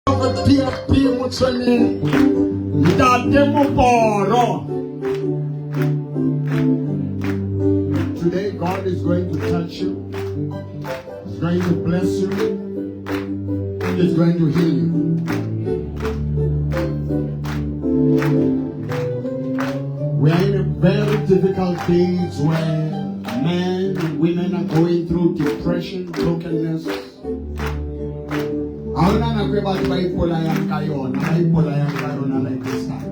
PFP Motshweneng, Ntate Moporo. Today God is going to touch you. He's going to bless you. He's going to heal you. We are in a very difficult days where men and women are going through depression, brokenness. Ha hona nako e batho ba ipolayang ka yona, ba ipolayang ka yona like this time.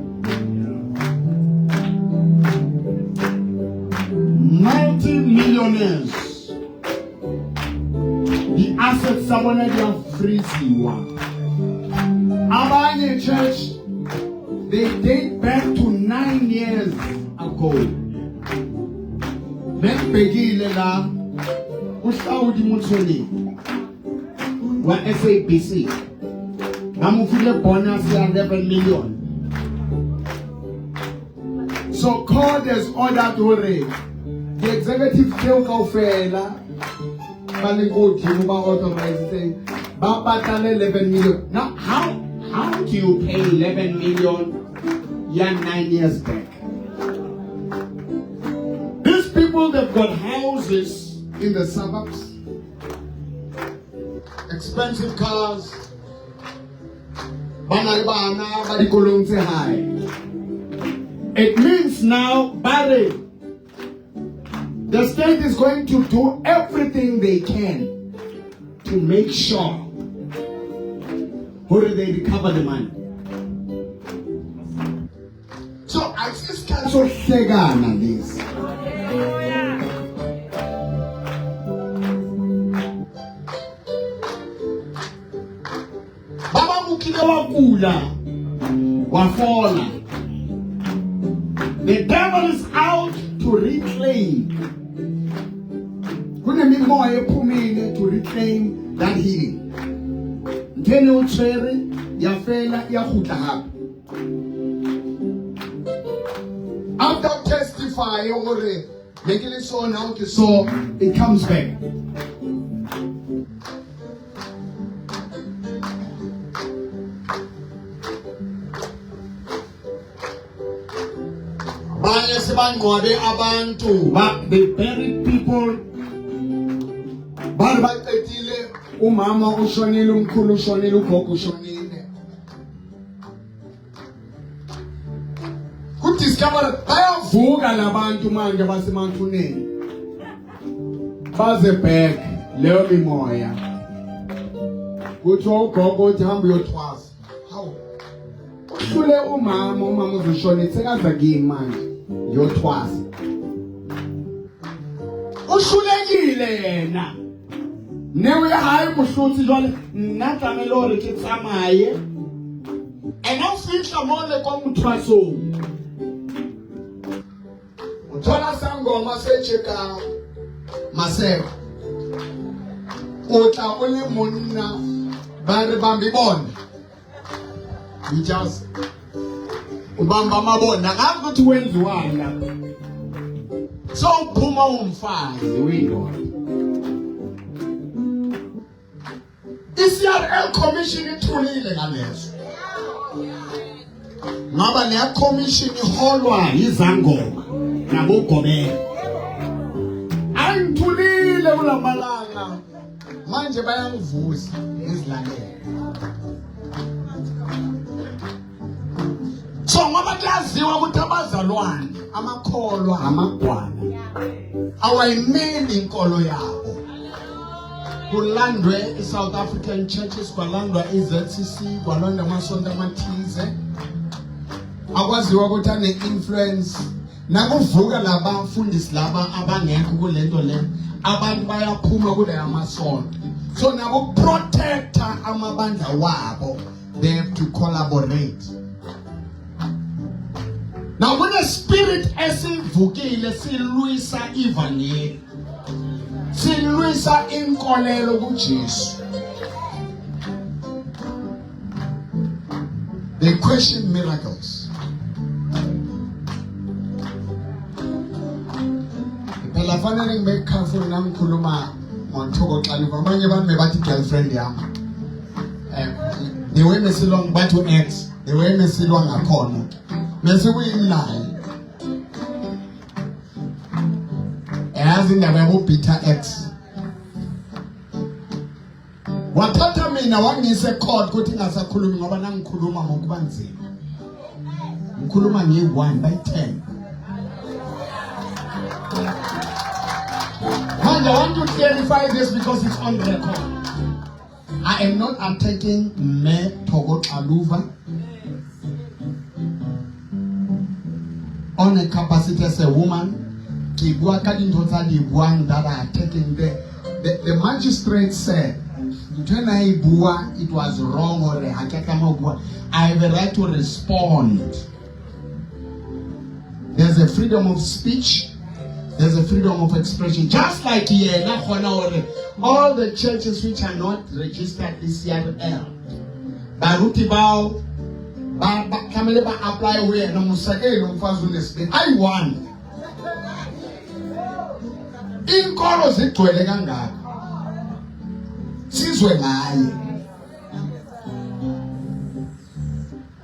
Multi-millionaires. The-assets tsa bona di a freeziwa. Abanye church, they date back to 9 years ago. Bengibhekile la uHlaudi Motsoeneng wa SABC. Ba mo file bonus ya 11 million. So court has ordered hore the executive tseo kaofela ba leng ko godimo ba authorized ba patale 11 million. Now how do you pay 11 million ya 9 years back? These people, they've got houses in the suburbs, expensive cars, ba na le bana ba dikolong tse high. It means now, Barry, the state is going to do everything they can to make sure hore they recover the money. So akusisikhathi sokuhlekana lesi. Ba bang o kile wa kula, wa fola. The devil is out to reclaim. Kunemimoya ephumile to reclaim that healing. Ntho ene o tshwere ya fela ya kgutla hape. After testify hore ne ke le so, now ke so, it comes back. Abanye sebangcwabe abantu ba they buried people, ba re ba qetile, umama ushonile, umkhulu ushonile, ugogo ushonile, kudiscover bayavuka labantu manje basemathuneni, baze back leyo mimoya. Kuthiwa ugogo uthi hamba uyothwasa. Hawu, uhlule umama, umama uzoshona, sekaza kimi manje ngiyothwasa. Uhlulekile yena neo ya hae, mohlotsi. Jwale nna tlamehile hore ke tsamaye ena o fihla mole kwa mothwasong, o thola sangoma se tjekang maseko, o tla o le monna, ba re bambi bona, you just ubamba amabona, akazi ukuthi wenziwani lapho. So uphuma umfazi, uyindoda. I-CRL Commission ithulile ngaleso ngoba leya commission iholwa izangoma nabogobela. Angithulile kulamalanga manje, bayangivusa ngizilalele. So ngoba kuyaziwa ukuthi abazalwane, amakholwa, amagwala awayimeli inkolo yabo, kulandwe i-South African Churches, kwalandwa i-ZCC, kwalandwa amasonto amathize akwaziwa ukuthi ane-influence. Nakuvuka labafundisi laba abangekho kulento le, abantu bayaphuma kule amasonto. So nabo protector amabandla wabo, they have to collaborate. Now kune spirit esivukile silwisa ivangeli, silwisa inkolelo kuJesu. They question miracles. Phela fanele ngibe careful nangikhuluma ngoThoko Xaluva. Abanye abantu bebathi girlfriend yami. The way mesilwa bathi u-ex, the way mesilwa ngakhona. Mese kuyimnaye. Yazi indaba yabo bitter ex. Wathatha mina wangisa ecourt ukuthi ngingasakhulumi ngoba nangikhuluma ngokuba nzima. Ngikhuluma ngiyi-1 by 10. Manje I want to clarify this because it's on record. I am not attacking Me Togo Xaluva on a capacity as a woman. Ke bua ka dintho tsa di buang that are attacking the magistrate said ntho ena e bua it was wrong hore ha ke tlameha ho bua. I have a right to respond. There's a freedom of speech. There's a freedom of expression. Just like yena kgona hore all the churches which are not registered le CRL baruti bao ba ba tlamehile ba apply ho yena mosekele umfazi unesibindi ayi-one inkolo zigcwele kangaka sizwe ngaye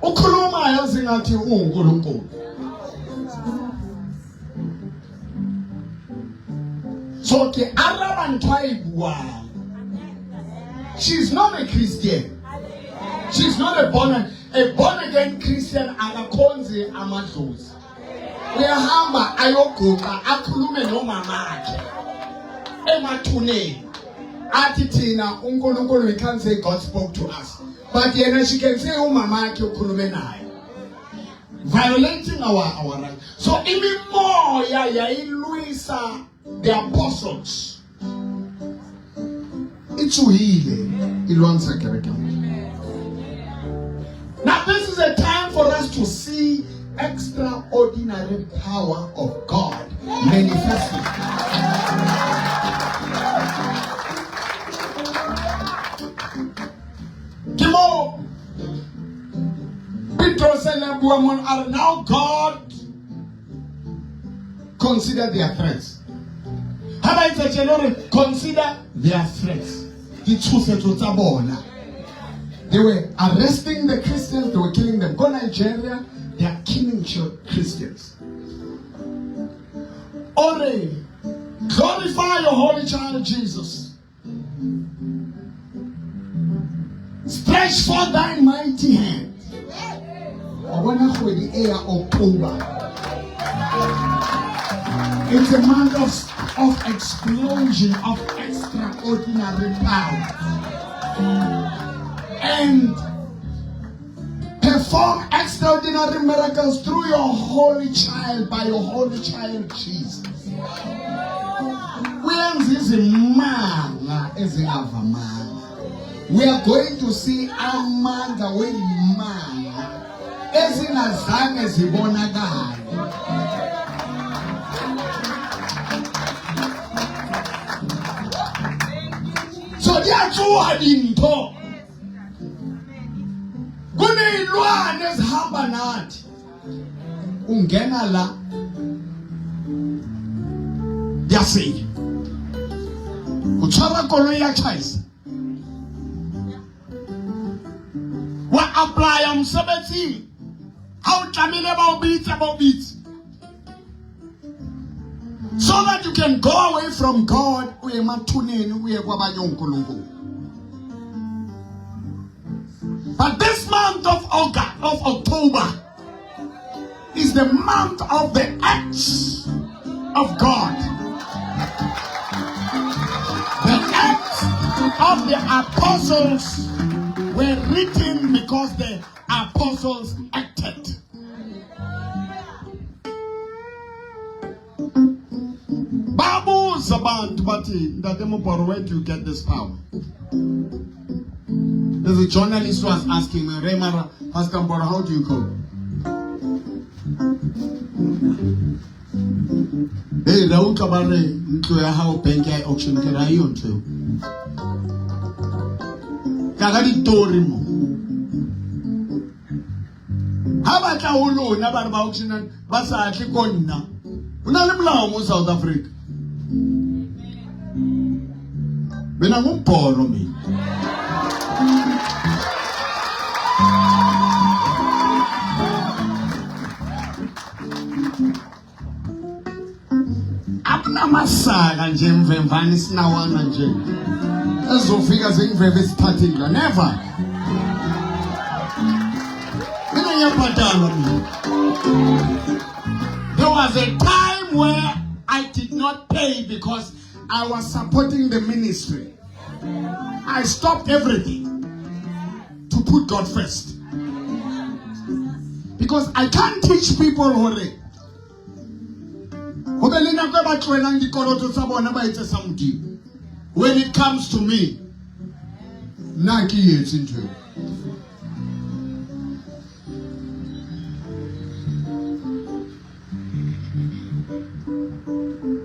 ukhuluma yazi ngathi uwuNkulunkulu so ke araba ntho a e buang. She's not a Christian. She's not a born again Christian. Akakhonzi amadlozi. Uyahamba ayoguqa akhulume nomamakhe emathuneni athi thina uNkulunkulu, we can't say God spoke to us, but yena she can say umamakhe ukhulume naye, violating our right. So imimoya yayilwisa the apostles itsuhile ilwanisa kereke. Now this is a time for us to see extraordinary power of God manifesting. Ke mo Petros a bua mo a re, now God consider their threats. Ha ba etsa tjena hore consider their threats. Ditshosetso tsa bona. They were arresting the Christians, they were killing them. Go Nigeria, they are killing Christians. Ore, glorify your holy child Jesus. Stretch forth thy mighty hand. Wa bona kgwedi e ya October. It's a month of explosion of extraordinary power. And perform extraordinary miracles through your holy child, by your holy child Jesus. Uyenza izimanga ezingavamanga. We are going to see amandla weyimanga ezingazange zibonakale. So di a tsoha dintho. Kuney'lwane ezihamba nathi. Ungena la diyafika. O tshwara koloi ya tjhaisa. Wa apply mosebetsing. Ha o tlamehile ba o bitse ba o bitse. So that you can go away from God uye emathuneni uye kwabanye onkulunkulu. But this month of August, of October, is the month of the acts of God. The acts of the apostles were written because the apostles acted. Babuza abantu bathi, Ntate Moporo, where do you get this power? There's a journalist who was asking me, Remara, Pastor Mboro, how do you cope? Hey, ra utlwa ba re ntlo ya hao bank ya auction ke ra iyo ntho eo. Ka ka ditori mo. Ha ba tla ho lona ba re ba auctionang ba sa tle ko nna. Ho na le molao mo South Africa. Mina ngumbhoro mina. Kunamasaka nje mvemvane isinawana nje ezofika zingiveve isithathe indlu. Never. Mina ngiyabhadalwa mina. There was a time where I did not pay because I was supporting the ministry. I stopped everything to put God first. Because I can't teach people hore ho be le nako e ba tlohelang dikoloto tsa bona ba etse sa Modimo. When it comes to me, nna ke etse ntho eo.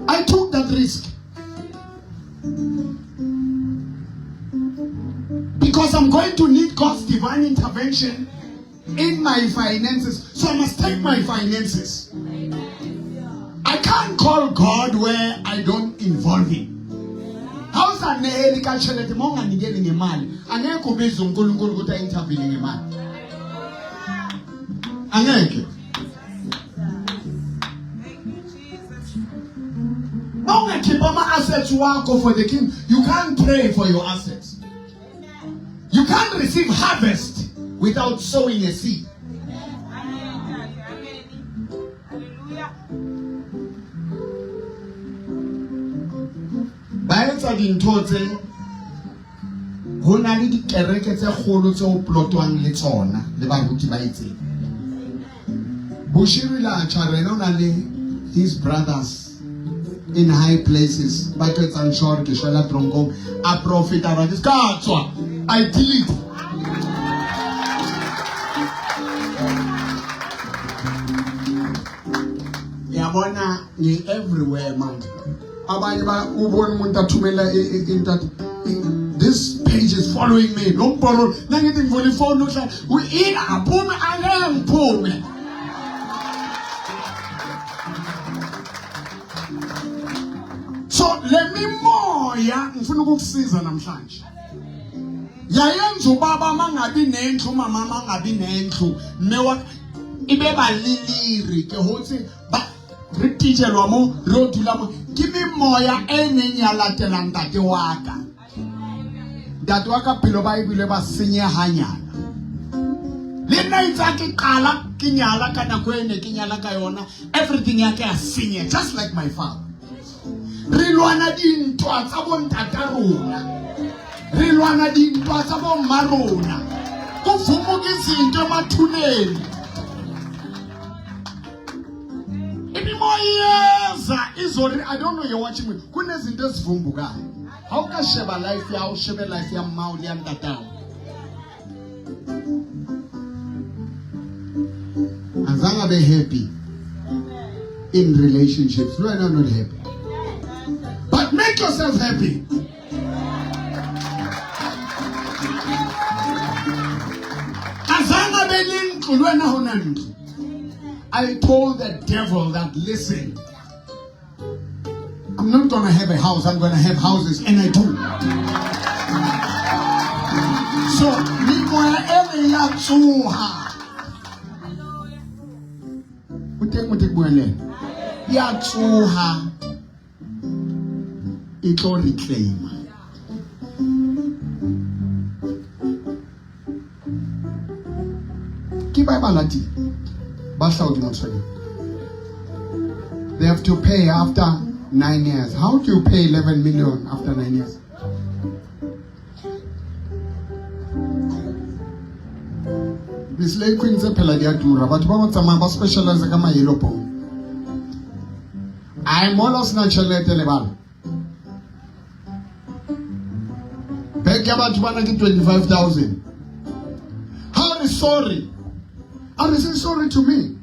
I took that risk. Because I'm going to need God's divine intervention in my finances. So I must take my finances. I can't call God where I don't involve him. Ha o sa nehele ka tjhelete mo o nga nikeli ngemali, angeke ubize uNkulunkulu ukuthi a-intervene ngemali. Angeke. Mawungakhipha ama-assets wakho for the king, you can't pray for your assets. You can't receive harvest without sowing a seed. Ba etsa dintho tse ho na le dikereke tse kgolo tse o plotwang le tsona le baruti ba itseng. Bushiri la tjha rena o na le his brothers in high places ba tlo etsang sure ke shwela tronkong a profita ba ke ska tswa I delete. Yabona ngi everywhere manje. Abanye ba ubona umuntu athumela into athi this page is following me lo mbhoro nangithi ngivula ifoni uhle uyina aphume angeke ngiphume. So le mimoya ngifuna ukukusiza namhlanje yayenza ubaba mangabi nendlu umama mangabi nendlu mewa ibe baliliri ke hotse ba re titshelwa mo re o dula mo ke memoya e neng ya latela ntate wa ka. Ntate wa ka phelo ba ebile ba senyehanyana le nna itse ha ke qala ke nyala ka nako e ne ke nyala ka yona everything ya ka ya senyeha just like my father. Re lwana dintwa tsa bontata rona, re lwana dintwa tsa bomma rona, kuvumuka izinto emathuneni. Imimoya iyeza izori. I don't know you're watching me. Kunezinto ezivumbukayo. Ha o ka sheba life ya o shebe life ya mmao le ya ntatao. Azange abe happy in relationships. No, no, not happy. But make yourself happy. Azange abe le ntlo le wena ho na ntlo. I told the devil that, listen, I'm not going to have a house, I'm going to have houses, and I do. So, memoya ene ya tsoha. O teng mo teng buang le ena? Ya tsoha e tlo re claima. Ke ba balati ba hlaodi motshwaneng. They have to pay after 9 years. How do you pay 11 million after 9 years? Di-slay queen tse phela di a tura. Batho ba ba tsamaya ba specialize ka ma-yellow bone. Ai mola o sena tjhelete lebala. Bag ya batho bana ke 25,000. Ha re sorry. A re say sorry to me.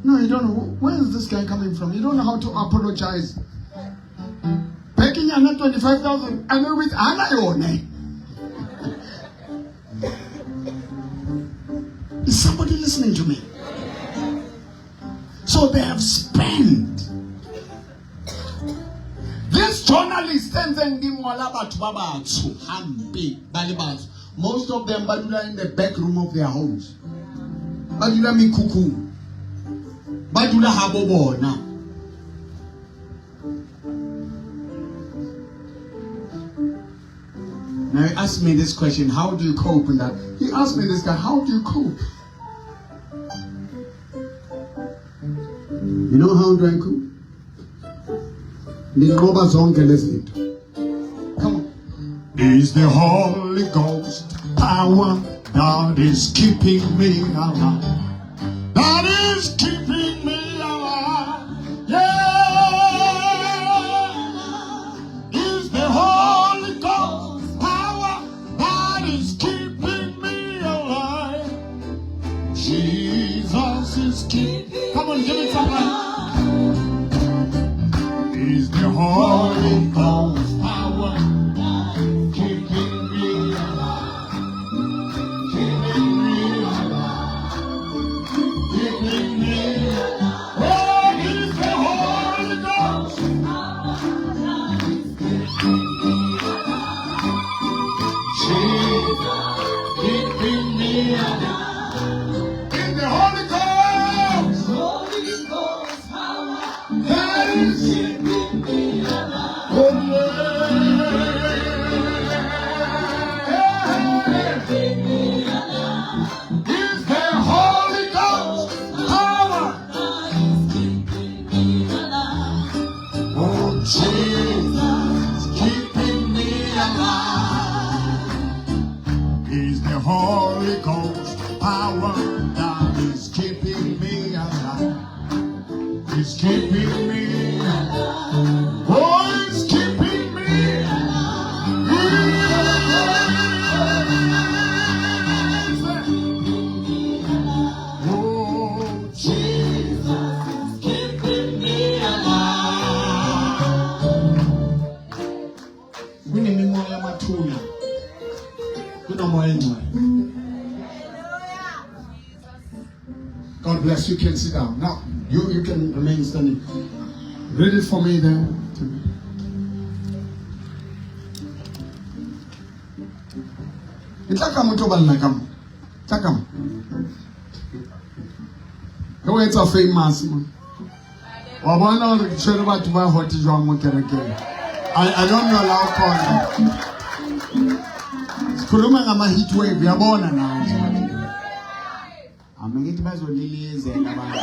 No, you don't know. Where is this guy coming from? You don't know how to apologize. Bag nyana 25,000. I know with ana yone. Is somebody listening to me? So they have spent. This journalist tse ntseng di ngola batho ba batsho hampe ba le batsho. Most of them ba dula in the back room of their homes. Ba dula mekhukhung. Ba dula habo bona. Now he asked me this question, how do you cope in that? He asked me this guy, how do you cope? You know how do I cope? Ndinqoba zonke lezi zinto. Come on. Is the Holy Ghost power that is keeping me alive. That is keeping me alive. Yeah. Is the Holy Ghost power that is keeping me alive. Jesus is keeping. Come on, give it somebody. Is the Holy Ghost power keeping me alive? Keeping me alive. Keeping me alive. Oh, is the Holy Ghost. Jesus keeping me alive. In the Holy Ghost. Holy Ghost power That is keeping me alive. Oh, yeah. Keeping me alive. Is the Holy Ghost power. Is keeping me alive. Oh, Jesus, keeping me alive. Is the Holy Ghost power that is keeping me alive. Is keeping me alive. Oh, it's keeping me alive. Oh, Jesus is keeping me alive. Kunemimoya yamathuna. Kunomoya engcwele. God bless you. You can sit down. Now, you can remain standing. Read it for me there. Timmy. E tla ka motho o balla ka mo. Tla ka mo. Re o etsa famous mo. Wa bona hore ke tshwere batho ba hot jwang mo kerekeng. I don't know la o khona. Sikhuluma ngama heat wave uyabona nawe. Ame ngithi bazolilizela abantu.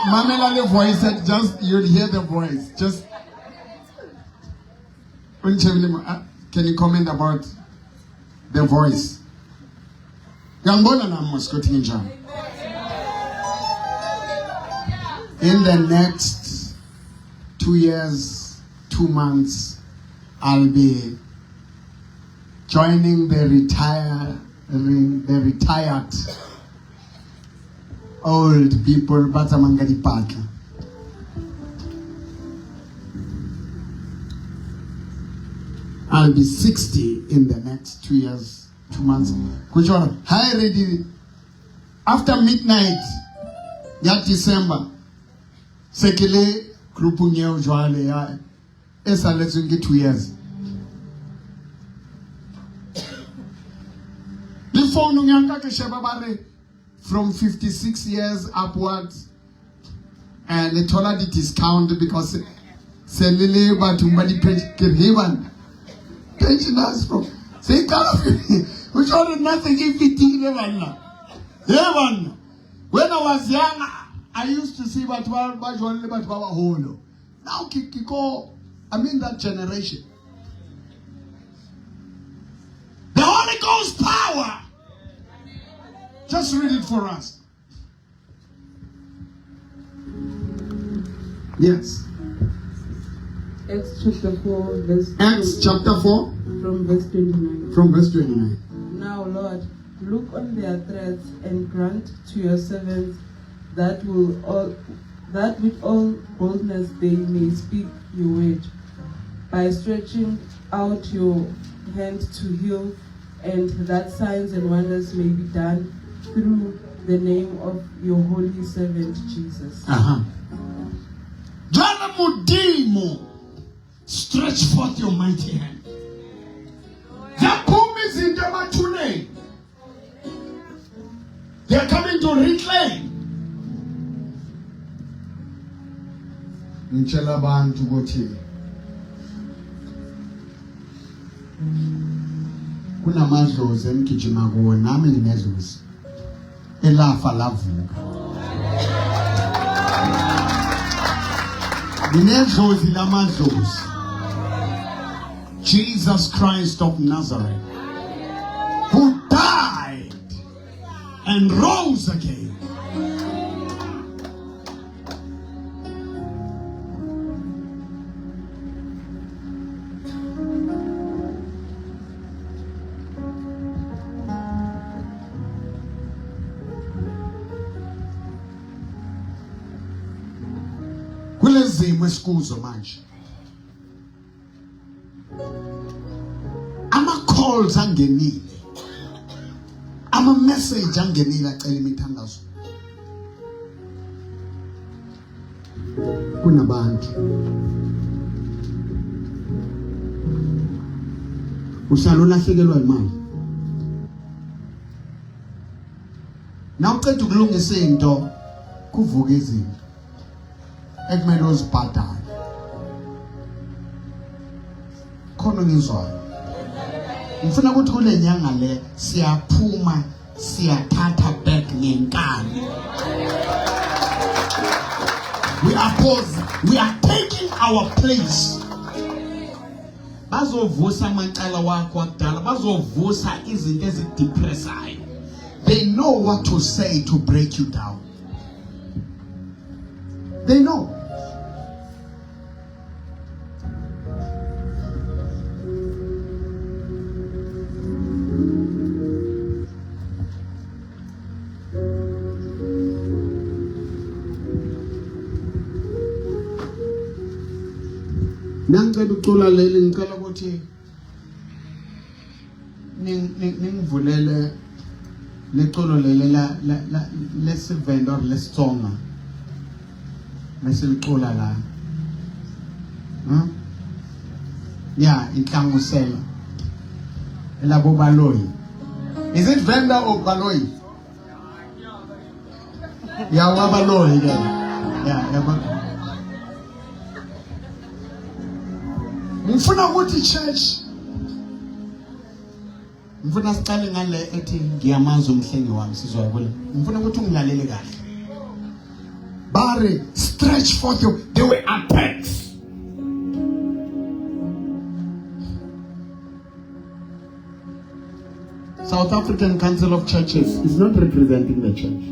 Mamela le voice that just you'll hear the voice. Just can you comment about the voice? Uyangibona nami mos ukuthi nginjani? In the next 2 years, 2 months, I'll be joining the retired old people ba tsamayang ka dipatla. I'll be 60 in the next 2 years, 2 months. Which one? Hi, ready. After midnight, ya December, se ke le groupung eo jwale ya e salletsweng ke 2 years. Le founung ya nka ke sheba ba re from 56 years upwards and le thola di discount because se le le bathong ba di ke re bana pensioners from se qala which one nothing e fetile banna. Ye banna, when I was young I used to see batho ba jwang le batho ba baholo. Now ke ko I'm in that generation. The Holy Ghost power. Just read it for us. Yes. Acts chapter 4, verse Acts chapter 4, from verse 29. From verse 29. Now, Lord, look on their threats and grant to your servants that with all boldness they may speak your word, by stretching out your hand to heal, and that signs and wonders may be done through the name of your holy servant Jesus. Jwale Modimo, stretch forth your mighty hand. Ziyaphuma izinto emathuneni. They are coming to reclaim. Ngitshela abantu ukuthi Kunamadlozi engigijima kuwo, nami nginedlozi elafa lavuka. Nginedlozi lamadlozi, Jesus Christ of Nazareth, who died and rose again. Kulezimo esikuzo manje, ama calls angenile, ama message angenile acela imithandazo. Kunabantu uhlala ulahlekelwa imali, nawuceda ukulungisa into kuvuka izinto ekumele uzibhadale. Khona ngizwayo, ngifuna ukuthi kule nyanga le siyaphuma, siyathatha back ngenkani. We are pause, we are taking our place. Bazovusa amacala wakho akudala, bazovusa izinto ezidepressayo. They know what to say to break you down. They know. Nangicela ukucula leli, ngicela ukuthi ningivulele leculo leli la lesiVenda or lesiTsonga mesilicula la. Ya inhlanganisela elabo Baloyi. Is it Venda or Baloyi? Ya wabaloyi ke ya yabo. Ngifuna ukuthi church, ngifuna siqale ngale ethi ngiyamazi umhlengi wami. Sizwa kule, ngifuna ukuthi ungilalele kahle. Bare stretch forth your, there were attacks. South African Council of Churches is not representing the church.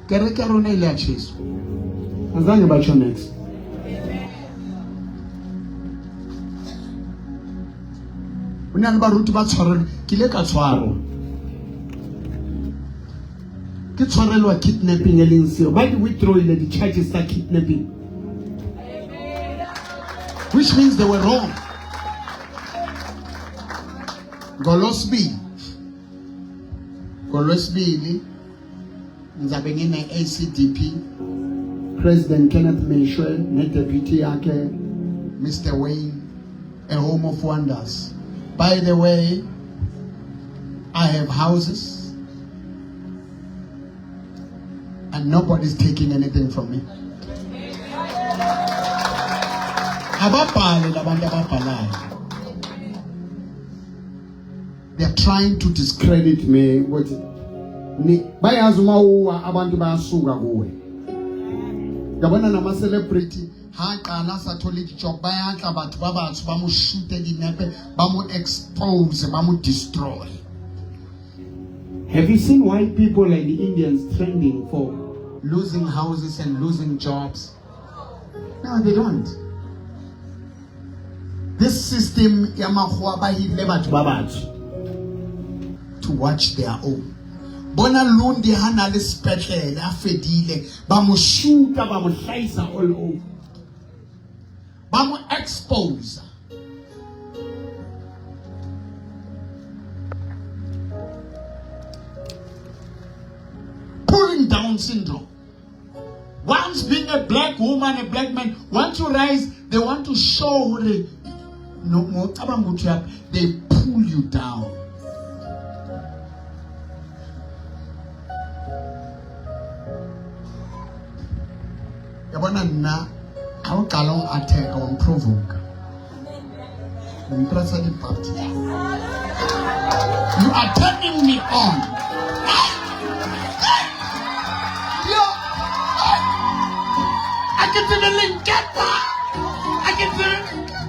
Kereke ya rona ile ya tjheswa, azange batsho next. O na le baruti ba tshwarelwa, ke ile ka tshwarwa, ke tshwarelwa kidnapping e leng seo ba di withdrawile di-charges tsa kidnapping, which means they were wrong. Ngolwesibili ngizabe ngine-ACDP President Kenneth Meshwe ne-deputy yakhe Mr Wayne, a home of wonders. By the way, I have houses and nobody's taking anything from me. Ababhale labantu ababhalayo, they are trying to discredit me ukuthi ni bayazi uma uwa abantu bayasuka kuwe. Yabona nama celebrity ha qala sa thole dijob, bayatla batho ba batsho ba mo shute dinepe, ba mo expose, ba mo destroy. Have you seen white people and Indians trending for losing houses and losing jobs? No, they don't. This system yamakgowa ba hirile batho ba batsho to watch their own. Bona Lundi ha na le sepetlele a fedile, ba mo shoota, ba mo hlahisa all over, ba mo expose. Pulling down syndrome. Once being a black woman, a black man, once you rise, they want to show hore no ngocabanga ukuthi uyaphi, they pull you down. Yabona nna ha o qala o attack o mprovoke. O mpressa di-baptist. You are turning me on. Yo, a ke tsebe le nketsa. A ke tsebe le nketsa.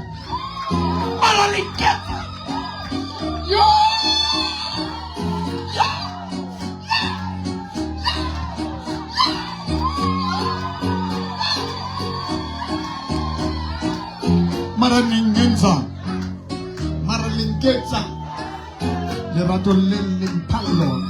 Mara le nketsa. Yo! Yo! Mara ningenza. Mara le nketsa. Lerato le le mphang lona.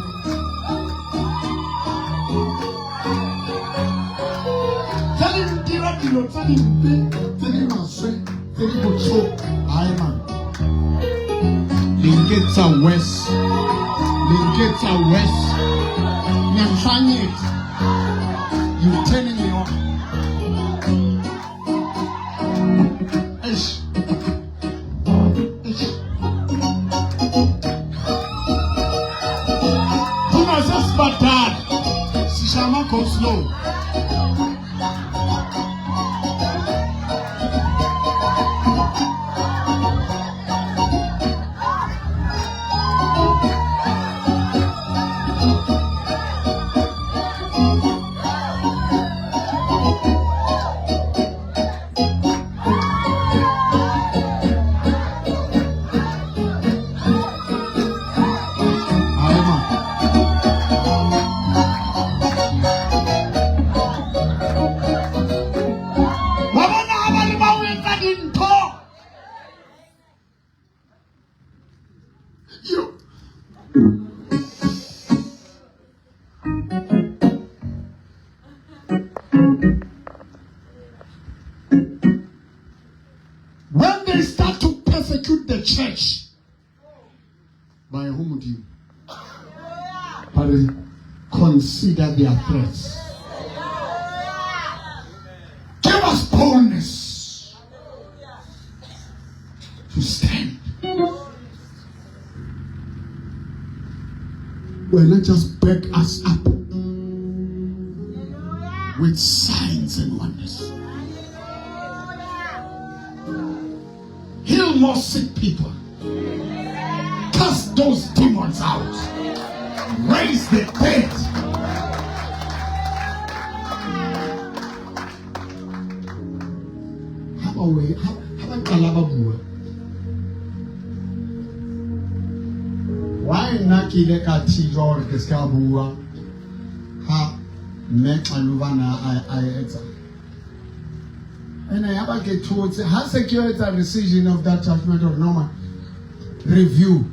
Tse di ntira dilo tse dimpe, tse di maswe, tse di botlhoko. Hayi man. Le nketsa worse. Le nketsa worse. Ngiyanhlanyetsa. You turning me on. Eish. Eish. Thina sesibadala. Sishaya ama-go slow. Hayi man. Wa bona ha ba re ba o etsa dintho. Yo. When they start to persecute the church, by whom do you? But consider their threats. Give us boldness to stand. Well, not just back us up with signs and wonders. Heal more sick people. Cast those demons out. Raise the dead. Ha ba we- ha ba qala ba bua. Why nna ke ile ka thijwa hore ke se ka bua ha mme Xaluvana a etsa. Ene ya ba ke thotse ha se ke etsa rescission of that judgment of normal review.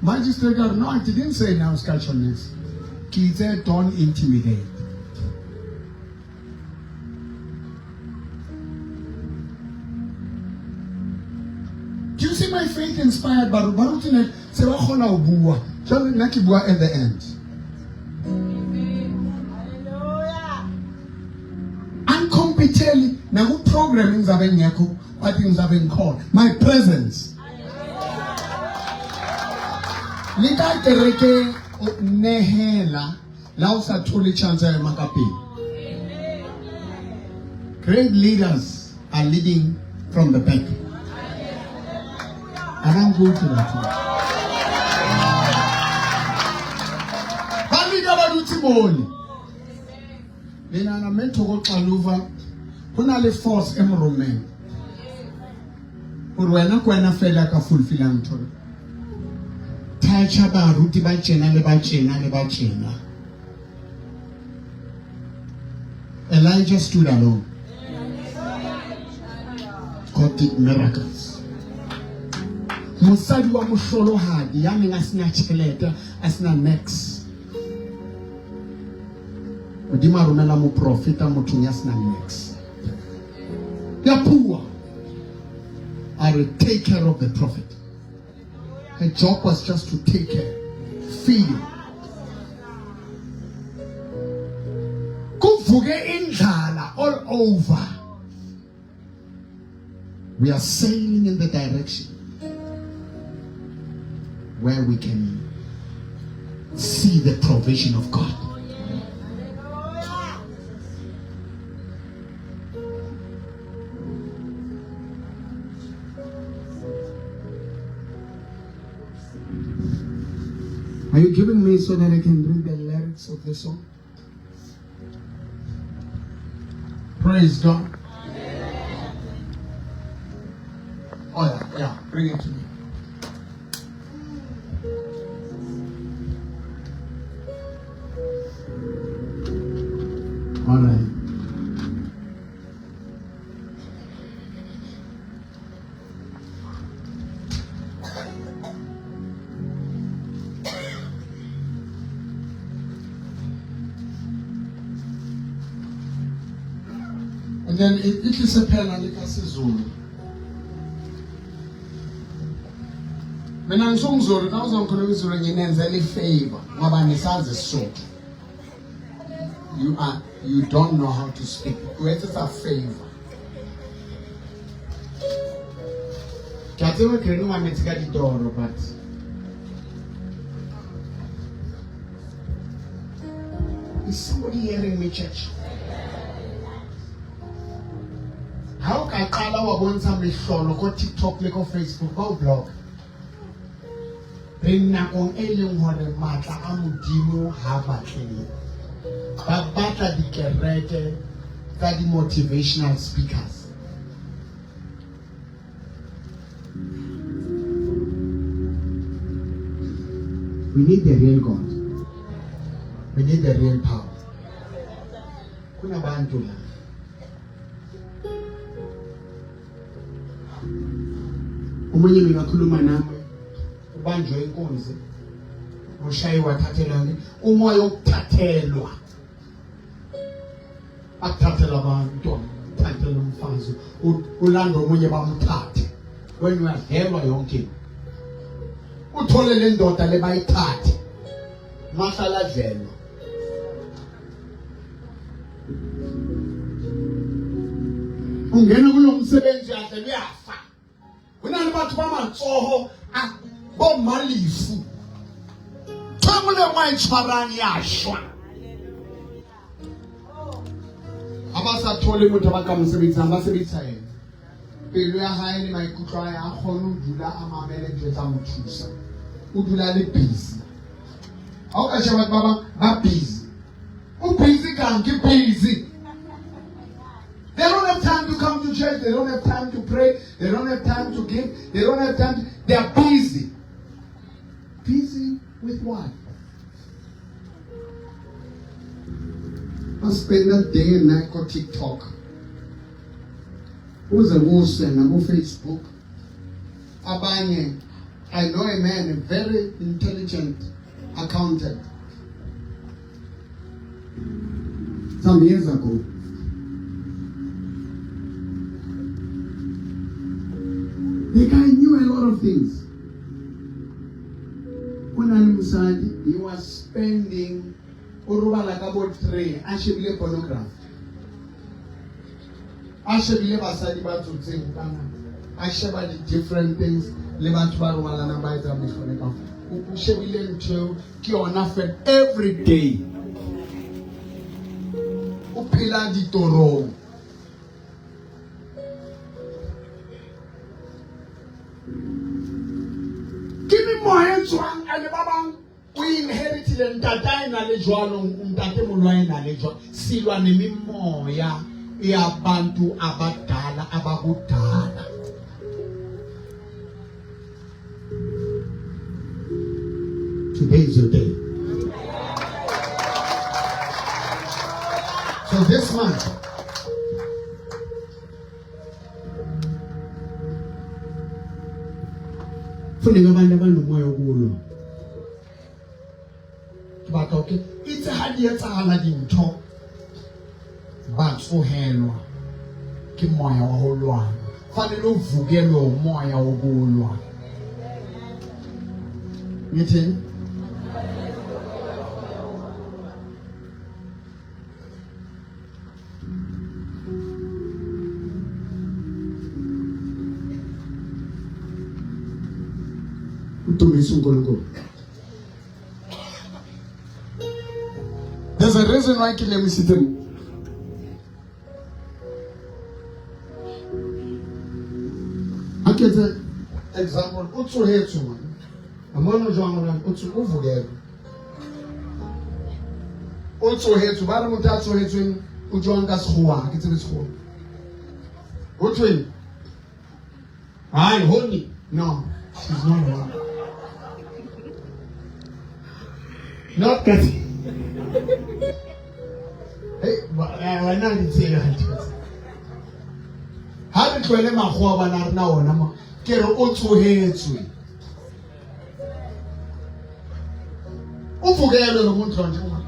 Magistrate a re, no, I didn't say now ska tjho niks. Ke itse don't intimidate. Do you see my faith inspired baru baruti ne se ba kgona ho bua. Jwale nna ke bua at the end. Angikhompitheli naku-program ngizabe ngekho bathi ngizabe ngikhona. My presence. Le ka kereke o nehela la o sa thole chance ya ema ka pele. Great leaders are leading from the back. I don't go to that one. Ba leader ba dutse mole. Le nahana mme Thoko Xaluva ho na le force e mo rommeng. Hore wena ke wena fela ka fulfillang ntho. Toucha baruti ba tjena le ba tjena le ba tjena. Elijah stood alone. God did miracles. Mosadi wa mohlolohadi ya neng a sena tjhelete, a sena niks. Modimo a romela moprofeta mothong ya senang niks. Ya poor. I will take care of the prophet. Her job was just to take care, feed him. Kuvuke indlala all over. We are sailing in the direction where we can see the provision of God. Are you giving me so that I can read the lyrics of the song? Praise God. Oh yeah, yeah, bring it to me. All right. And then itlise phela le ka siZulu. Mina ngisungizulu na uzongikhuluma isiZulu nginenzela ifavor ngoba nisazi isiSotho. You don't know how to speak. It's a favor. Ke a tseba ke re o mametse ka ditoro, but is somebody hearing me, church? Ha o ka qala wa bontsha mehlolo ko TikTok le ko Facebook, ba o block. Re nakong e leng hore matla a Modimo ha batleng. Ba batla dikereke tsa di-motivational speakers. We need the real God. We need the real power. Kunabantu la. Omunye bekakhuluma nami ubanjwe inkunzi ushayiwe wathathelwa umoya wokuthathelwa akuthathela abantu uthathela umfazi ulanda omunye bamthathe wena uyadlelwa yonke into uthole le ndoda le bayithathe mahlala adlelwa ungena kulo msebenzi uyadlelwa uyafa. Ho na le batho ba matsoho a bo malefu ntho e nngwe le nngwe a e tshwarang ya shwa ha ba sa thole motho ba ka mo sebedisang ba sebedisa yena pelo ya hae le maikutlo a hae a kgone ho dula a mamele ntho tsa mo thusa o dula le busy ha o ka sheba ba bang ba busy o busy kang ke busy. They don't have time to come to church. They don't have time to pray. They don't have time to give. They don't have time. They are busy. Busy with what? I spend a day and night on TikTok. Uze kuse naku Facebook. Abanye, I know a man, a very intelligent accountant. Some years ago, the guy knew a lot of things. When I'm inside, he was spending o robala ka bo 3 a shebile pornography a shebile basadi ba tsotseng kana a sheba di different things le batho ba robalanang ba etsa mehlole ka o shebile ntho eo ke yona fela every day o phela ditorong ke memoya e tswang ane ba bang o inheritile ntate a ena le jwalo ntate molo a ena le jwalo silwa nemimoya yabantu abadala abakudala. Today is your day. So this month, funeka abantu abanomoya wokulwa. Ke batla hore itse ha di etsahala dintho ba tsohelwa ke moya wa ho lwana. Fanele uvukelwe umoya wokulwa. Ngithini? Udumise uNkulunkulu. There's a reason why ke lemisitse mo. Ha ke etse example, o tsohetswe ngwana. A mona jwang hore o tso o vukelwe. O tsohetswe, ba re motho a tsohetsweng o jwang ka sekgowa, ha ke tsebe sekgowa. Ho thweng? Hayi, honey. No, she's not honey. Not that. Hey, wena di tsebe ntho tse. Ha re tlohele makgowa bana rena ona mo. Ke re o tsohetswe. Uvukelwe lo muntu lo nje uma.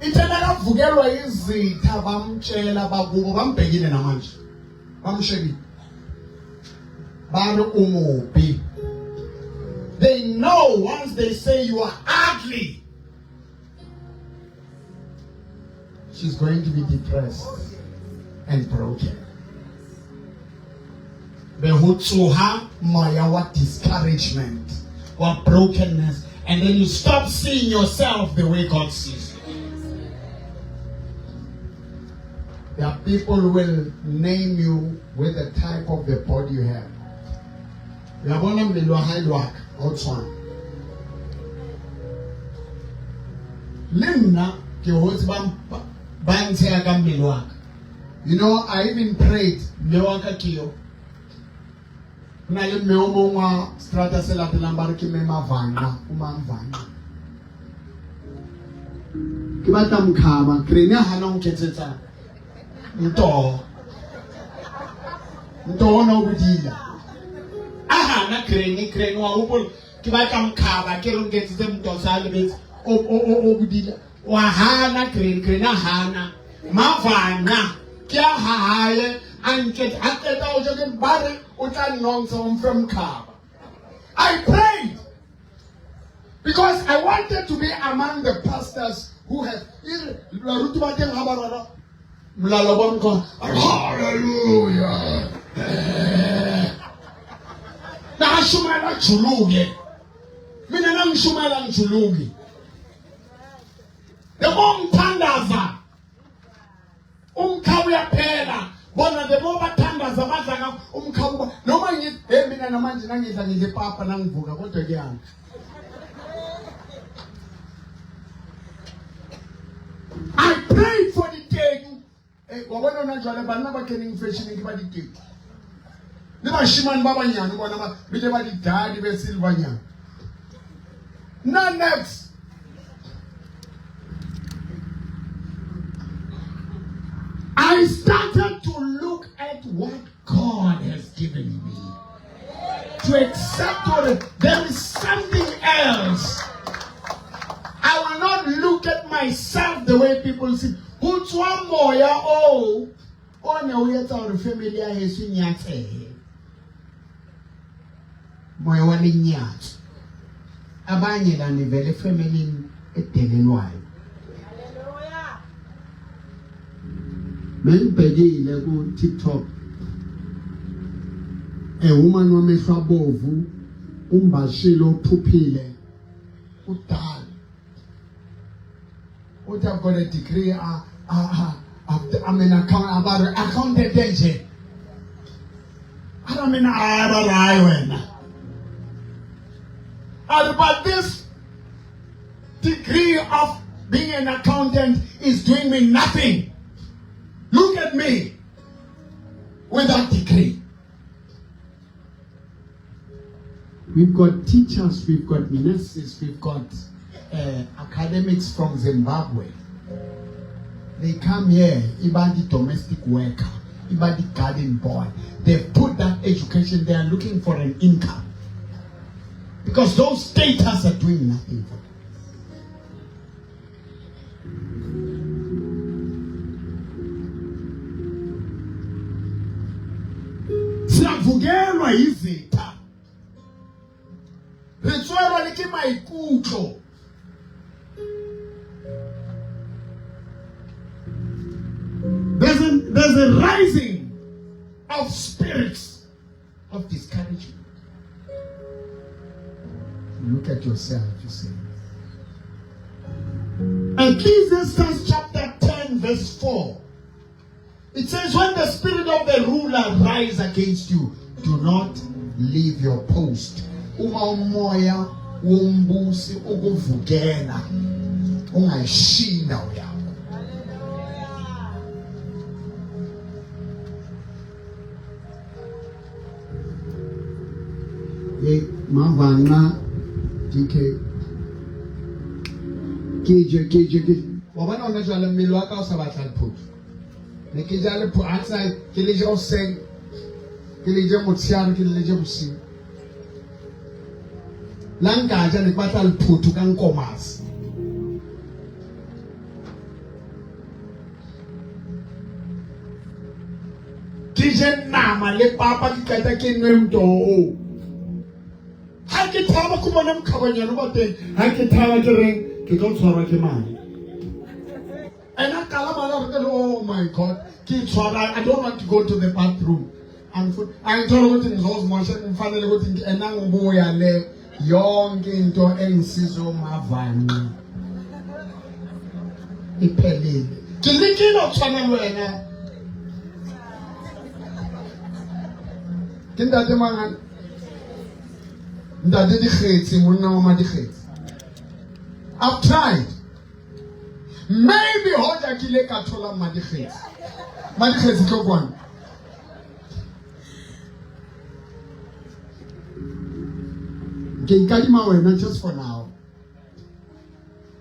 Ithe nakavukelwa izitha bamtshela bakubo bambhekile namanje. Bamshekile. Bari umubi. They know once they say you are ugly, she's going to be depressed and broken. Be ho tsoha moya wa discouragement, wa brokenness, and then you stop seeing yourself the way God sees you. There are people who will name you with the type of the body you have. Uyabona mmele wa hae le wa ka ha o tshwane. Le nna ke hotse ba ba ntsheya ka mmele wa ka. You know, I even prayed mme wa ka ke yo. Ho na le mme o mong wa strata se latelang ba re ke mme Mavanga, o Mavanga. Ke batla mokhaba, krene hana ho nketsetsa ntoho. Ntoho ona o bodila. A hana krene, krene wa hopola ke batla mokhaba ke re nketsetse ntoho sa lebetse o o o bodila. Wa hana krene, krene a hana. Mavanga ke a hahae a nke a qeta ho tjho ke ba re o tla nnontsha o mfe mokhaba. I prayed because I wanted to be among the pastors who have baruti ba teng ha ba rera molala ba nka hallelujah nakashumayela juluke mina nangishumayela ngijuluki the more ngithandaza umkhaba uyaphela bona the more bathandaza badla ngakho umkhaba noma ngithi hey mina namanje nangidla ngidla ipapa nangivuka kodwa kuyana I prayed for ditedu eh wa bona hona jwale banna ba keneng fashion ke ba ditedu le bashimane ba banyane bona ba bile ba di-dadi be silvanyana nna next I started to look at what God has given me. To accept that there is something else. I will not look at myself the way people see. Ho tswa moya oo o ne o etsa hore family ya heso e nyatsehe. Moya wa lenyatso. Abanye la nivele efamilini edelelwayo. Bengibhekile ku TikTok a woman wamehlo abovu umbashile ophuphile udala uthi I've got a degree I'm an account about accountant nje ara mina hayi wena but this degree of being an accountant is doing me nothing. Look at me with that degree. We've got teachers, we've got nurses, we've got academics from Zimbabwe. They come here, even the domestic worker, even the garden boy. They've put that education, they are looking for an income. Because those status are doing nothing for them. Siyavukelwa yizitha. Re tswelwa le ke maikutlo. There's a rising of spirits of discouragement. You look at yourself, you say. Ecclesiastes chapter 10, verse 4. It says, when the spirit of the ruler rise against you, do not leave your post. Uma umoya wombusi ukuvukela ungayishiyi indawo yakho. Hey, Mavanqa DK ke je ke je ke wa bona ona jwale mmele wa ka o sa batla lephuthu ne ke ja lephuthu a tsa ke le je hoseng ke le je motshehare ke le je bosiu la nka ja ne ke batla lephuthu ka nkomasi ke je nama le papa ke qeta ke nwe motoho oo ha ke thaba ke bona mokhabanyane ba teng ha ke thaba ke reng ke tlo tshwarwa ke madi and a qala mala re le oh my god ke tshwara i don't want to go to the bathroom angithole ukuthi ngizozimosha ngifanele ukuthi ena ngibuya le yonke into engisiza umavanqa iphelile ke lekile go tshwana le wena ke ntate mangane ntate dikgetsi monna wa madikgetsi i've tried maybe hoja ke ile ka thola madikgetsi madikgetsi tlo kwana ke ikadima wena just for now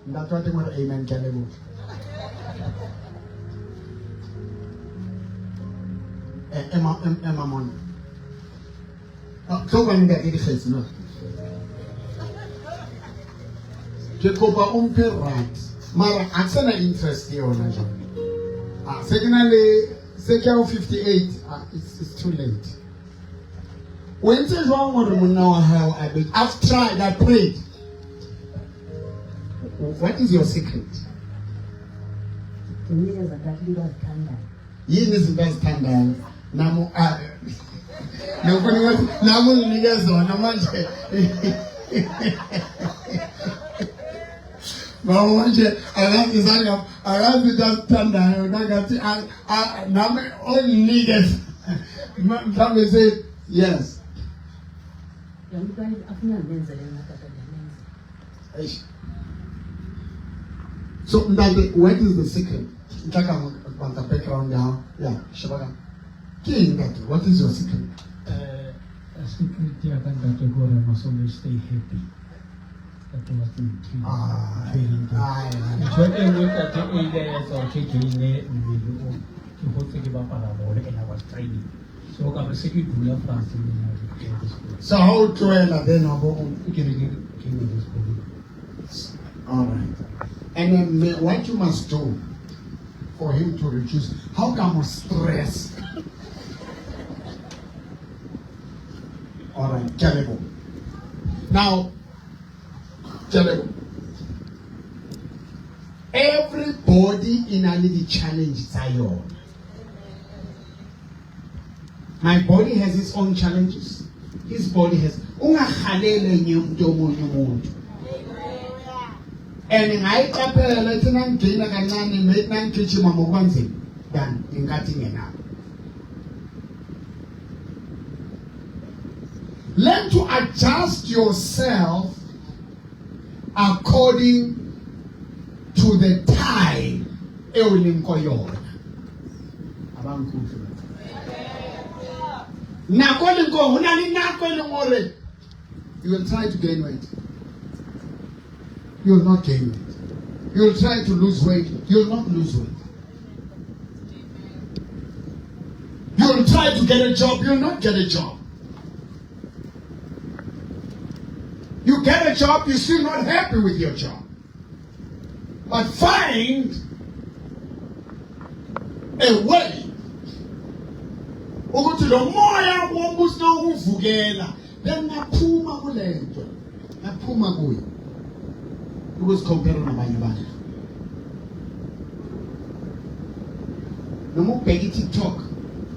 ntate wa teng gore amen ke a leboga eh, ema ema mona ah, tlo kwane ntate dikgetsi no ke kopa o mphe right mara a ke sana interest yona jang ah, se ke na le se ke ya go 58 ah, it's too late o entse jwang gore monna wa hao a be i've tried i prayed what is your secret Nginikeza kahle into azithandayo. Yini izinto azithandayo? Nami ah, nofuna ukuthi nami unginike zona manje. Baba manje akazi zange akazi into azithandayo nangathi nami onginike mhlawumbe say yes. Yonke into afuna ngimenzele yona tata ndiyamenzela. Eish. So ntate what is the secret? Ntlaka go background ya hao. Yeah, sheba ka. Ke eng ntate? What is your secret? Secret ya ka ntate ke gore I must always stay happy. That was the key. Ah, Very ah, Ntho e nngwe ntate e ile ya etsa hore ke gaine mmele o ke hotse ke bapala bolo and I was training. So ka re se ke dula fatshe le nna ke ke sekolo. So ha o tlohela then wa bo o Ke ne ke ke ne sekolo. All right. And then what you must do for him to reduce, how come stress? All right, Kelebo. Now, Kelebo. Everybody in a little challenge tsa yona. My body has its own challenges. His body has. Ungahalele enye umuntu omunye umuntu. And ngayiqaphela ethi nangigcina kancane maybe nangigijima ngokwanzima than ngenkathi ngenabo. Learn to adjust yourself according to the time eo leng ko yona. Abangikutlwe. Nako e leng ko ho na le nako e leng hore you will try to gain weight. You will not gain weight. You will try to lose weight. You will not lose weight. You will try to get a job. You will not get a job. You get a job, you're still not happy with your job. But find a way ukuthi lo moya wombuso ukuvukela then ngaphuma kulento ngaphuma kuyo ukuzicompare nabanye abantu noma ubheka i-tiktok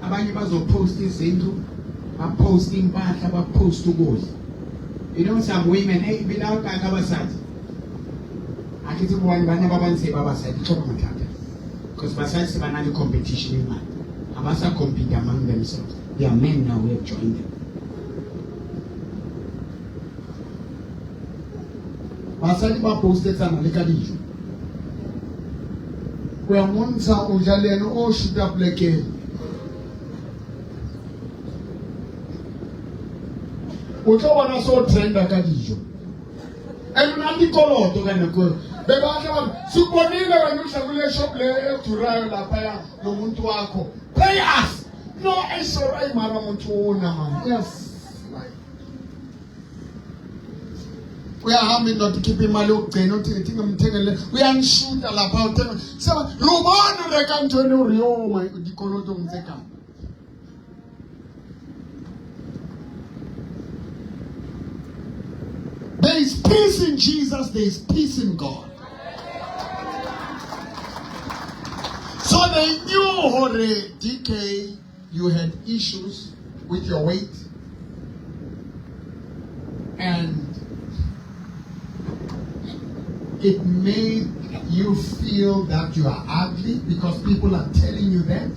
abanye bazopost izinto bapost impahla bapost ukudla you know some women hey bila o ka basadi a ke tsebe bane bana ba bantse ba basadi tlhoka mathata because basadi se ba na le competition e ngata ga ba sa compete among themselves they are men now who have joined them. Basadi ba postetsana le ka dijo. O ya montsha o ja le ene o shuta plekeng. O tlo bona so trenda ka dijo. And o na le dikoloto ka nako eo. Be ba tla ba re, "Sibonile wena udla kule shop le edurayo laphaya nomuntu wakho. Pay us." No, ayisoro ayimara muntu ona man. Yes. Uyahamba indoda ikhipha imali yokugcina uthi ngithi ngimthengele uyanishuta lapha uthenga seba rubona reka ntho ene o re yo my dikolotong tse kae. There is peace in Jesus, there is peace in God. So they knew, hore DK, you had issues with your weight. And it made you feel that you are ugly because people are telling you that.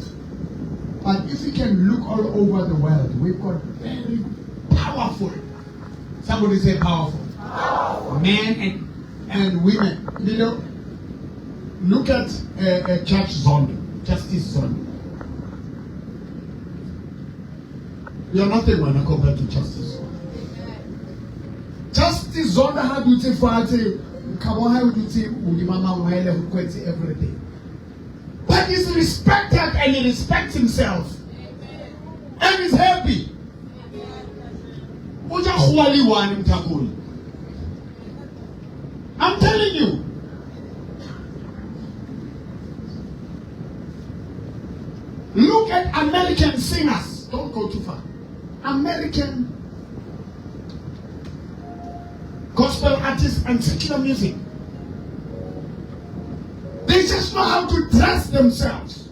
But if you can look all over the world, we've got very powerful, somebody say powerful, powerful. Men and women. You know, look at Judge Zondo, Justice Zondo. You're nothing when I compare to Justice Zondo. Justice Zondo ha dutse fatshe, kabo ha o dutse hodima mangwele ho kwetse everything. But he's respected and he respects himself. And he's happy. O ja kgowa le one Mthakole. I'm telling you. Look at American singers. Don't go too far. American gospel artists and secular music. They just know how to dress themselves.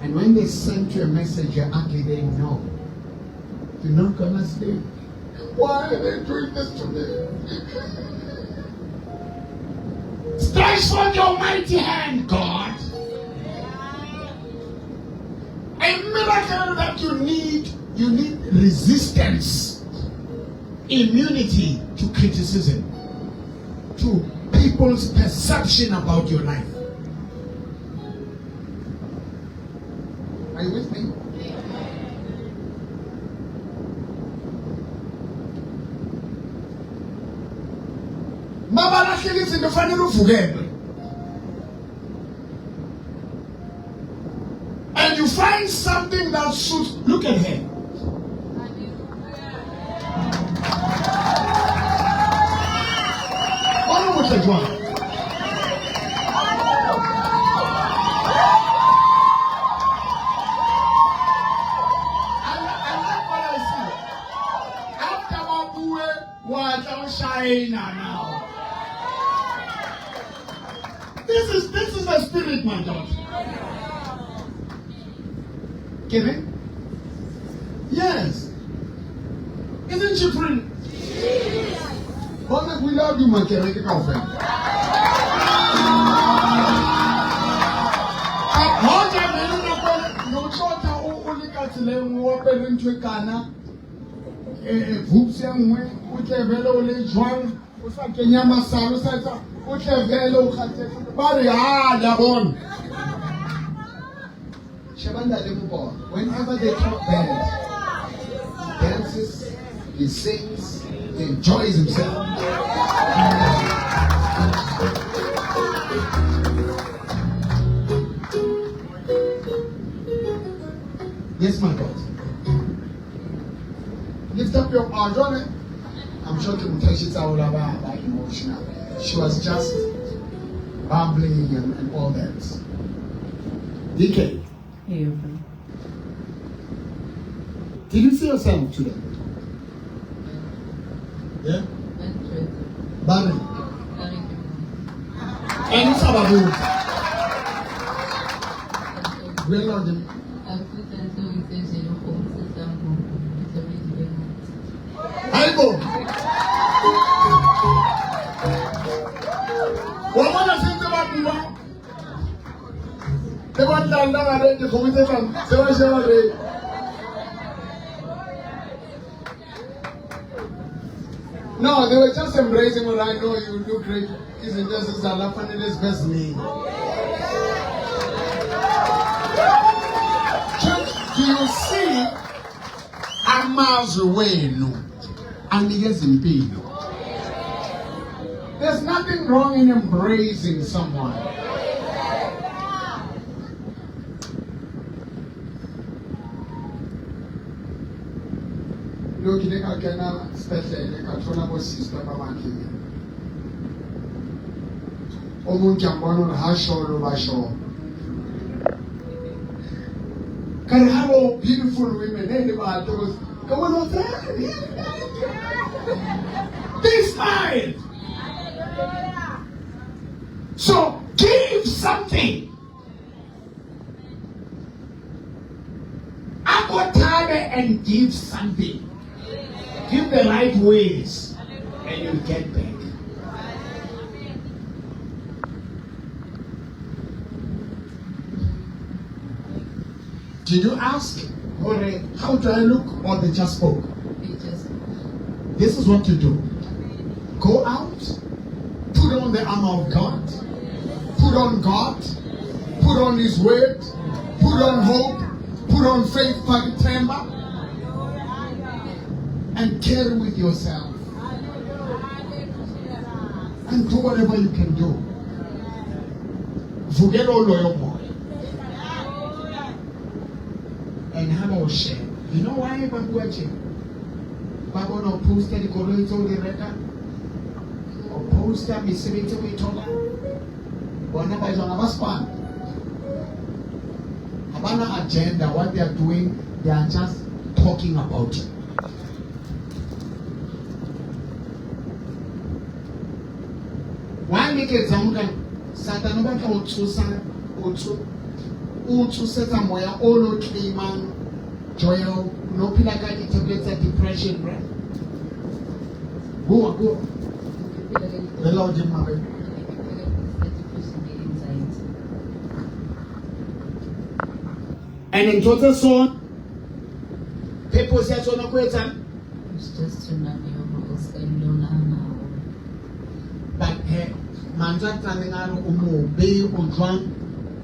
And when they send you a message, you're ugly, they know. You're not gonna sleep. Why are they doing this to me? Stretch forth your mighty hand, God. A miracle that you need resistance, immunity to criticism, to people's perception about your life. Are you with me? Mabalahlele izinto fanele uvukelwe. And you find something that suits. Look at her. Bona botle jwang? I like what I see. After ba bue, wa tla o shine now. This is the spirit, my daughter. Kevin? Yes. Isn't she pretty? Bona go ile a duma kereke kaofela. Hoja mele nako no tlotla o le ka tsela e nngwe o apere ntho e kana hoops e nngwe o tle vele o le jwang o sa kenya masalo o sa etsa o tle vele o kgathetse ba re ha la bona. Shebanda le mo. Whenever they talk bad, he dances, he sings, he enjoys himself. Yes, my God. Lift up your arm. Johnny. I'm sure to ba emotional. She was just bubbling and all that. DK, Hey, did you see yourself today? Yeah? Barry. And Sababu. Well, on Hayibo. Wa bona se ntse ba bua. Le ba tlalla ba re dikgomo tse bang se ba sheba re. No, they were just embracing what I know you look great. Izinto ezizala fanele zibe ziningi. Church, do you see amazwi wenu anikeza impilo? There's nothing wrong in embracing someone. Lo ke ile ka kena sepetlele ka thola bo sister ba batle. O mong ke a mmona hore ha sholo ba sholo. Ka re hello beautiful women hey le batle ka bona they smiled. So give something. Ako thabe and give something. Give the right ways and you'll get back. Did you ask hore how do I look or they just spoke? They just This is what you do. Go out, put on the armor of God, put on God, put on His word, put on hope, put on faith, Fakitemba, and carry with yourself. And do whatever you can do. Vukela loyo moya. And have a share. You know why ba bua tje? Ba bona o posta dikoloi tseo di rekang, o posta mesebetsi o e tholang. Bona ba jwang ha ba spana. Ha bana agenda. What they are doing, they are just talking about you. Why make it sound like Satan o batla ho tsosa o tso o tsosetsa moya o lo claimang Joel no phela ka di-tablets tsa depression right? Bua bua. Le la hodimo mare. Anxiety. And ntho tse so purpose ya tsona ko etsang It's just to numb you hore o ska dula o nahana haholo. But he mantswe a tlaleng a re o mobe o jwang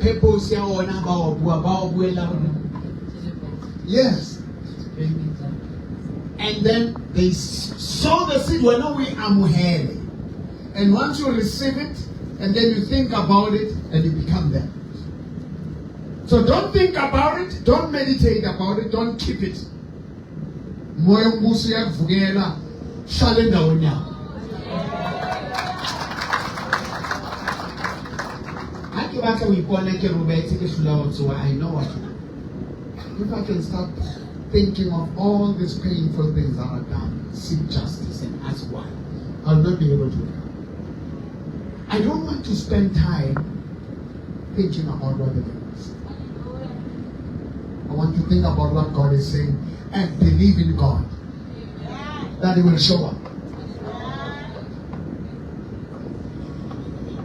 purpose ya ona ba o bua ba o buela hore yes. To bring me down. And then they sow the seed when we amuhele. And once you receive it, and then you think about it, and you become them. So don't think about it, don't meditate about it, don't keep it. Moya wombuso uyakuvukela, hlala endaweni yakho. Ha ke batla ho ipona ke robetse ke hlula ho tsoha, I know what to do. If I can start thinking of all these painful things that are done, seek justice and ask why, I'll not be able to wake up. I don't want to spend time thinking about what the devil is. I want to think about what God is saying and believe in God that He will show up.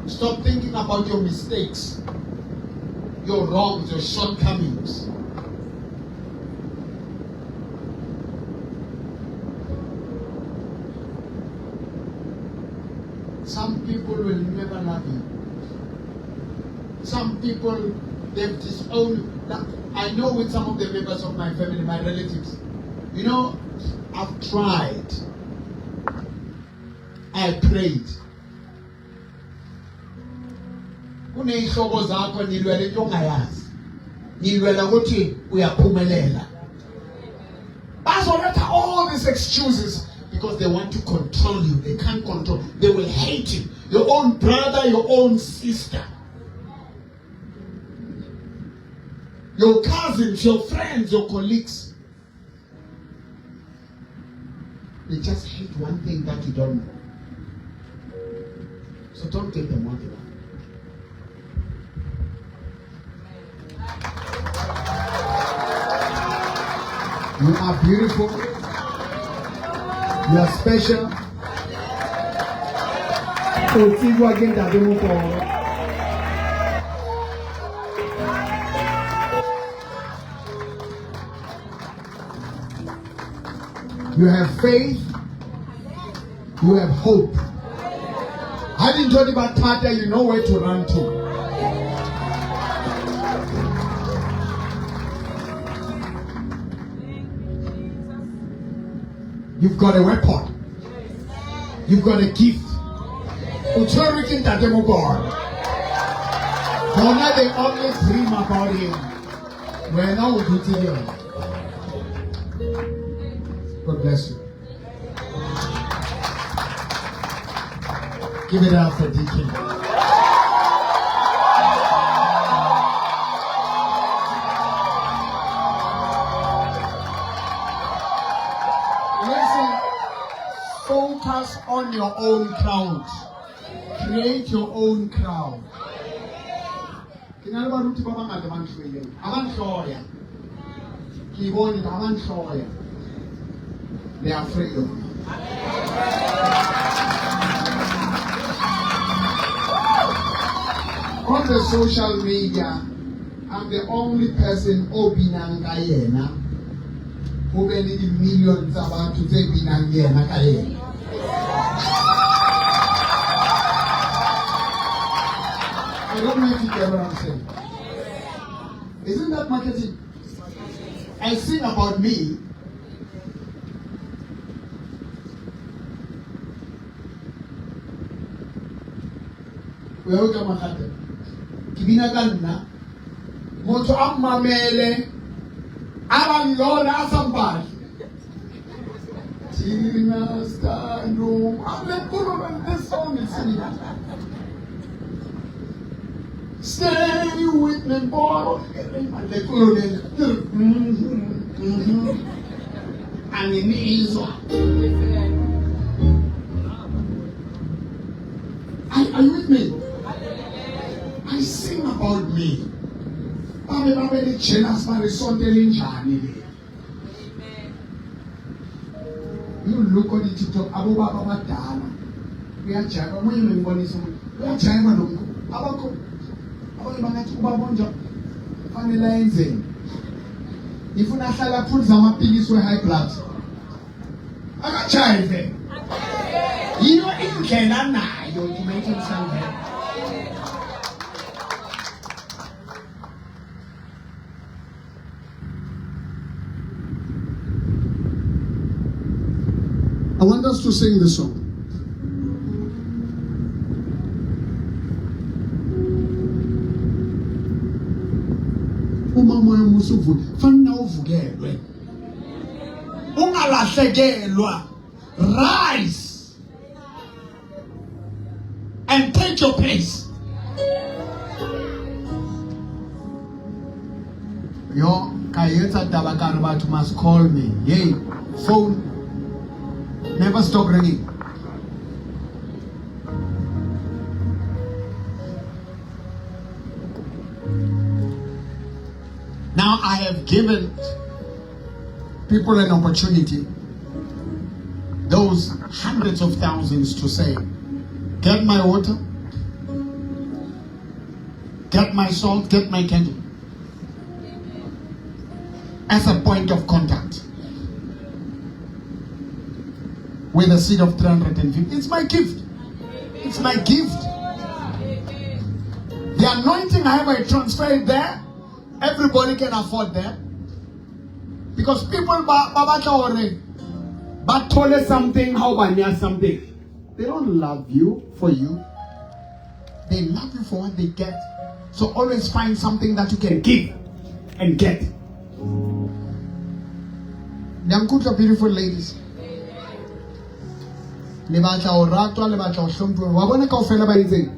Stop thinking about your mistakes, your wrongs, your shortcomings. Some people will never love you. Some people, they've disowned you. Now, I know with some of the members of my family, my relatives, you know, I've tried. I prayed. Kuney'hlobo zakho nilwela into ongayazi. Nilwela ukuthi uyaphumelela. Bazoletha all these excuses because they want to control you. They can't control. They will hate you. Your own brother, your own sister. Your cousins, your friends, your colleagues. They just hate one thing that you don't know. So don't give them what they want. You are beautiful. You are special. O tsejwa ke Ntate Mokoro. You have faith. You have hope. Ha dintho di ba thata, you know where to run to. You've got a weapon. You've got a gift. O tshwerwe ke Ntate Mokone. Bona they only dream about him. Wena o dutse le yona. God bless you. Give it up for Deacon. Listen, focus on your own crowd. Create your own crowd. Ke na le baruti ba bangata ba ntlhoileng. Ha ba ntlhoya. Ke bone ha ba ntlhoya. They are afraid of me. On the social media, I'm the only person o binang ka yena. Ho be le di-million tsa batho tse binang le yena ka yena. I don't know if you get what I'm saying. Isn't that marketing? I sing about me. O ya o ka magate. Ke bina ka nna. Motho a mmamele, a ba nlora, a sa mpatle. Thina sithando. I'm like, this song is singing. Stay with me, boy. Anginizwa. Are you with me? I sing about me. Babe babe le jealous ba re sonte le njani le. You look on the TikTok abo baba abadala. Uyajayiva omunye ngibonisa umuntu. Uyajayiva lo mkhulu. Abakho abanye bangathi ubaba onjani fanele ayenzeni. Ifuna ahlala aphuze amapilisi we-high blood. Akajayive. Yiyo indlela nayo to make himself happy. I want us to sing the song. Uma moya omuhle uvuke, fanele uvukelwe. Ungalahlekelwa. Rise and take your place. Yo, ka etsa taba ka re batho must call me. Hey, phone never stop ringing. Now I have given people an opportunity, those hundreds of thousands, to say, get my water, get my salt, get my candle, as a point of contact with a seed of 350. It's my gift. It's my gift. The anointing I have, I transfer it there. Everybody can afford that. Because people ba batla hore ba thole something, how ba nea something. They don't love you for you. They love you for what they get. So always find something that you can give and get. Nyankutla, beautiful ladies. Le batla ho ratwa, le batla ho hlomphuwa. Wa bona kaofela ba itseng?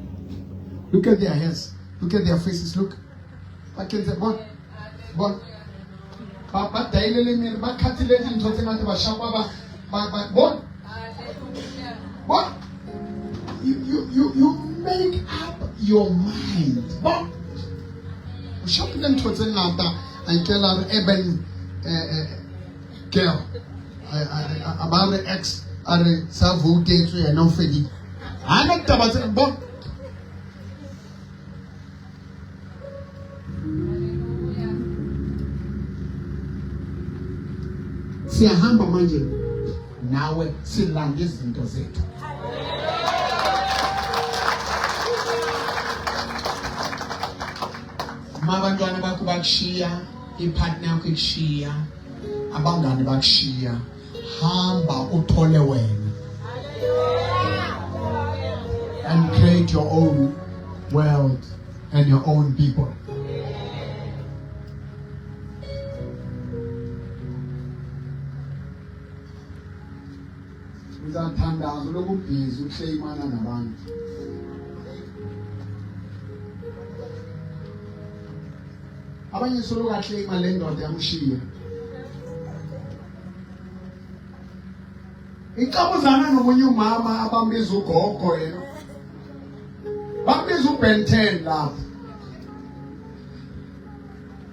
Look at their hairs. Look at their faces. Look. Ba kentse bona. Bona. Ba ba daile le mmele, ba khathile dintho tse ngata, ba shapa ba ba ba bona. Bona. You make up your mind. Bona. O shapile ntho tse ngata, a nkela re urban girl. A ba re ex a re sa voutetswe yena o fedile. Ha na ditaba tse bona. Siyahamba manje nawe silanda izinto zethu. Uma abantwana bakho bakushiya, ipartner yakho ikushiya, abangani bakushiya, hamba uthole wena and create your own world and your own people. Uzathandaza lokhu busy uhleyimana nabantu. Abanye solo kahle imali le ndoda yamshiya. Icabuzana nomunye umama abambiza ugogo yena. Bambiza uBen 10 lapho.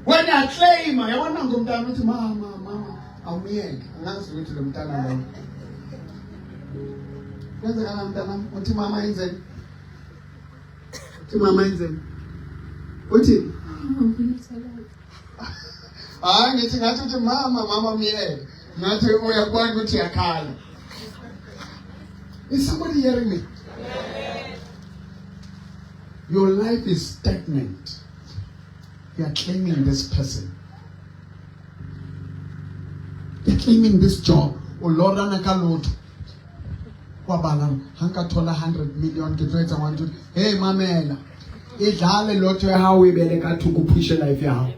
Wena claim yabona ngomntana uthi mama mama awumyeke angazi ukuthi lo mntana lo. Kwenzeka mntana uthi mama yenzeni? Uthi mama yenzeni? Uthi hayi ngithi ngathi uthi mama mama myeke ngathi uyakubona ukuthi uyakhala. Is somebody hearing me? Your life is stagnant. You are claiming this person. You're claiming this job. O lorana ka lotho. Kwa bala ha nka thola 100 million ke tlo etsa 1 2. Hey mamela. E dlale lotho ya hao e bele ka thoko pushe life ya hao.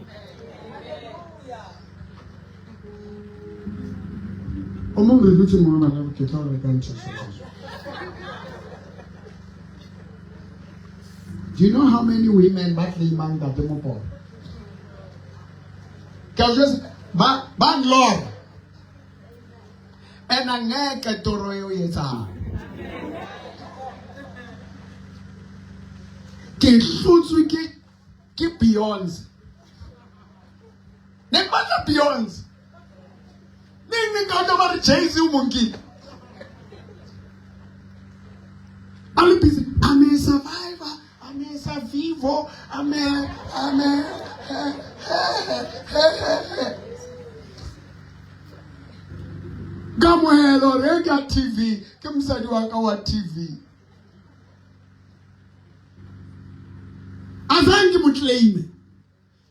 O mong re dutse mo bana ke tlo reka ntho. Do you know how many women ba claimang Ntate Mopolo? Ke a jwetsa ba ba nlora. And angeke toro eo e etsang. Ke hlotswe ke ke Beyonce. Ne ke batla Beyonce. Neng neng ka utlwa ba re Jay-Z o mo nkile. A le busy. I'm a survivor. I'm a survivor. I'm a I'm a Kamohelo re ka TV ke mosadi wa ka wa TV. Azange mo claim.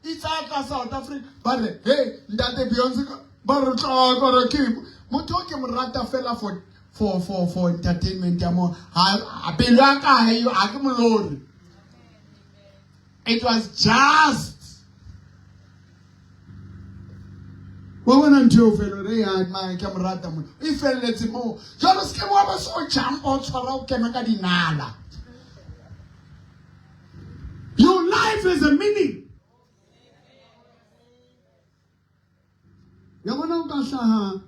Itsa tla South Africa ba re hey ntate Beyonce ba re tla ka re ke motho o ke mo rata fela for for for for entertainment ya mo ha pelo ya ka ha eyo ha ke molori. It was just wa bona ntho eo fela re ya ma ke mo rata mo e felletse mo jalo se ke wa ba so jump o tshwara o kena ka dinala. Your life has a meaning. Yabona o ka hlaha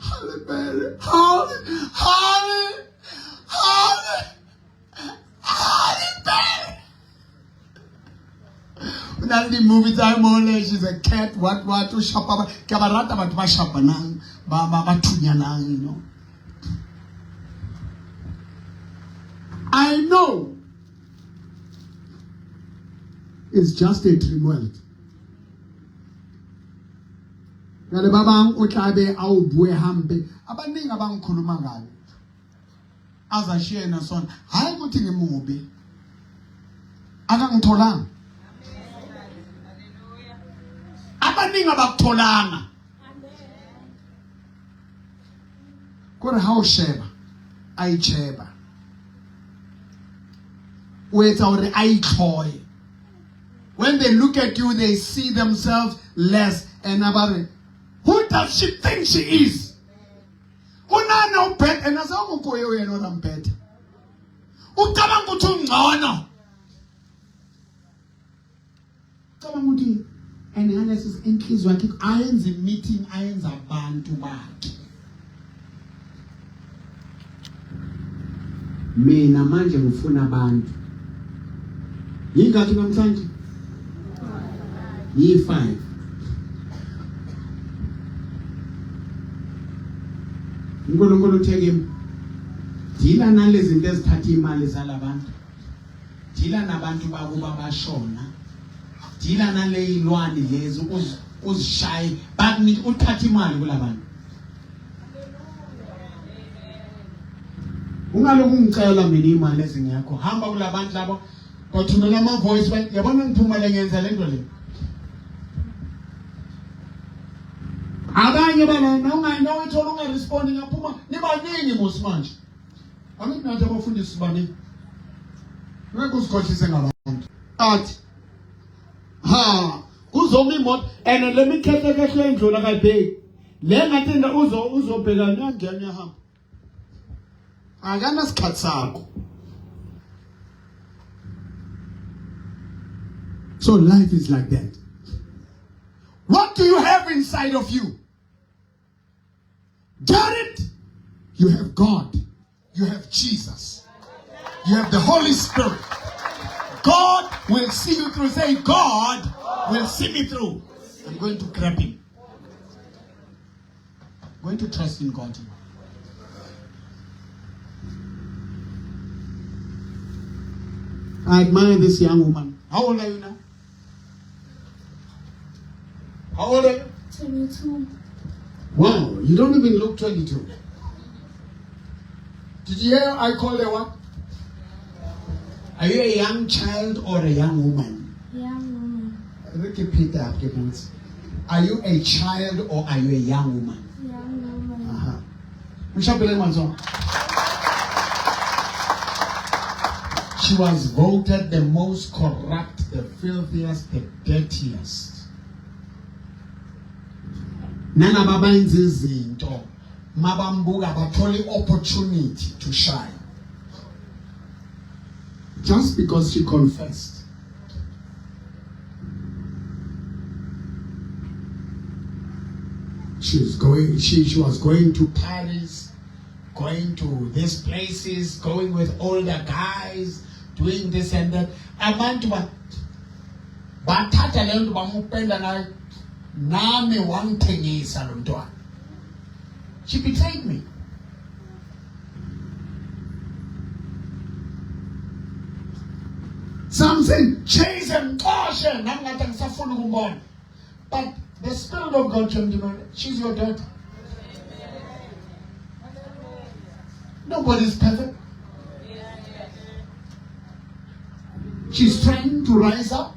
Halle Berry, Halle, Halle, Halle, Halle Berry. O na le di-movie tsa mole, she's a cat, what, what, o shapa ba, ke a ba rata batho ba shapanang, ba, ba, ba thunyanang, you know. I know it's just a dream world. Jwale ba bang o tla be a o bue hampe, abaningi abangikhuluma ngayo azashiye yena sona. Hayi ukuthi ngimubi, akangitholanga. Abaningi abakutholanga kore ha o sheba a itsheba o etsa hore a itlhoye. When they look at you, they see themselves less and ba re, who does she think she is? O nahana o better, and asa o moko eo yena o rang better. O cabanga ukuthi ungcono. Cabanga ukuthi and ngalesi inhliziyo yakhe ayenze meeting ayenza abantu bakhe. Mina manje ngifuna abantu. Yingakhi namhlanje? Yi-5. uNkulunkulu uthe kimi dila nalezi zinto ezithatha imali zalabantu, dila nabantu bakuba bashona, dila naleyilwane lezi uzishaye bakunike uthathe imali kulabantu. Ungalokhu ungicela mina imali ezingekho, hamba kulabantu labo Bathumela ama-voice yabona ngiphuma le ngenza le nto le. Abanye bana nawungayithola ungarespondi ngaphuma nibaningi musi manje. Angithi nathi abafundisi baningi. Ngeke uzikhohlise ngabantu. Athi ha kuzoma imoto and le mikhehle kehle indlula kayibheki. Le ngathi uzo uzobheka ngiyangena uyahamba. Akanasikhathi sakho. So life is like that. What do you have inside of you? Get it? You have God. You have Jesus. You have the Holy Spirit. God will see you through. Say, God will see me through. I'm going to grab him. I'm going to trust in God. I admire this young woman. How old are you now? How old are you? 22. Wow, you don't even look 22. Did you hear I called her what? Are you a young child or a young woman? Young woman. Are you a child or are you a young woman? Young woman. Uh-huh. She was voted the most corrupt, the filthiest, the dirtiest. Nalaba benza izinto mabambuka bathola i-opportunity to shine. Just because she confessed. She was going to Paris, going to these places, going with older guys, doing this and that. Abantu bathatha le nto bamupenda nayo nami wangithengisa lo mntwana. She betrayed me. Some say, chase him, xoshe, nami ngathi angisafuni ukumbona. But the Spirit of God came to me, she's your daughter. Nobody's perfect. She's trying to rise up.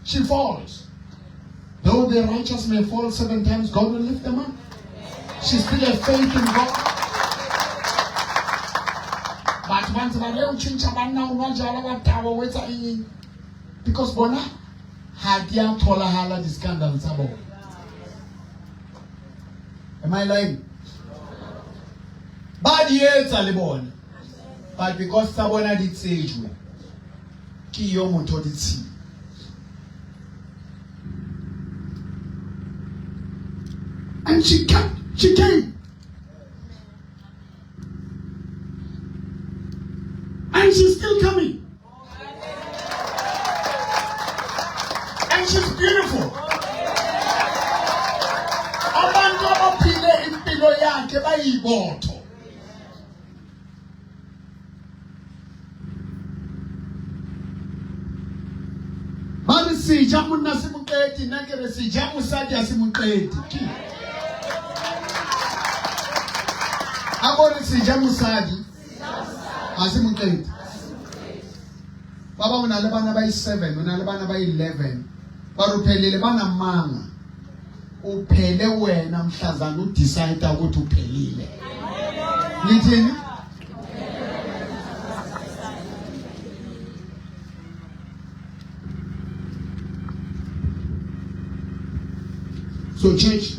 She falls. Though the righteous may fall 7 times, God will lift them up. She still has faith in God. But once ba re o tjhentjha banna o nwa jwala ba tawa o etsa eng? Because bona ha di a tholahala di-scandal tsa bona. Am I lying? Ba di etsa le bona. But because tsa bona di tsejwe, ke yo motho di tshila. And she came. And she's still coming. And she's beautiful. Abantu abaphile impilo yakhe bayibotho. Ba re seja monna se moqete, nna ke re seja mosadi a se moqete. A ko re seja mosadi a se moqete. Ba bang o na le bana ba 7, o na le bana ba 11. Ba re o phelile ba na manga. O phele wena mhlazana o decide ukuthi uphelile. Ngithini? So church,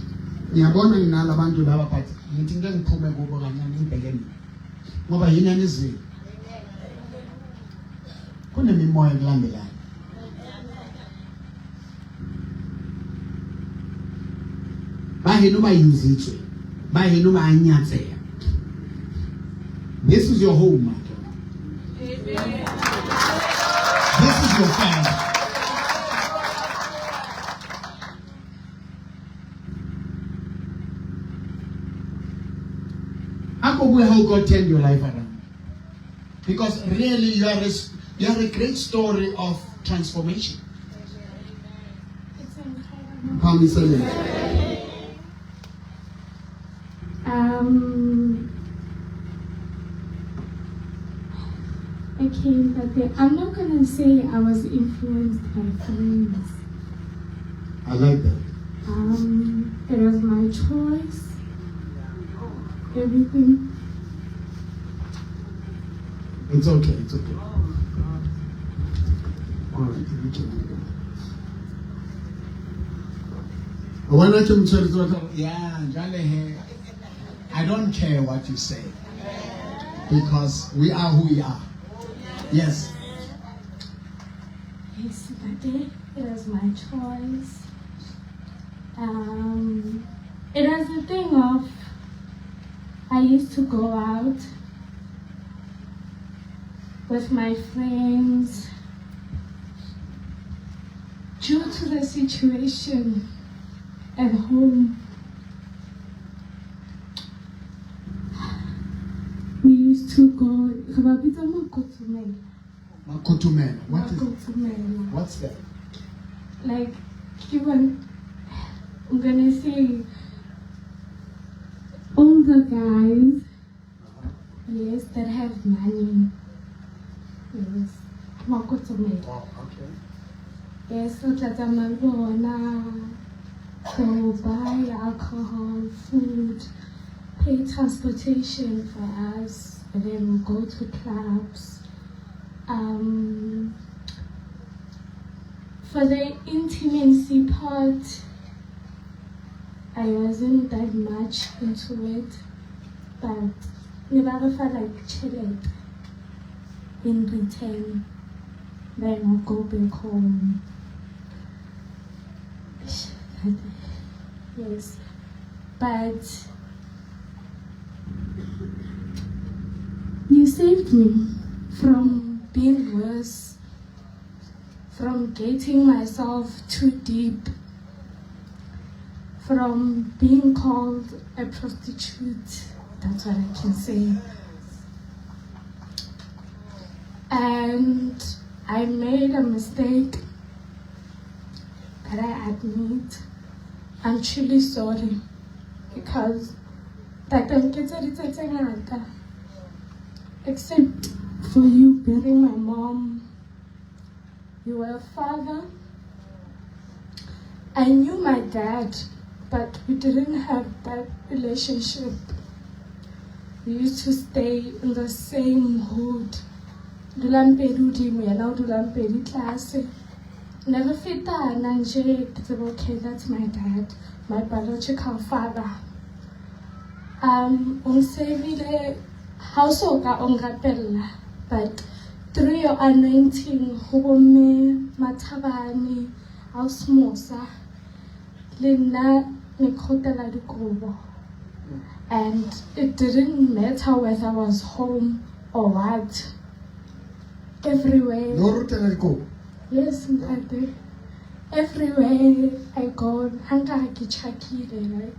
ngiyabona nginala abantu laba but ngithi ngeke ngiphume kubo kancane ngibheke mina. Ngoba yini anizile? Kunemimoya ekulandelayo. Ba heno ba yuzitswe, ba heno ba nyatseha. This is your home, my daughter. Amen. This is your family. How God turned your life around. Because really you are a great story of transformation. It's incredible. Okay, Ntate, I'm not gonna say I was influenced by friends. I like that. It was my choice. Everything. It's okay, it's okay. All right, we can do that. Wena ke motshwaritsi wa tla- Yeah, jwale he, I don't care what you say because we are who we are. Yes. Yes, Ntate, it was my choice. It was a thing of I used to go out with my friends. Due to the situation at home, we used to go. Re ba bitsa makotsomela. Makotumela. What is Makotsomela. What's that? Like, even I'm gonna say all the guys, yes, that have money. Yes, makotsomela. Oh, okay. Yes, o tla tsamaya le bona, they will buy alcohol, food, pay transportation for us, and then we'll go to clubs. For the intimacy part, I wasn't that much into it, but ne ba re fa like tjhelete in return. Then I'll go back home. Yes, but you saved me from being worse, from getting myself too deep, from being called a prostitute. That's what I can say. And I made a mistake that I admit. I'm truly sorry because that nketseditse tse ngata, except for you burying my mom. You were a father. I knew my dad, but we didn't have that relationship. We used to stay in the same hood. Dulang pedi hodimo, yena o dulang pedi tlase. Ne re fetana nje, ke tseba, okay, that's my dad, my biological father. O nsavile, ha o so ka o nrapella, but through your anointing, ho bomme Mathabane, Ausmosa, le nna ne ke rotela dikobo. And it didn't matter whether I was home or what. Everywhere. No rotela dikobo. Yes, ntate. Everywhere I go, ha nkare ke tjhakile, right?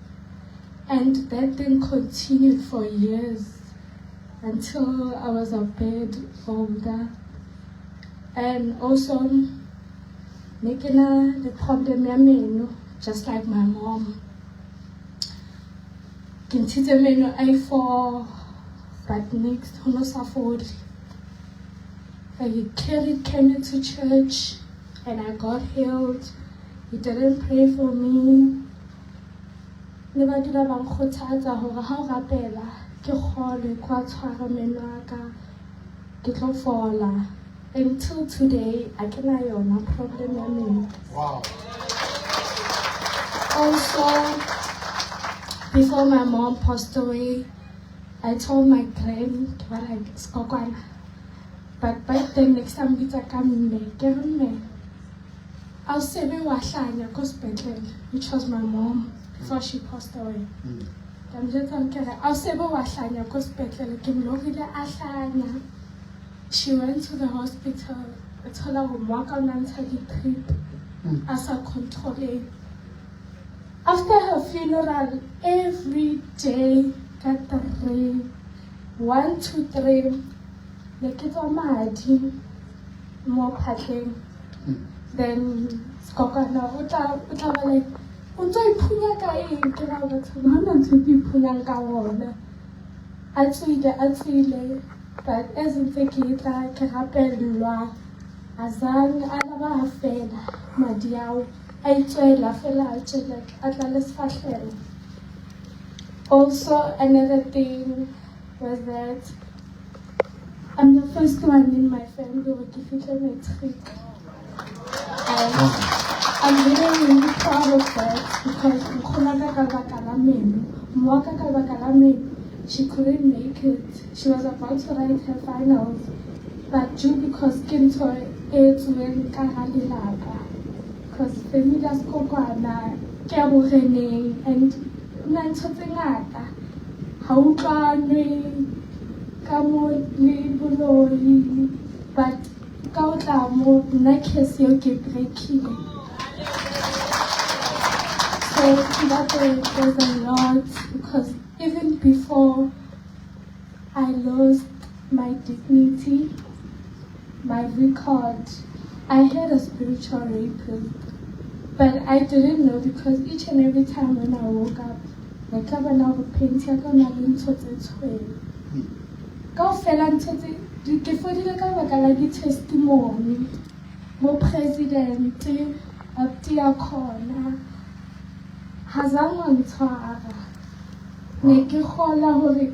And that thing continued for years until I was a bit older. And also, ne ke na le problem ya meno, just like my mom. Ke ntshitse meno a 4, but next ho no sa fole. I carried came into church and I got healed. He didn't pray for me. Ne ba dula ba nkgothatsa hore ha o rapela ke kgolwe ke wa tshwara meno a ka ke tlo fola. Until today, a ke na yona problem ya meno. Wow. Also, before my mom passed away, I told my grand, ke ba like, "Skokwana." But back then, next time bitsa ka mme, ke re mme, a o sebe wa hlanya ko sepetlele, which was my mom before she passed away. Ka mo jwetsa ke re, a o sebe wa hlanya ko sepetlele, ke mo lorile a hlanya. She went to the hospital, a thola hore mo wa ka o na ntsha di-drip, a sa control. After her funeral, every day, ka 3, 1, 2, 3, ne ke tswa madi mo phatleng. Then Skokwana o tla ba like, o ntso iphunya ka eng? Ke ra batho, ha hona ntho e ke iphunyang ka ona. A tswile, a tswile. But as ntse ke tla ke rapellwa, azang a laba ha fela madi ao a itswela fela a tjela a tla le sefahleho. Also, another thing was that I'm the first one in my family hore ke fihle matric. And I'm really, really proud of that because nkgono wa ka ka lebaka la meno, mme wa ka ka lebaka la meno, she couldn't make it. She was about to write her finals, but due because ke ntho e etsuweng ka hara lelapa, because family ya Sekokwana ke ya boreneng and ho na ntho tse ngata, ha utlwanwe ka mo le boloi, but ka ho tla mo nna case eo ke break-ile. So that there's a lot because even before I lost my dignity, my record, I had a spiritual rapist. But I didn't know because each and every time when I woke up, ne ka bona hore panty ya ka na le ntho tse tshweu. Kaofela ntho tse ke fodile ka lebaka la di-testimony bo president abuti ya khona ha zang wa ntshwara. Ne ke kgola hore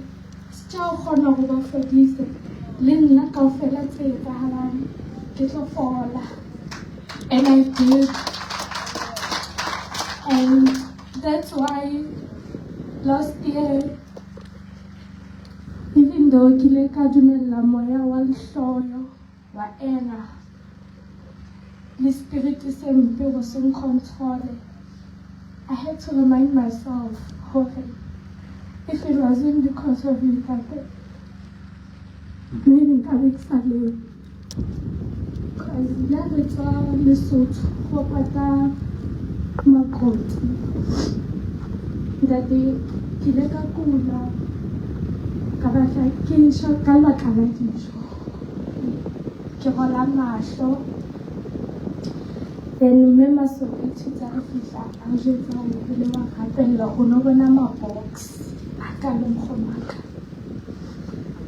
setjha o kgona ho ba fodise le nna kaofela tse etsahalang ke tlo fola. And I did. And that's why last year, even though ke ile ka dumella moya wa lehloyo wa anger le spirit se mpe go se control, I had to remind myself hore if it wasn't because of you, Ntate, maybe nkabe ke sa leo. Because la re tswa Lesotho go pata makoti. Ntate, ke ile ka kula ka batla ke shwa ka lebaka la dijo. Ke rola mahlo. Then mme Masoetho tsa re fihla a re jwetsa hore o ile wa rapella o no bona ma-box a ka le nkgono wa ka.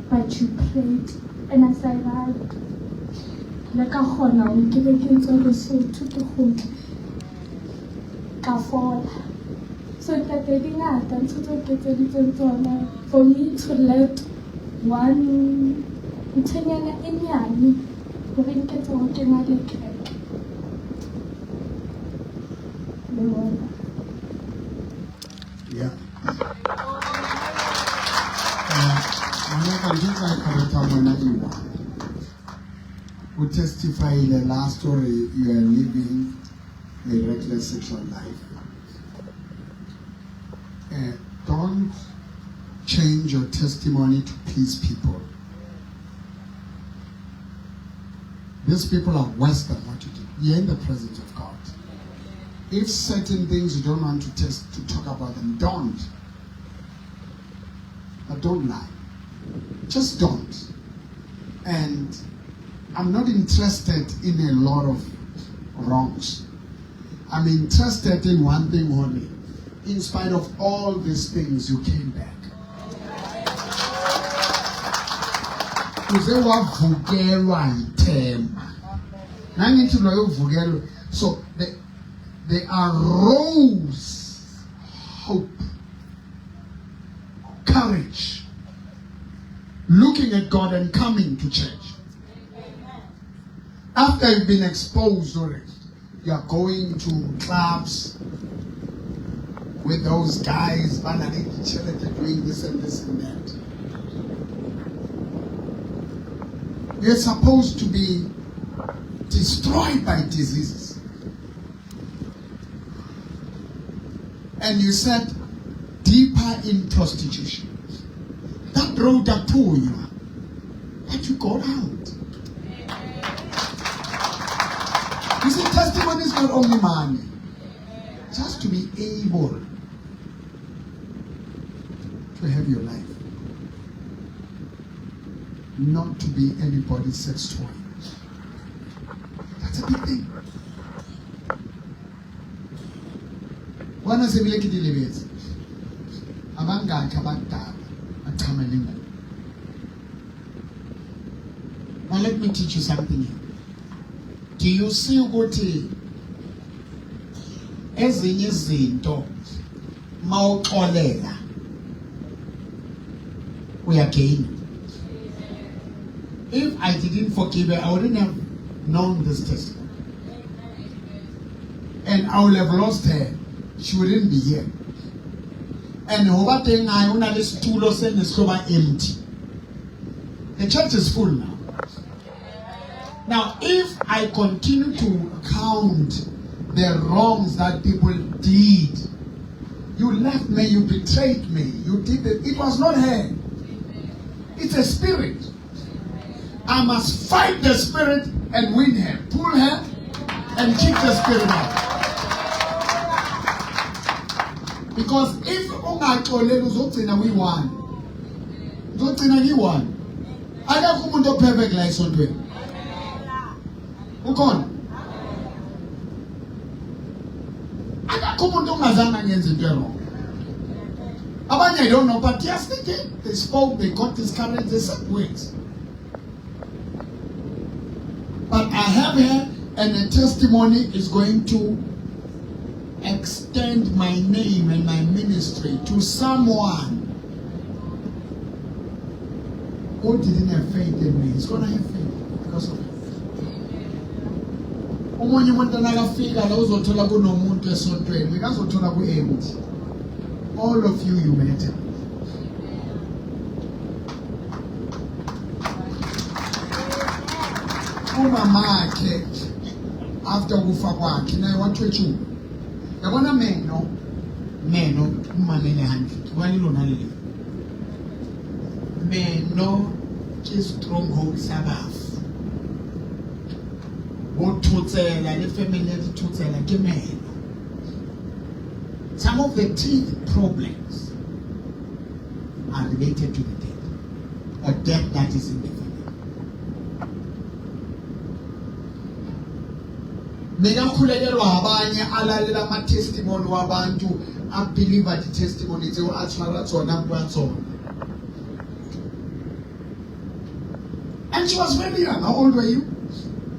But you prayed and I survived. Ke ile ka kgona hore ke be ke tswe Lesotho ke kgutle ka fola. So ntate di ngata ntho tseo ke etseditsweng tsona for me to let one nthonyana e nyane hore nketse hore ke na le kereke le bona. Yeah. Ngwanaka ntho tsa correcta ngwana e one. O testifyile last story you are living a reckless sexual life. Don't change your testimony to please people. These people are worse than what you did. You're in the presence of God. If certain things you don't want to test to talk about them, don't. But don't lie. Just don't. And I'm not interested in a lot of wrongs. I'm interested in one thing only. In spite of all these things, you came back. Uze wavukelwa yithemba. Nangithi loyo uvukelwe. So there arose hope, courage, looking at God and coming to church. After you've been exposed already, you are going to clubs with those guys, doing this and this and that. You're supposed to be destroyed by diseases. And you said deeper in prostitution. That road that pull you, but you got out. You see, testimony is not only money. Just to be able to have your life. Not to be anybody's sex toy. That's a big thing. Bona sebile ke di lebetse. Abangakhi abadala bachamela ingubo. Now let me teach you something here. Do you see ukuthi ezinye izinto mawuxolela uyagain? If I didn't forgive her, I wouldn't have known this testimony. And I would have lost her. She wouldn't be here. And hoba teng hae o na le setulo se ne se tlo ba empty. The church is full now. Now, if I continue to count the wrongs that people did, you left me, you betrayed me, you did it. It was not her. It's a spirit. I must fight the spirit and win her, pull her, and kick the spirit out. Because if ungaxoleli uzogcina uyi-one, uzogcina ngiyi-one. Akekho umuntu operfect la esontweni. Ukhona? Akekho umuntu ongazange angenze into wrong. Abanye I don't know, but yes, they did. They spoke, they got discouraged, they said words. But I have her, and the testimony is going to extend my name and my ministry to someone who didn't have faith in me. He's going to have faith because of it. Omunye umuntu nakafika la uzothola kunomuntu esontweni, bekazothola ku-empty. All of you, you matter. Umamakhe after ukufa kwakhe naye wathwetshulwa. Yabona meno meno umamele hantle ke bua le lona le le meno ke stronghold sa bafu bo thotsela le family ya dithotsela ke meno. Some of the teeth problems are related to the death or death that is in the family. Bekakhulekelwa abanye alalela ama-testimony wabantu abelieve di-testimony tseo a tshwara tsona bua tsona. And she was very young. How old were you?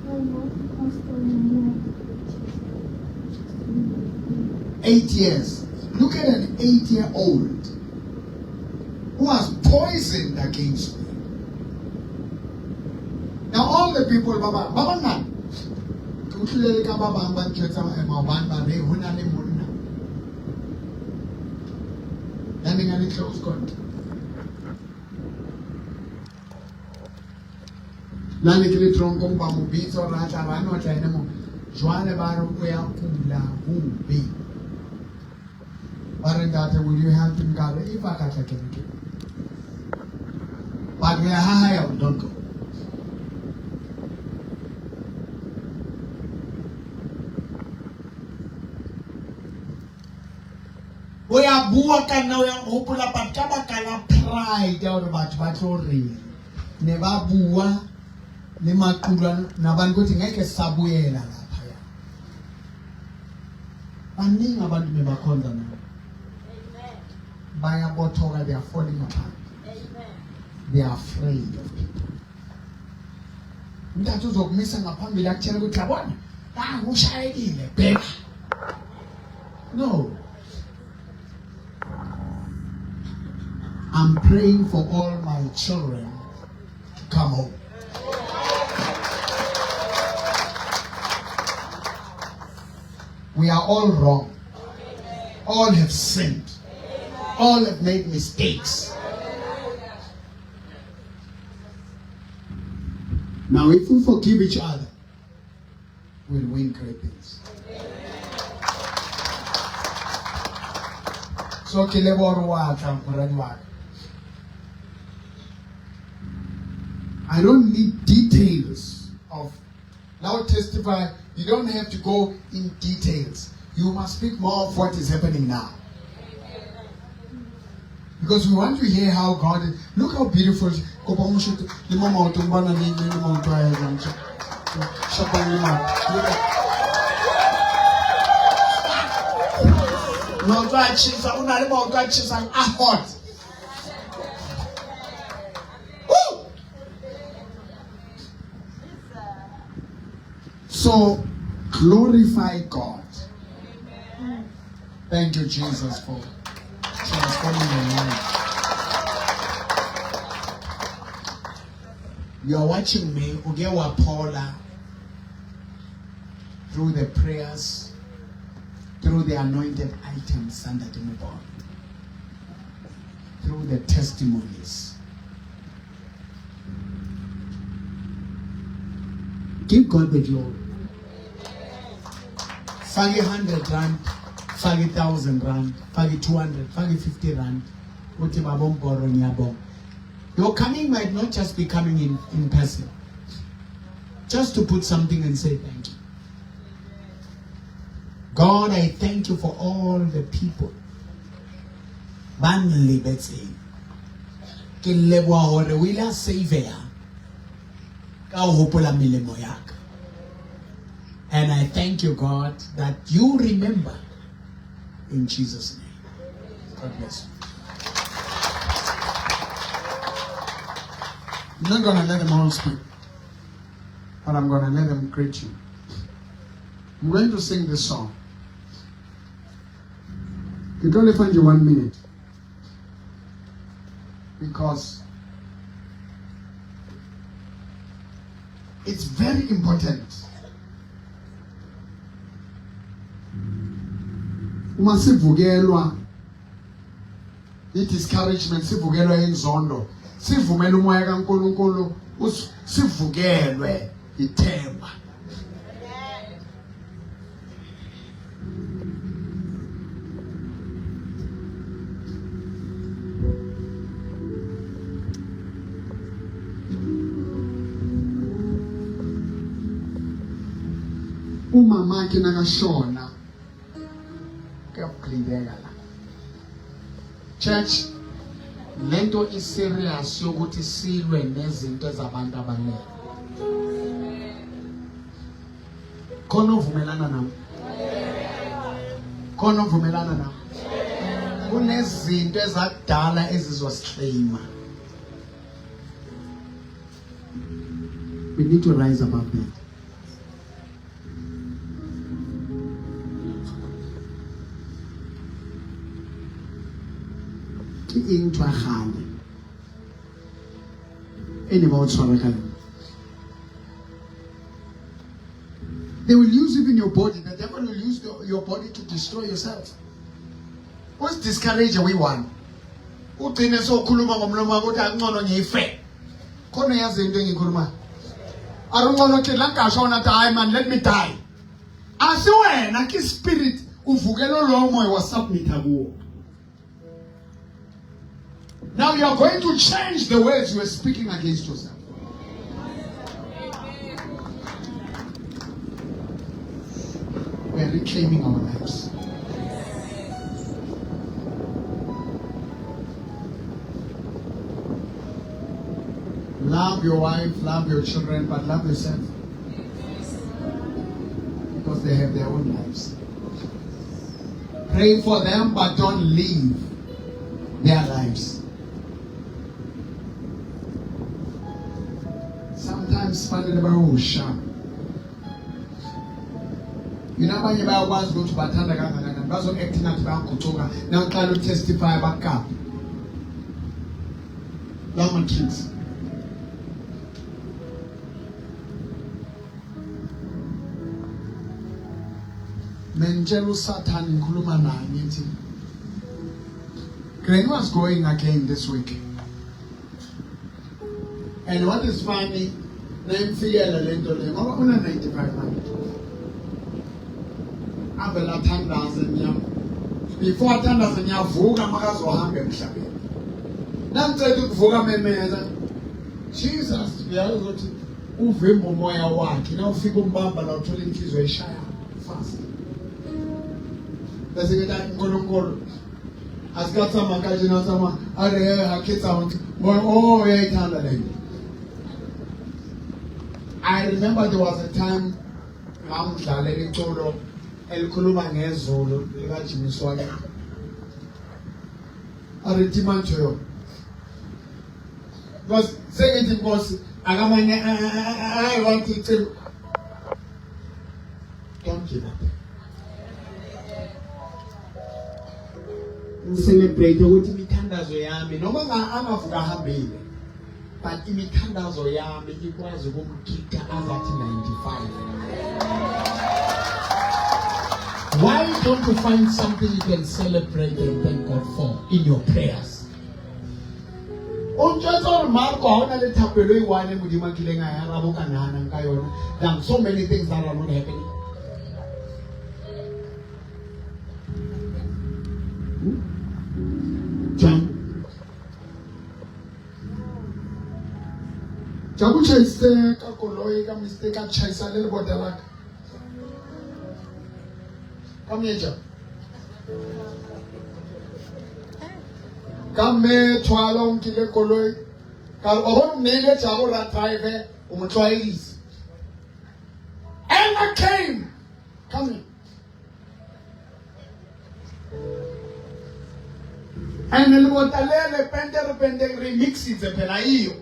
My mom passed away when I was 8 years. Look at an 8-year-old who was poisoned against me. Now all the people ba ba bangata ke utlwile le ka ba bang ba ntjwetsa maobane ba re ho na le monna ya neng a le close contact nna ne ke le tronkong ba mo bitsa hore a tla ba no tla ene mo jwale ba re o ya kula hobe ba re ntate, will you help him? Ka re if a ka tla kerekeng, but we are hae, I will not go. O ya bua ka nna o ya hopola, but ka baka la pride ya hore batho ba tlo reng ne ba bua le maqulwana nabantu ukuthi ngeke sisabuyela laphaya. Baningi abantu bebakhonza nabo bayabothoka, they are falling apart, they are afraid of people. Umntathu uzokumisa ngaphambili akutshela ukuthi yabona la ushayekile bheka. No, I'm praying for all my children to come home. We are all wrong. All have sinned. All have made mistakes. Now, if we forgive each other, we'll win great things. So ke leboha hore wa tla, moradi wa ka. I don't need details of now testify. You don't have to go in details. You must speak more of what is happening now. Because we want to hear how God is. Look how beautiful. Kopa mo shoot le mo maotong bana le maoto a etsang so. Shapang le maoto. Look at maoto a tjhesa, o na le maoto a tjhesang a hot. Woo! So glorify God. Thank you, Jesus, for transforming your life. You are watching me, uke waphola through the prayers, through the anointed items under the mobile, through the testimonies. Give God the glory. Fake 100 rand, fake 1000 rand, fake 200, fake 50 rand. Uthi baba uMboro ngiyabonga. Your coming might not just be coming in person. Just to put something and say thank you. God, I thank you for all the people. Ba nlebetseng. Ke leboha hore o ile a saveha ka ho hopola melemo ya ka. And I thank you, God, that you remember in Jesus' name. God bless you. I'm not going to let them all speak, but I'm going to let them greet you. I'm going to sing this song. You only find you 1 minute. Because it's very important. Uma sivukelwa i-discouragement, sivukelwa inzondo, sivumela umoya kaNkulunkulu, sivukelwe ithemba. Umama wakhe nakashona kuyakuqhibeka la. Church, lento is serious yokuthi silwe nezinto zabantu abanele. Khona uvumelana nami? Khona uvumelana nami? Kunezinto ezakudala ezizosiclaima. We need to rise above that. Ke eng ntho ya kgale e ne ba o tshwara ka yona? They will use even your body. The devil will use your body to destroy yourself. What's discourage we want? Ugcine sokhuluma ngomlomo wakho uthi akungcono ngife. Khona yazi into engikhulumayo. Arungcono ke la ngashona athi hayi man let me die. Asiwena ke spirit uvukelo lo moya wa submit kuwo. Now you are going to change the words you are speaking against yourself. We are reclaiming our lives. Love your wife, love your children, but love yourself. Because they have their own lives. Pray for them, but don't leave their lives. Sometimes fanele bayosha. You know abanye bayakwazi ukuthi bathanda kangakanani, bazo-act ngathi bayagucuka, nawuqala utestify bakukaphi. Lawo ma-tricks. Mentshela uSathane ngikhuluma naye ngithi Granny was going again this week. And what is funny, nayimfikela lento le ngoba una 95 manje. Avela athandaze ngiyam. Before athandaze ngiyavuka makazohamba emhlabeni. Nangicela ukuvuka memeza. Jesus uyazi ukuthi uvimba umoya wakhe nawufika umbamba la uthola inhliziyo eshaya fast. Bese ke uNkulunkulu asikatsama kanje natsama are haketsa oh uyayithanda le nto. I remember there was a time ngamdlalela iculo elikhuluma ngezulu likaJimmy Swaggart. Arithi manje yo. Because sengithi inkosi akamanye I want to. not give up. Ngicelebrate ukuthi imithandazo yami noma angavuka ahambile but imithandazo yami ikwazi ukumkhipha azathi 95. Why don't you find something you can celebrate and thank God for in your prayers? O ntjwetsa gore Marko ha o na le thapelo e one Modimo a kileng a e araba o ka nahanang ka yona than so many things that are not happening. Jang? Jabu tjhaisitse ka koloi ka mistake a tjhaisa le lebota la ka. Ka meja. Ka mme thwala o nkile koloi. Ka re wa bona o neile Jabu ra drive o mo tlwaedisa. Anger came. Come here. And lebota le le pente re penteng re mixitse phela iyo.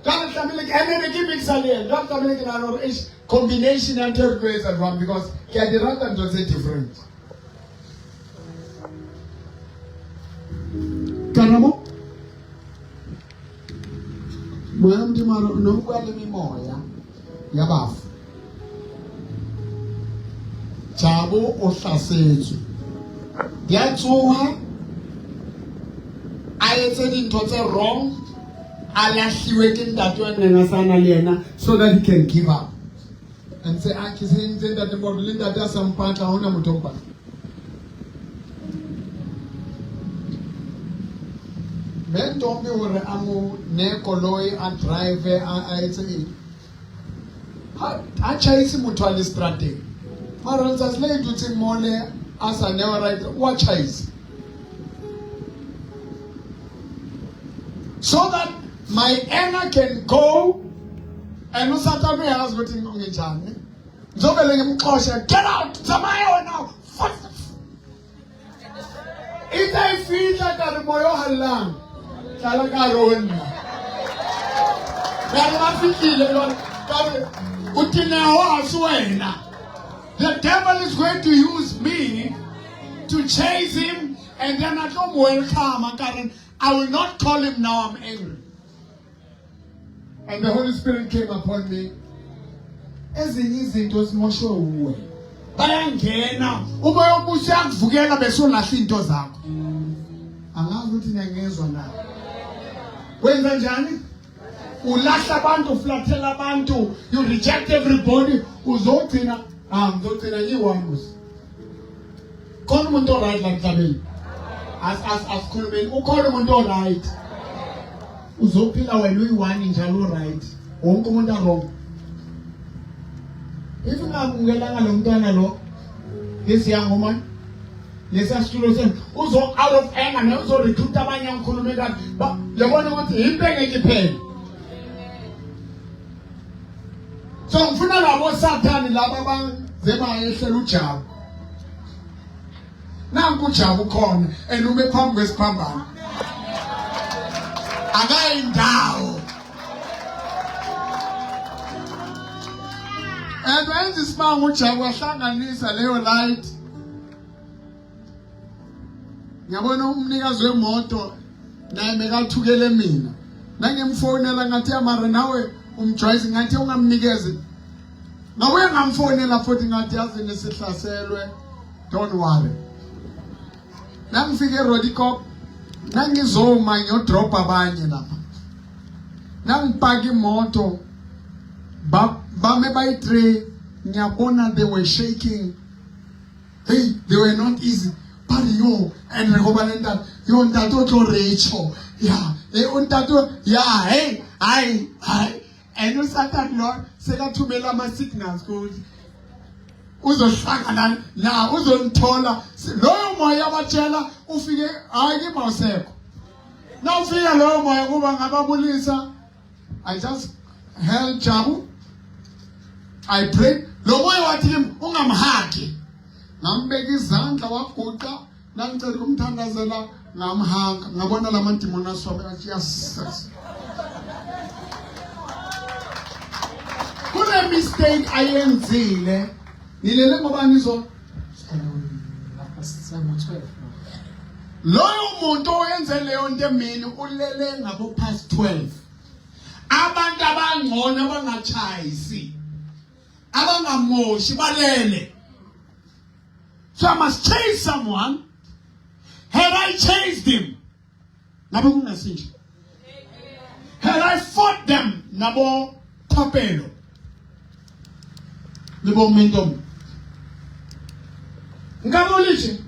Jwale tlamehile ke ene ne ke mixa le ena. Jwale tlamehile ke nahane hore eish combination ya ntho e re tlo etsa jwang because ke a di rata ntho tse different. Karabo? Moya wa Modimo a re no bua le memoya ya bafu. Jabo o hlasetswe. Di a tsoha a etse dintho tse wrong a lahliwe ke ntate wa neng a sa na le yena so that he can give up and say a ke sentse ntate Mbodo le ntate a sa mpatla ha hona motho o mpatla. Mme Ntombi hore a mo ne koloi a drive a etse eng ha tjhaise motho a le strateng mara letsatsi le dutseng mole a sa newa right wa tjhaisa so that my anger can go and usathane uyazi ukuthi nginjani ngizovele ngimxoshe get out tsamaya wena e tla e fihla ka re moya o hallang tlala ka re ho nna ka re ba fihlile jwale ka re o teneho ha se wena. The devil is going to use me to chase him and then I tlo mo welcome ka re I will not call him now, I'm angry. And the Holy Spirit came upon me. Ezinye izinto zimoshwe uwe. Bayangena umoya omuhle uyakuvukela bese ulahla into zakho. Angazi ukuthi niyangezwa na. Wenza njani? Ulahla abantu, uflathela abantu, you reject everybody, uzogcina ngizogcina ngiyi-one musi. Khona umuntu o-right la emhlabeni. Asikhulumeni, ukhona umuntu o-right. Uzophila wena uyi-one njalo right. Wonke umuntu a-wrong. If ungamukelanga lo mntwana lo, this young woman, lesa situlo senu, uzo out of anger naye uzo-recruit abanye angikhulume kabi. Yabona ukuthi yimpi engeke iphele. So ngifuna labo sathane laba baze bayehlela uJabu. Nanku uJabu khona and ume phambi kwesiphambano. Akayindawo. And wenza isimanga uJabu wahlanganisa leyo light. Ngiyabona umnikazi wemoto naye mekathukele mina. Nangimfonela ngathi amara nawe umjwayezi ngathi ungamnikezi. Ngabuye ngamfonela futhi ngathi yazi nisihlaselwe don't worry. Nangifike eRodikop nangizoma ngiyodrop abanye lapha. Nangipaka imoto bame bayi-3 ngiyabona they were shaking. Hey, they were not easy. But yo, and re go le ntate, yo ntate o tlo retjho. Yeah, hey o ntate, yeah, hey, hi, hi. And uSatan lo sekathumela ama signals ukuthi uzohlangana na uzonithola. Loyo moya abatshela ufike hayi ke mawusekho. Nawufika loyo moya kuba ngababulisa. I just held Jabu. I prayed. Lo moya wathi kimi ungamhagi. Ngambeka izandla waguqa nangicela ukumthandazela ngamhanga ngabona la madimoni aswabe athi yes. Kune mistake ayenzile. Nilele ngobani izolo? Sango-12. Loyo muntu oyenze leyo nto emini ulele ngabo past 12. Abantu abangcono abangachayisi, abangamoshi balele. So I must chase someone. Had I chased him, ngabe kungasinje. Had I fought them, nabo thapelo le bo mentom, nka bo letse.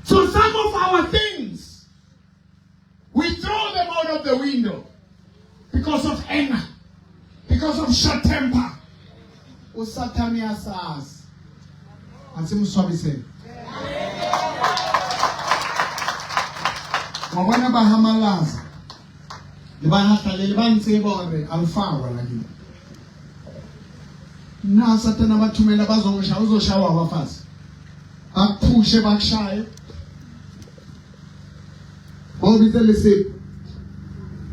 So some of our things, we throw them out of the window because of anger, because of short temper. Usathane uyasazi. Asimswabiseni. Wabona bahamalaza. Le ba hahlalele ba ntseba hore alfawa la kimi. Na Sathane bathumela bazongishaya, uzoshawa abafazi. Bakuphushe, bakushaye. Bawubitse lesepho.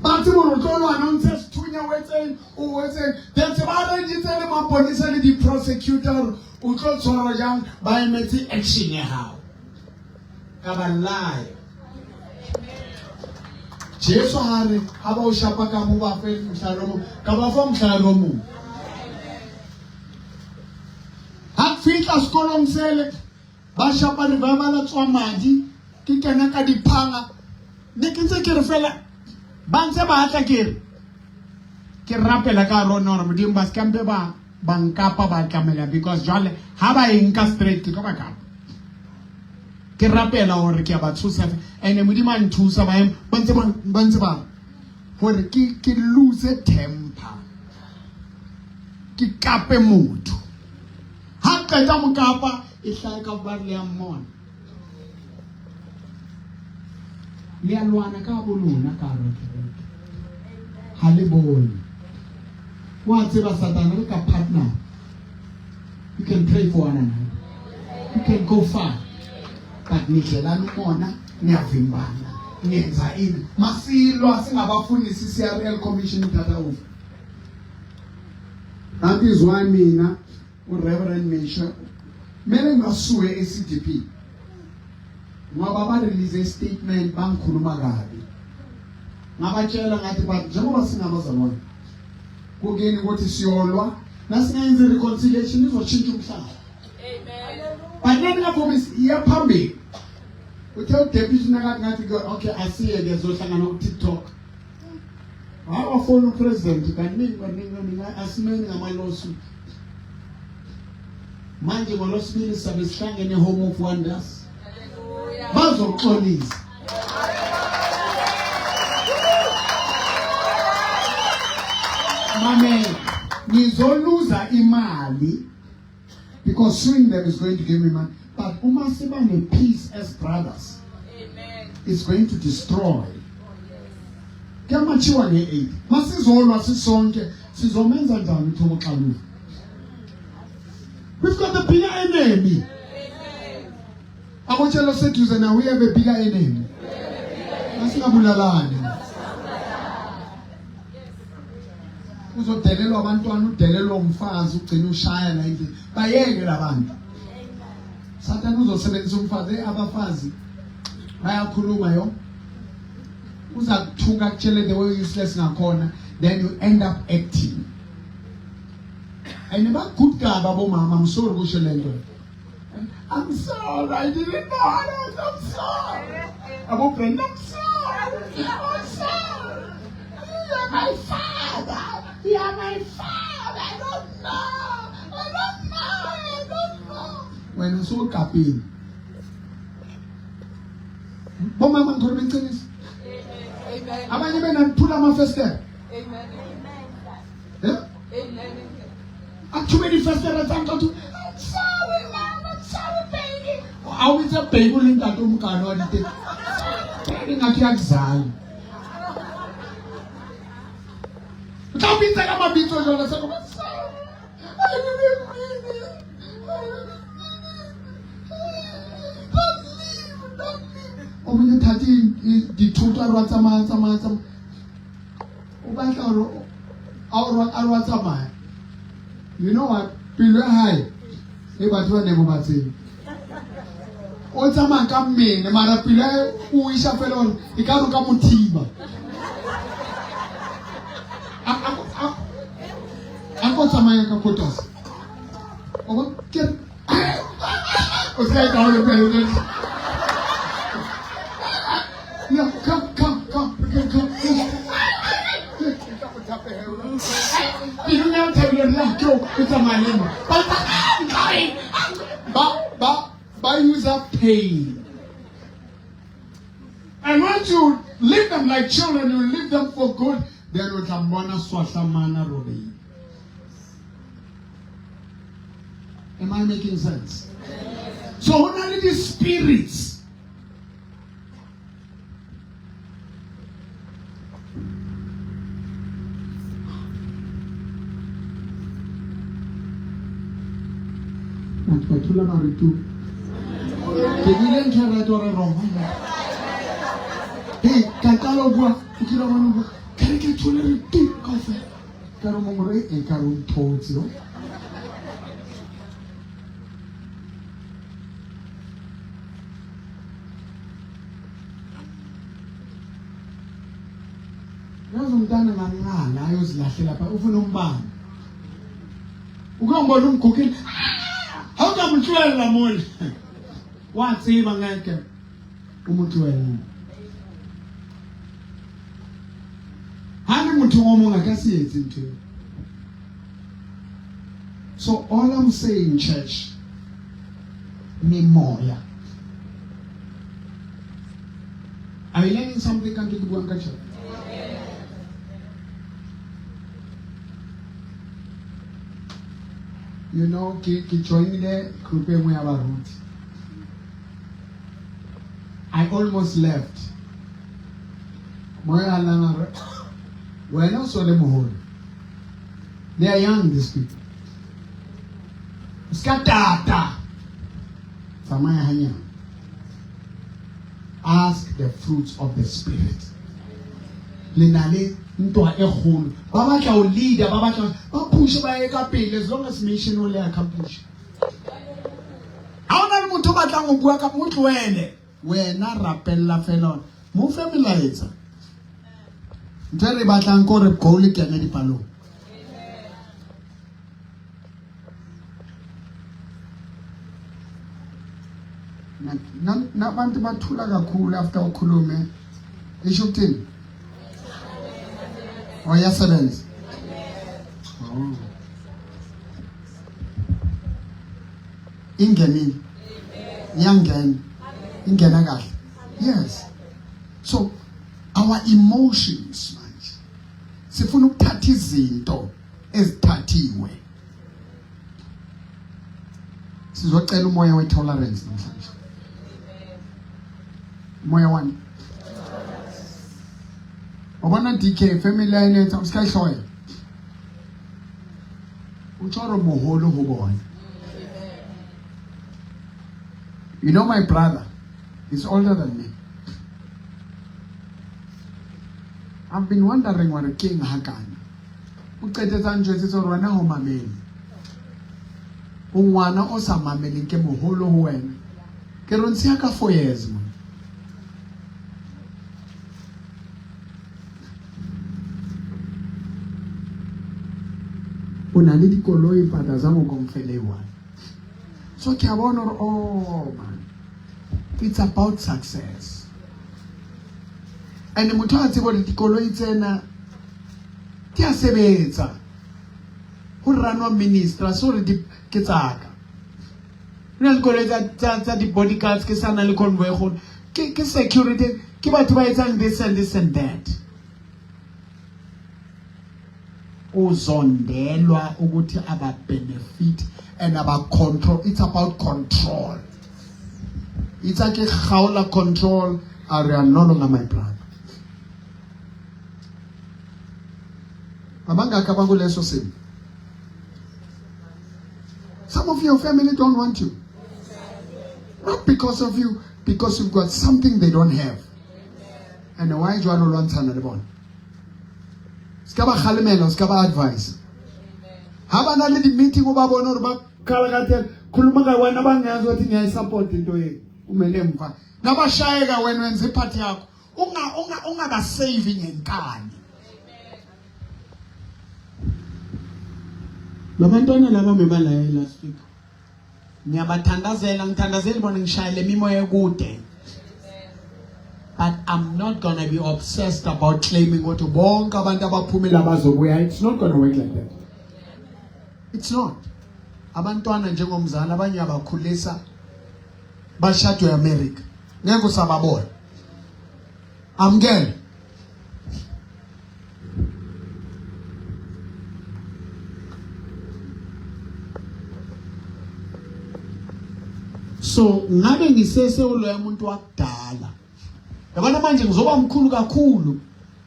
Bathi gore o tlo lwana o ntshe sethunya, o etseng, o etseng, then se ba arrangitse le maponisa le di-prosecutor gore o tlo tshwarwa jang, ba emetse action ya gago. Ka ba laya. Jesu ha re ha ba o shapa ka mo ba fe mohlare o mong, ka ba fa mohlare o mong. Ha ke fihla sekolong sele, ba shapa revival, tswa madi, ke kena ka diphanga, ne ke ntse ke re fela ba ntse ba tla, ke re ke rapela ka rona gore Modimo ba se kampe ba ba nkapa ba tlamela, because jwale ha ba e nka straight ke tlo ba kapa. Ke rapela gore ke a ba tshosa, and Modimo a nthusa, ba ema ba ntse ba ntse ba gore ke lose temper, ke kape motho. Ha qeta mo kapa, e hlahe ka ba re le ya mmona, le a lwana ka bo lona ka hara kereke, ha le bone. Wa tseba Satana le ka partner, you can pray for one another, you can go far, but nidlelana umona, niyavimbana, niyenza ini. Masilwa singabafundisi, CRL commission ithatha over. That is why mina uReverend Misha kumele ngasuke e-CDP, ngoba ba-release statement bangikhuluma kabi. Ngabatshela ngathi, but njengoba singabazalwane, kukini ukuthi siyolwa, nasingayenza i-reconciliation izoshintsha umhlaba, but nani ngavumi iya phambili. Uthe udeputy nakathi, ngathi ke, okay, asiye ke, zohlangana ku-TikTok. Hayi, wafona upresident kaningi kaningi kaningi, asimeni ngama-lawsuit. Manje ngolwesibili sabe sihlangene Home of Wonders, bazoxolisa. Mame, ngizoluza imali because suing them is going to give me money, but uma siba ne-peace as brothers, it's going to destroy. Kuyamatshiwa nge-8, masizolwa sisonke, sizomenza njani uThomo Xaluva? We've got the bigger enemy. Akutshela seduze now, we have a bigger enemy. Masingabulalani. Uzodelelwa abantwana, udelelwa umfazi, ugcina ushaya la endlini. Bayeke labantu. Sathane uzosebenzisa umfazi. Hey, abafazi bayakhuluma yo. Uza kuthuka, kutshele the way useless ngakhona, then you end up acting. And ba good kabi abomama, I'm sorry kusho lento. I'm sorry, I didn't know. I'm sorry. Abo Brenda, I'm sorry. I'm sorry. You are my father. You are my father. I don't know. I don't know. I don't know. Wena usukapini. Bomama, ngikhuluma iqiniso. Amen. Abanye benaniphula amafesitela. Amen. Yeah? Amen. Akuthumela ifesitela tsami, I'm sorry, mama, I'm sorry, baby. Awubitse baby ule ntate o mokana wa diteng. Baby ngathi uyakuzala. O tla o bitsa ka mabitso jwale sa go sorry. I didn't mean it. I didn't mean it. Don't leave, don't leave. O munye uthathe dithoto a re wa tsamaya, tsamaya, tsamaya. O batla hore a re wa tsamaya. You know what? Pelo ya hae e batho ba ne bo ba tsebe. O tsamaya ka mmele mara pelo ya hae o isa fela hore e ka re ka mo thiba. A ko tsamaya ka kotosa. O bo ke o se ka o le pelo. No, come, come, come, come, come. Pelong ya thabile la ke o tsamaya le nna. Ba ba ba use pain. And once you leave them like children, you leave them for good, then o tla mmona swahlamana robedi. Am I making sense? So ho na le di-spirits. Batho ba thula ba re tu. Ke buile ntho e right or wrong. Hey, ka qala ho bua, o kile wa bona ho bua. Ka re ke thole re tu kaofela. Ka re mongwe re e ka re o nthotse. Yo. Yazi umntana kancane ayozilahlela pha ufuna umbamba. Ukuyongibona umgugile. Awukamtshwela mona. Wa tseba ngeke umuntu wena. Ha le motho o mong a ka se etse ntho eo. So all I'm saying, church, memoya. Are you learning something ka ntho ke buang ka tjena? You know, ke ke joinile group e nngwe ya baruti. I almost left. Moya a llang a re, wena o so le moholo. They are young, these people. O ska tata. Tsamaya hanyane. Ask the fruits of the spirit. Le na le ntwa e kgolo. Ba batla ho leader, ba batla ba push ba ye ka pele as long as mission o le accomplish. Ha ona le motho o batlang ho bua ka mo tlohele. Wena rapella fela mo fe melaetsa. Ntho e re batlang ke hore goal e kene dipalong. Nabantu bathula kakhulu after ukhulume. Isho ukuthini? Oh, iyasebenza. Oh. Ingenile. Iyangena. Ingena kahle. Yes. So our emotions manje sifuna ukuthatha izinto ezithathiwe. Sizocela umoya we-tolerance namhlanje. Umoya wani? Wabona DK family line etsa o ska hloya. O tshware moholo ho bona. You know my brother is older than me. I've been wondering hore keng hakana. O qetetse a njwetsitse hore wena ha o mamele. O ngwana o sa mameleng ke moholo ho wena. Ke re o ntshiya ka 4 years man. O na le dikoloi but azange o komfele e-one. So ke a bona hore oh man, it's about success. And motho a tsebe hore dikoloi tsena di a sebetsa. Ho ranwa minister so re di ke tsaka. Re na le dikoloi tsa tsa di bodyguards ke sana le convoy e kgolo. Ke security ke batho ba etsang this and this and that. Uzondelwa ukuthi aba benefit and aba control. It's about control. It's like a kgaola control a re no longer my brother. Abangaka abakuleso simo? Some of your family don't want you. Not because of you, because you've got something they don't have. And why jwalo lwantshana le bona? Ska ba kgalemela, ska ba advise. Ha ba na le di-meeting o ba bone hore ba khalakathela khuluma ka wena bangazi ukuthi ngiyayisupport into yenu kumele mfa nabashayeka wena wenza iphathi yakho unga unga ungabasave ngenkani Labantwana laba mebalaye last week. Ngiyabathandazela ngithandazela bona ngishayele imimoya ekude. But I'm not gonna be obsessed about claiming ukuthi bonke abantu abaphumile abazobuya it's not gonna work like that it's not abantwana njengomzali abanye abakhulisa bashadwe eAmerica ngeke usababona amukele So ngabe ngisese uloya muntu wakudala yabona manje ngizoba mkhulu kakhulu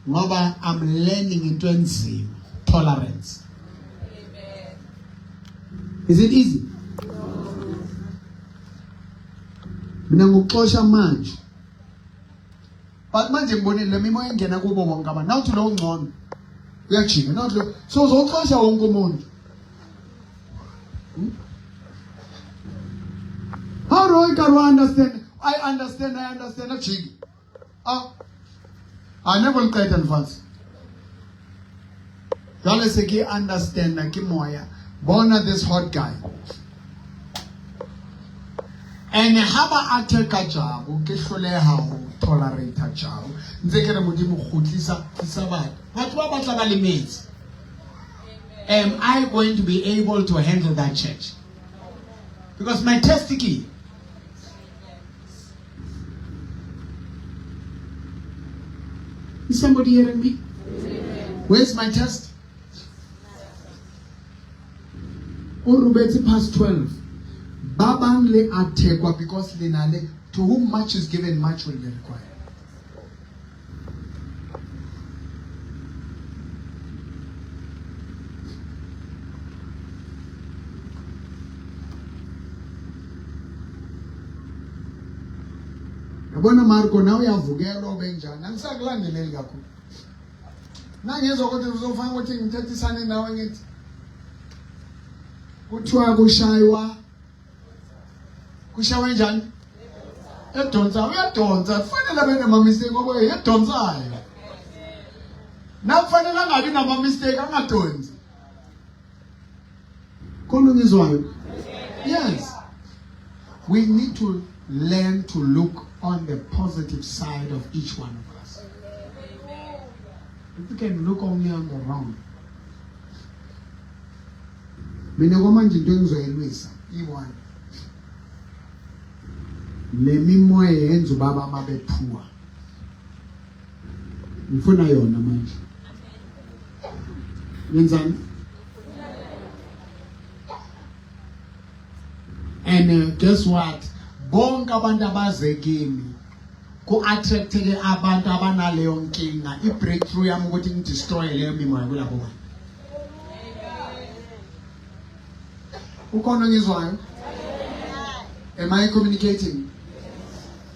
ngoba I'm learning into enzima tolerance is it easy mina ngikuxosha manje but manje ngibonile le mimoya ingena kubo bonke abantu nawuthi lo ungcono uyajika nawuthi lo so uzoxosha wonke umuntu hmm? how do I can understand I understand I understand ajiki ah aneko liqeda mfazi jwale se ke understand ke moya bona this hot guy and ha ba attack Jabu ke hloleha ho tolerate Jabu ntse ke re modimo kgutlisa tlisa batho batho ba batla ba lemetse am I going to be able to handle that church because my test ke Is somebody hearing me? Where's my test? O robetse past 12. Ba bang le a thekwa because le na le to whom much is given much will be required. Yabona Marco nawe uyavukelwa obenjani angisakulandeleli kakhulu. Nangizwa ukuthi uzofana ukuthi ngithethisane nawe ngithi kuthiwa kushaywa kushaywa njani? Edonsa uyadonsa kufanele abe nama mistake ngoba yedonsayo. Nakufanele angabi nama mistake angadonsi. Khona ngizwayo. Yes. We need to learn to look on the positive side of each one of us. If we can look only on the wrong. Mina kwamanje into engizoyilwisa i-one. Le mimoya yenza ubaba mabephuwa. Ngifuna yona manje. Ngenzani? And uh, guess what? Bonke abantu abaze kimi ku-attracteke abantu abanaleyo nkinga i-breakthrough yami ukuthi ngidestroye leyo mimoya kulabo bantu ukhona ongizwayo am i communicating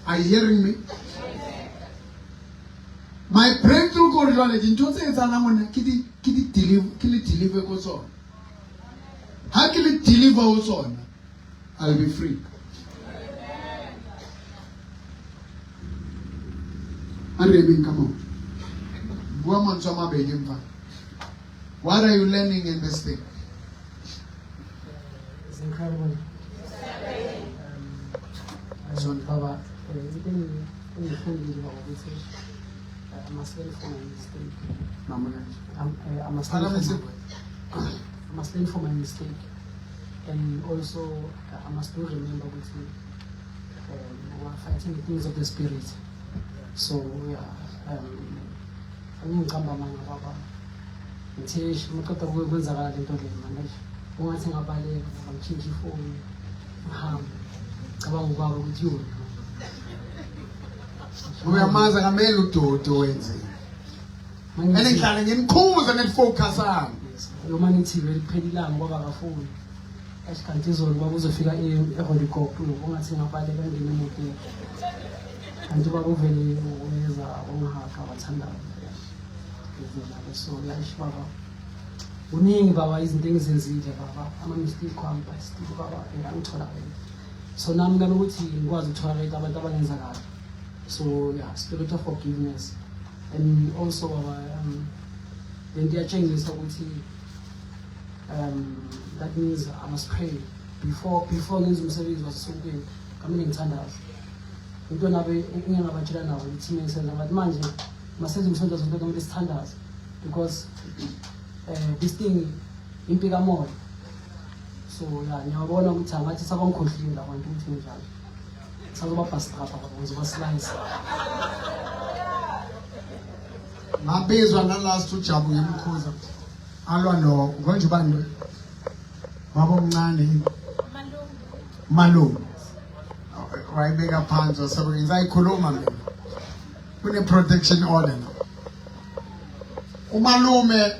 are you hearing me my breakthrough ko jwale dintho tse etsahalang mona ke di ke di deliver ke le deliver ko tsona ha ke le deliver ho tsona i'll be free a re emeng ka maoto bua mantswe a mabedi mfa what are you learning in this thing It's incredible. So- Baba, into engifundile baba ukuthi I must learn from my mistake. Mama kanje. I must learn Phakamise. from my, I must learn from my mistake. And also I must do remember ukuthi we are fighting the things of the spirit. So yeah, angiqamba amanga baba. Ngithe maqeda kwenzakala lento le manje. Ungathi ngabaleka ngitshintshe ifoni ngihambe. Cabanga ubaba ukuthi yona. Uyamazi akamele udoti wenze. And ngihlale nginikhuza nilifocusana. Noma ngithi beliphela ilanga ngoba akafuni. Eish kanti izolo baba uzofika eHolikop ungathi ngabaleka ngene emotweni. Kanti ubaba uvele weza wangihaga wathandaza. Ngizela so ya eish baba. Kuningi baba izinto engizenzile baba, ama-mistake wami, but still baba angitholerate. So nami kumele ukuthi ngikwazi ukutholerate abantu abangenza kabi. So yeah, spirit of forgiveness. And also baba, lento iyatshengisa ukuthi that means I must pray before ngenza umsebenzi wasesontweni, kamele ngithandaze. Into nabe engingabatshela nawo i-team engisenza, but manje masenze umsebenzi wasesontweni kumele sithandaze because this thing impi kamoya. So yeah, ngiyabona ukuthi angathi sabangikhohlile labantu ukuthi nginjalo. Sazoba-bastrapa baba, ngizoba-slice. Ngabizwa nalast uJabu ngemkhuza alwa no ngonje ubani baba omncane malume wayibeka phansi wasebenza ngisayikhuluma mina kune protection order la umalume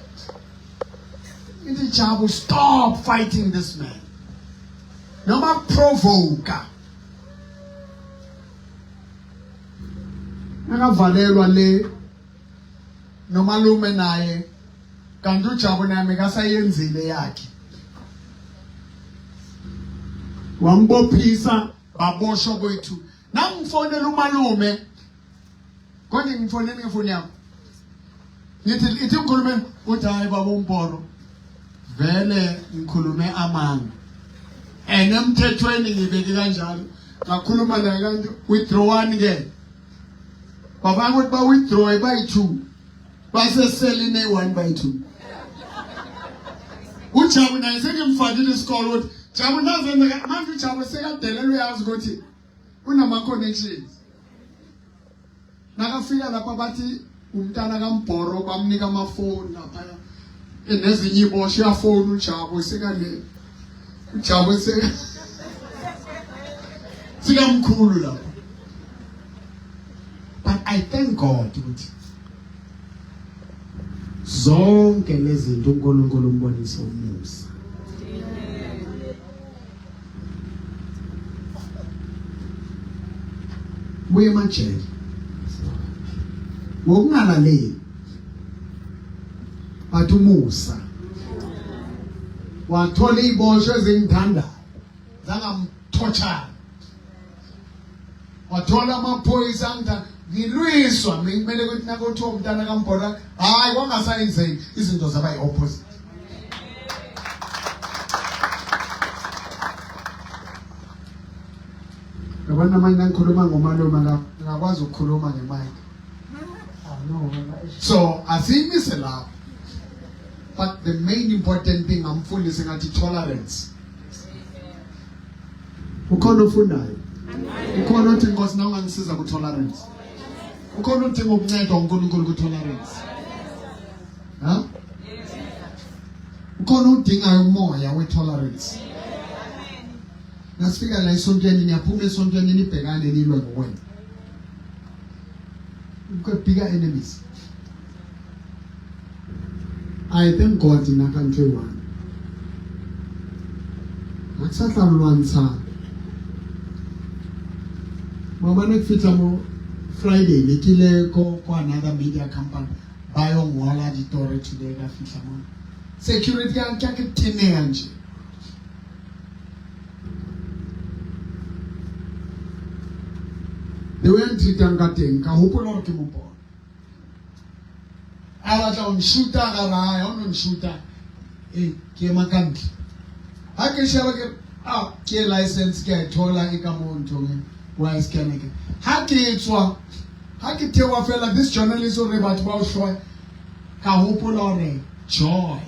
ithi Jabu, stop fighting this man noma provoke nakavalelwa le nomalume naye kanti uJabu nami kasayenzile yakhe wambophisa baboshwa kwethu nangifonela umalume konje ngifonela ngefoni yakho ngithi ithi ngikhulume uthi hayi baba uMboro vele ngikhulume amanga and emthethweni ngibeke kanjalo ngakhuluma naye kanti withdrawani ke babanga ukuthi ba withdraw bayi-2 baseselini eyi-1 by 2. UJabu naye sengimfakile isikole ukuthi Jabu nazenzeka manje uJabu sekadelela uyazi ukuthi unama-connections nakafika lapha bathi umntana kaMbhoro bamnika amafoni laphaya nezinye iboshwe uyafona uJabu sekale uJabu seka sikamkhulu lapho. But I thank God ukuthi zonke lezi zinto uNkulunkulu umbonise umusa. Buye emajele ngokungalaleli, but umusa wathola iziboshwa ezingithandayo zangamthothana, wathola amaphoyisa angitha ngilwiswa mina kumele ukuthi nakuthiwa umntana kaMbhora hayi kwangasayenzeki izinto zaba yi-opposite. Yabona manje nangikhuluma ngomalume ngakwazi ukukhuluma nge-mic. So asiyimise lapho. But the main important thing amfundise ngathi tolerance. Ukhona ofundayo? Ukhona othi Nkosi na ungangisiza ku tolerance. Ukhona odinga ukuncedwa uNkulunkulu ku tolerance. Ha? Ukhona odingayo umoya we tolerance. Nasifika la esontweni niyaphuma esontweni nibhekane nilwe ngokwenu. You've bigger enemies. I thank God nna ka ntho e one. Ha ke sa tla lwantshana. Maobane ke fihla mo Friday ne ke ile ko ko another media company ba yo ngola ditori today ka fihla mo. Security ya ka ke teneha nje. The way a ntreatang ka teng ka hopola hore ke mopona. A batla ho nshuta ka re hae, ha o no nshuta eh ke ema ka ntle. Ha ke sheba ke ah ke license ke a e thola e ka mo nthong e wa e scanner ke. Ha ke tswa ha ke theoha fela this journalist o re batho ba o hloya ka hopola hore joy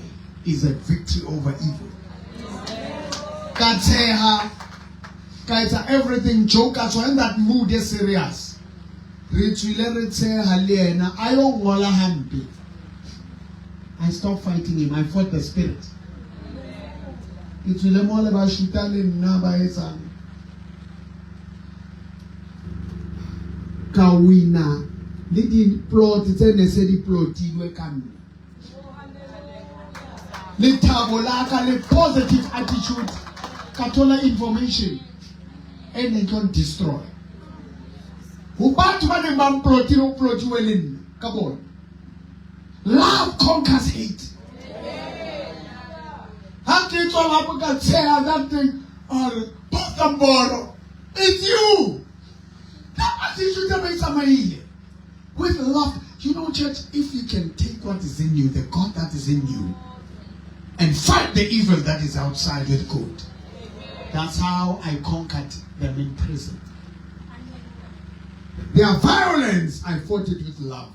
is a victory over evil. Ka tsheha ka etsa everything joke ka tswa in that mood e serious. Re tswile re tsheha le yena a yo ngola hampe. I stopped fighting him. I fought the spirit. Ke tswile mo le ba shuta le nna ba etsang. Ka wina le di-plot tse ne se di plotilwe ka nna. Lethabo la ka le positive attitude ka thola information e neng tlo destroy. Ho batho ba neng ba mplotile o plotiwe le nna ka bona. Love conquers hate. Ha ke tswa lapho ka tsheha that thing. A re, Pastor Mboro, it's you. That attitude e tsamaile. With love. You know, church, if you can take what is in you, the God that is in you, and fight the evil that is outside with good. That's how I conquered them in prison. Their violence, I fought it with love.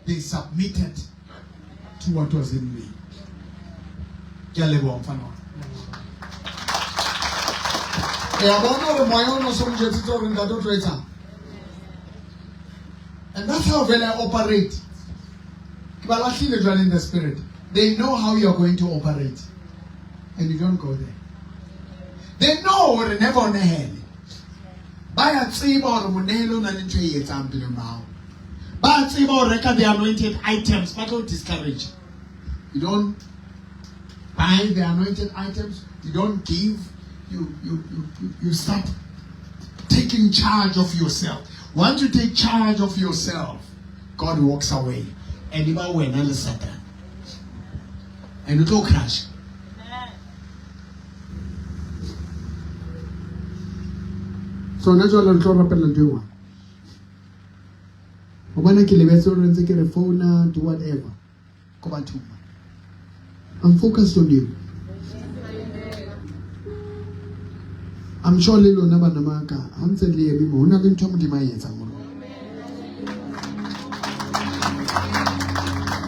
They submitted to what was in me. Ke a leboha mfana wa ka. Uyabona hore moya o no so mo jwetsitse hore ntate o tlo etsang? And that's how vele I operate. Ke ba lahlile jwale in the spirit. They know how you are going to operate. And you don't go there. They know hore never o nehele. Ba ya tseba hore monehelo o na le ntho e etsang pelong ba hao. Ba tseba ho reka the anointed items, ba tlo discourage. You don't buy the anointed items, you don't give, you start taking charge of yourself. Once you take charge of yourself, God walks away. And e ba wena le Satan. And o tlo crash. So na jwale re tlo rapella ntho e one. O bona ke lebetse hore ntse ke re founa, do whatever. Ko bathong. I'm focused on you. I'm sure le lona bana ba ka ha ntse le eme mo ho na le ntho e Modimo a e etsang ho lona.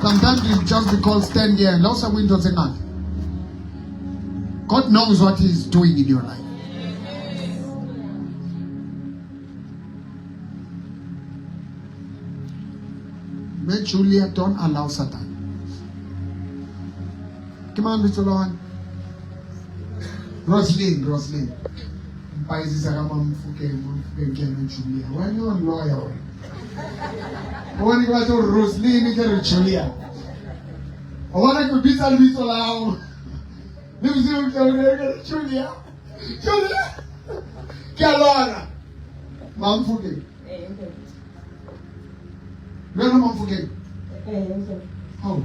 Sometimes you just because stand here and also bue ntho tse ngata. God knows what he is doing in your life. Mme Julia, don't allow Satan. Ke mang lebitso la hao? Roslyn, Roslyn. Mpaisisa ka Mamfokeng, Mamfokeng ke ena Julia. Wena o lawyer wena. O bona ke batla hore Roslyn ke re Julia. O bona ke bitsa lebitso la hao. Le bosigo ke tla re Julia. Julia. Ke a lora. Mamfokeng. Le wena Mamfokeng. Hao.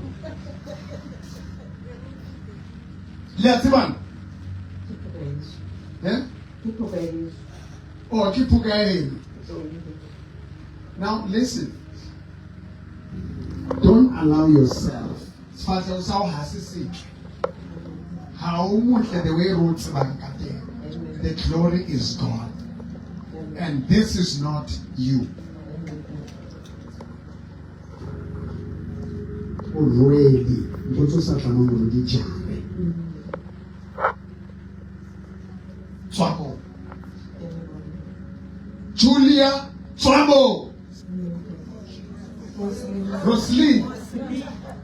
Le a tsebana? Eh? Oh, ke phoka ya eno. Now listen. Don't allow yourself. Sefahleho sa hao ha se setle. Ha o motle the way re o tsebang ka teng. The glory is gone. And this is not you. O rwele ntho tse o sa tlamang hore di jare. Tswa moo. Julia, tswa moo. Roslyn.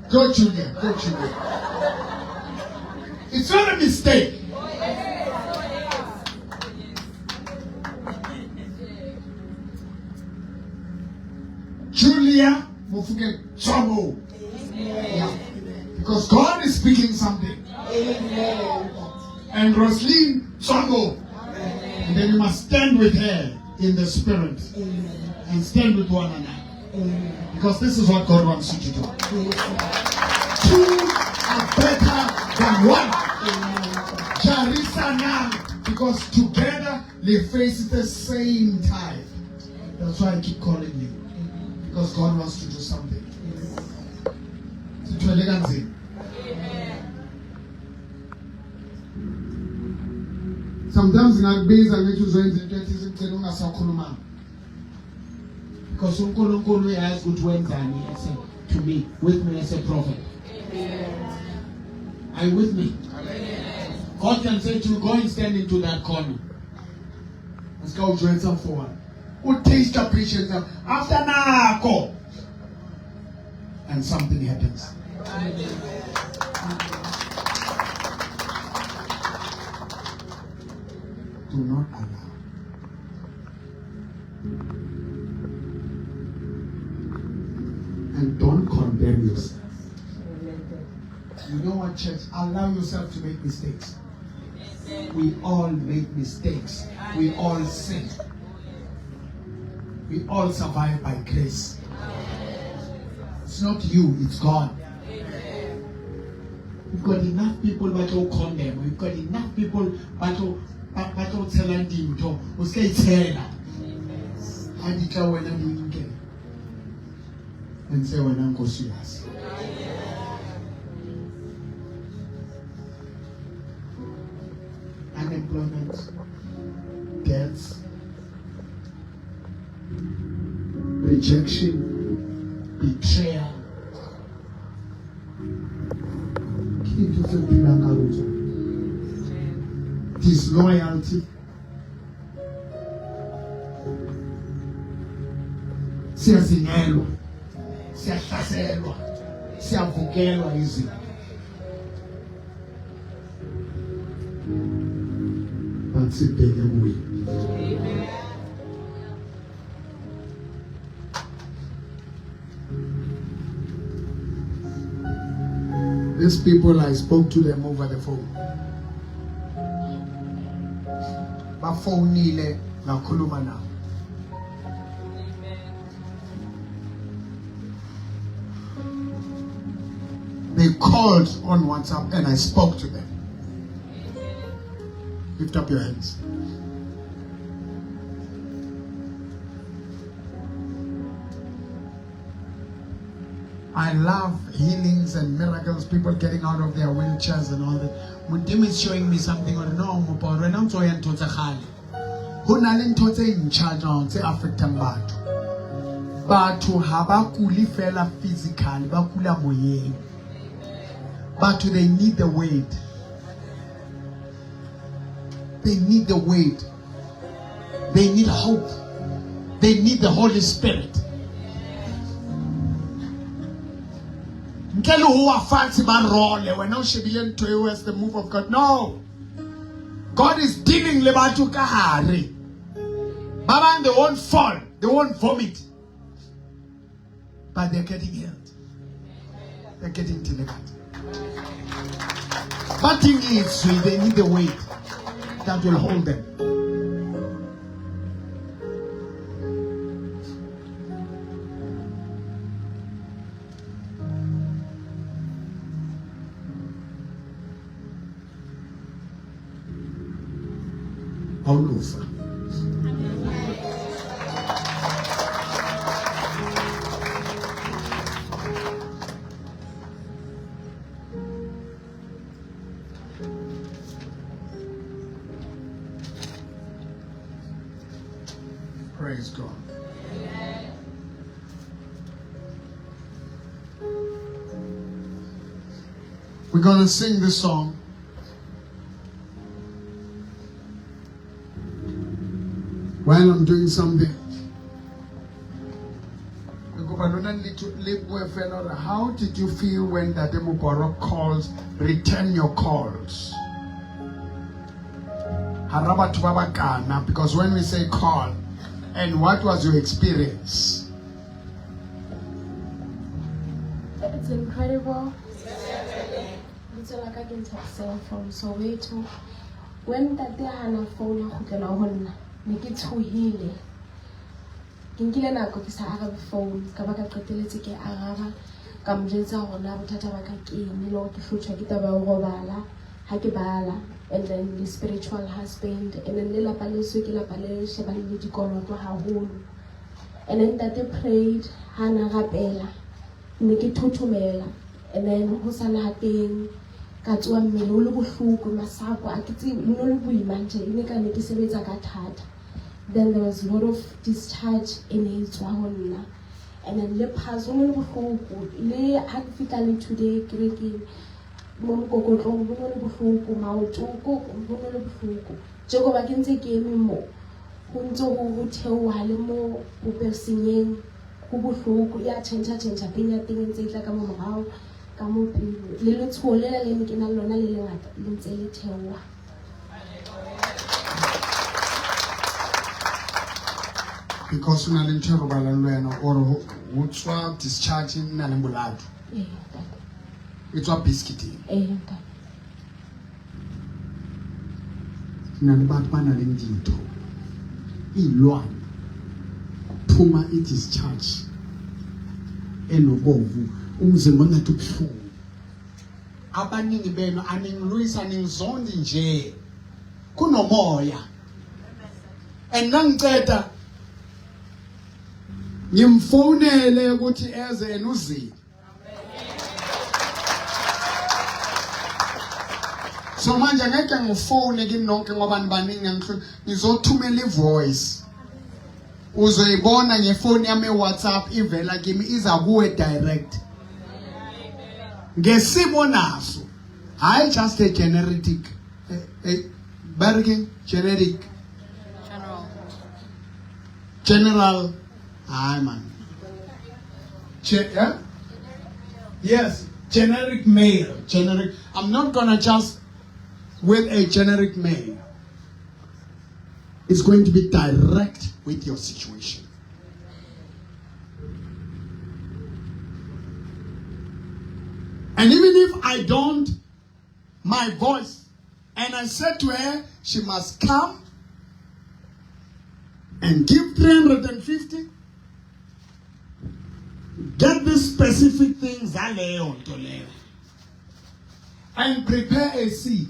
Go Julia, go Julia. It's not a mistake. Julia Mofokeng, tswa moo. Yeah. Because God is speaking something. And Roslyn, tswa moo. And then you must stand with her in the spirit. And stand with one another. Because this is what God wants you to do. Two are better than one. Jarisanang. Because together they face the same tide. That's why I keep calling you. Because God wants to do something. Sithwele kanzima. Sometimes ngakubiza ngithi uzoyenza into ethize ngicela ungasakhulumanga. Because uNkulunkulu uyazi ukuthi wenzani as a, to me, with me as a prophet. Are you with me? God can say to you, go and stand into that corner. Let's go join some for one. O taste the patience after nako. And something happens. Do not allow. And don't condemn yourself. You know what, church? Allow yourself to make mistakes. We all make mistakes. We all sin. We all survive by grace. It's not you, it's God. You've got enough people ba tlo condemn. You've got enough people ba tlo ba tlo tshelang dintho. O ska itshela. Ha di tla wena di nke. And say wena nkosi yazi. Unemployment, deaths, rejection, betrayal. Ke dintho tse o phelang ka ho tsona. Disloyalty. Siyazingelwa, siyahlaselwa, siyavukelwa izinto. But sibheke kuye. These people, I spoke to them over the phone. Bafonile ngakhuluma nabo. They called on WhatsApp and I spoke to them. Lift up your hands. I love healings and miracles, people getting out of their wheelchairs and all that. Modimo is showing me something or no, mopo, wena o ntso ya ntho tsa kgale. Ho na le ntho tse ntjha jwang tse affectang batho. Batho ha ba kule fela physically, ba kula moyeng. Batho, they need the word. They need the word. They need hope. They need the Holy Spirit. Ntle le ho wa fatshe ba role wena o shebile ntho eo as the move of God. No. God is dealing le batho ka hare. Ba bang they won't fall, they won't vomit. But they're getting healed. They're getting delivered. But thing is, they need the weight that will hold them. Awulufa. Praise God. We're going to sing this song. While I'm doing something. How did you feel when Ntate Moporo calls, return your calls? Hara batho ba bakana, because when we say call, and what was your experience? It's incredible. Lebitso la ka ke Nthabiseng from Soweto. When ntate hana phone kgutlela ho nna, ne ke tshohile. Ke nkile nako ke sa arabe phone, ka ba ka qeteletse ke araba, ka mo jwetsa hore na bothata ba ka ke eng, le hore ke hlotjhwa ke taba ya ho robala ha ke bala, and then le spiritual husband, and then lelapa leso ke lapa le shebaneng le dikoloto haholo. And then ntate prayed, ha na rapela, ne ke thothomela, and then ho sala ha teng ka tsoha mmele o le bohloko, masapo a ke tsebe, o no le boima nje, e ne ka ne ke sebetsa ka thata. Then there was a lot of discharge e ne e tswa ho nna, and then le phaso o no le bohloko, le ha ke fihla le today kerekeng mo mokokotlong ho no le bohloko, maoto ko ho no le bohloko. Njengoba ke ntse ke eme mo, ho ntse ho theoha le mo popelsenyeng, ho bohloko, ya tjhentjha tjhentjha pain ya teng e ntse e tla ka mo morao, ka mo pele. Le letshoho lela le ne ke na le lona le lengata le ntse le theoha. Because o na le ntho e robalang le wena, or ho tswa discharge e na le boladu. Ee, ntate. E tswa biscuiting. Ee, ntate. Na le batho ba nang le dintho. Iy'lwane. Phuma i-discharge enobovu, umzimba ongathi ubuhlungu. Abaningi benu aningilwisa ningizondi nje. Kunomoya. And nangiceda ngimfonele ukuthi eze yena uzile. So manje ngeke ngifone kini nonke ngoba nibaningi angihloni ngizothumela ivoice. Uzoyibona ngefoni yami eWhatsApp ivela kimi iza kuwe direct. Ngesimo naso. Hayi just a generic eh, eh, generic General. General hayi man. Yeah? Yes, generic mail. Generic. I'm not gonna just with a generic mail. It's going to be direct with your situation. And even if I don't, my voice, and I said to her, she must come and give 350. Get this specific thing, zaleyo nto leyo, and prepare a seed.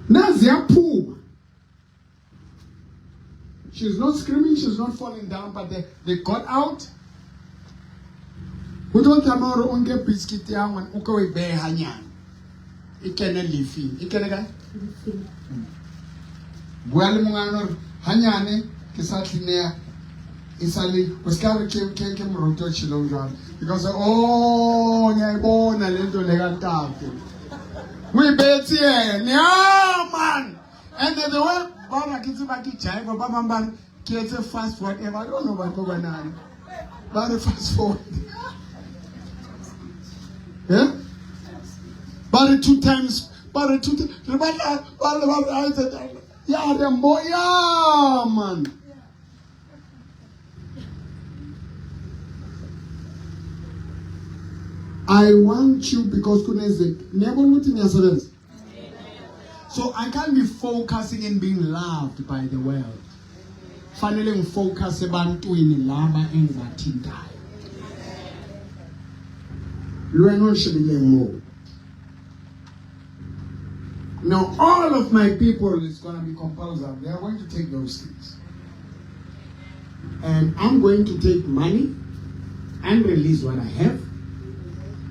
Naziyaphuma. She's not screaming, she's not falling down, but they got out. O tlo tlameha hore o nke biscuit ya ngwana o ke o e behe hanyane. E kene leafing. E kene kae? Bua le mongana hore hanyane ke sa tlineya e sa le o ska re ke ke ke moruti o tjhilong jwalo because oh ngiyayibona le nto le kantate o e beetse yena ya man and the way ba ba ke tseba ke jive ba bang ba re ke etse fast whatever I don't know batho ba nang ba re fast forward yeah ba re two times ba re two re batla ba re ba re ya re mbo ya man. I want you because kunezinto niyabona ukuthi ngiyasebenza. So I can't be focusing in being loved by the world. Fanele ngifocus ebantwini laba engibathintayo. Lwena olishibile ngo. Now all of my people is going to be compulsory. They are going to take those things. And I'm going to take money and release what I have.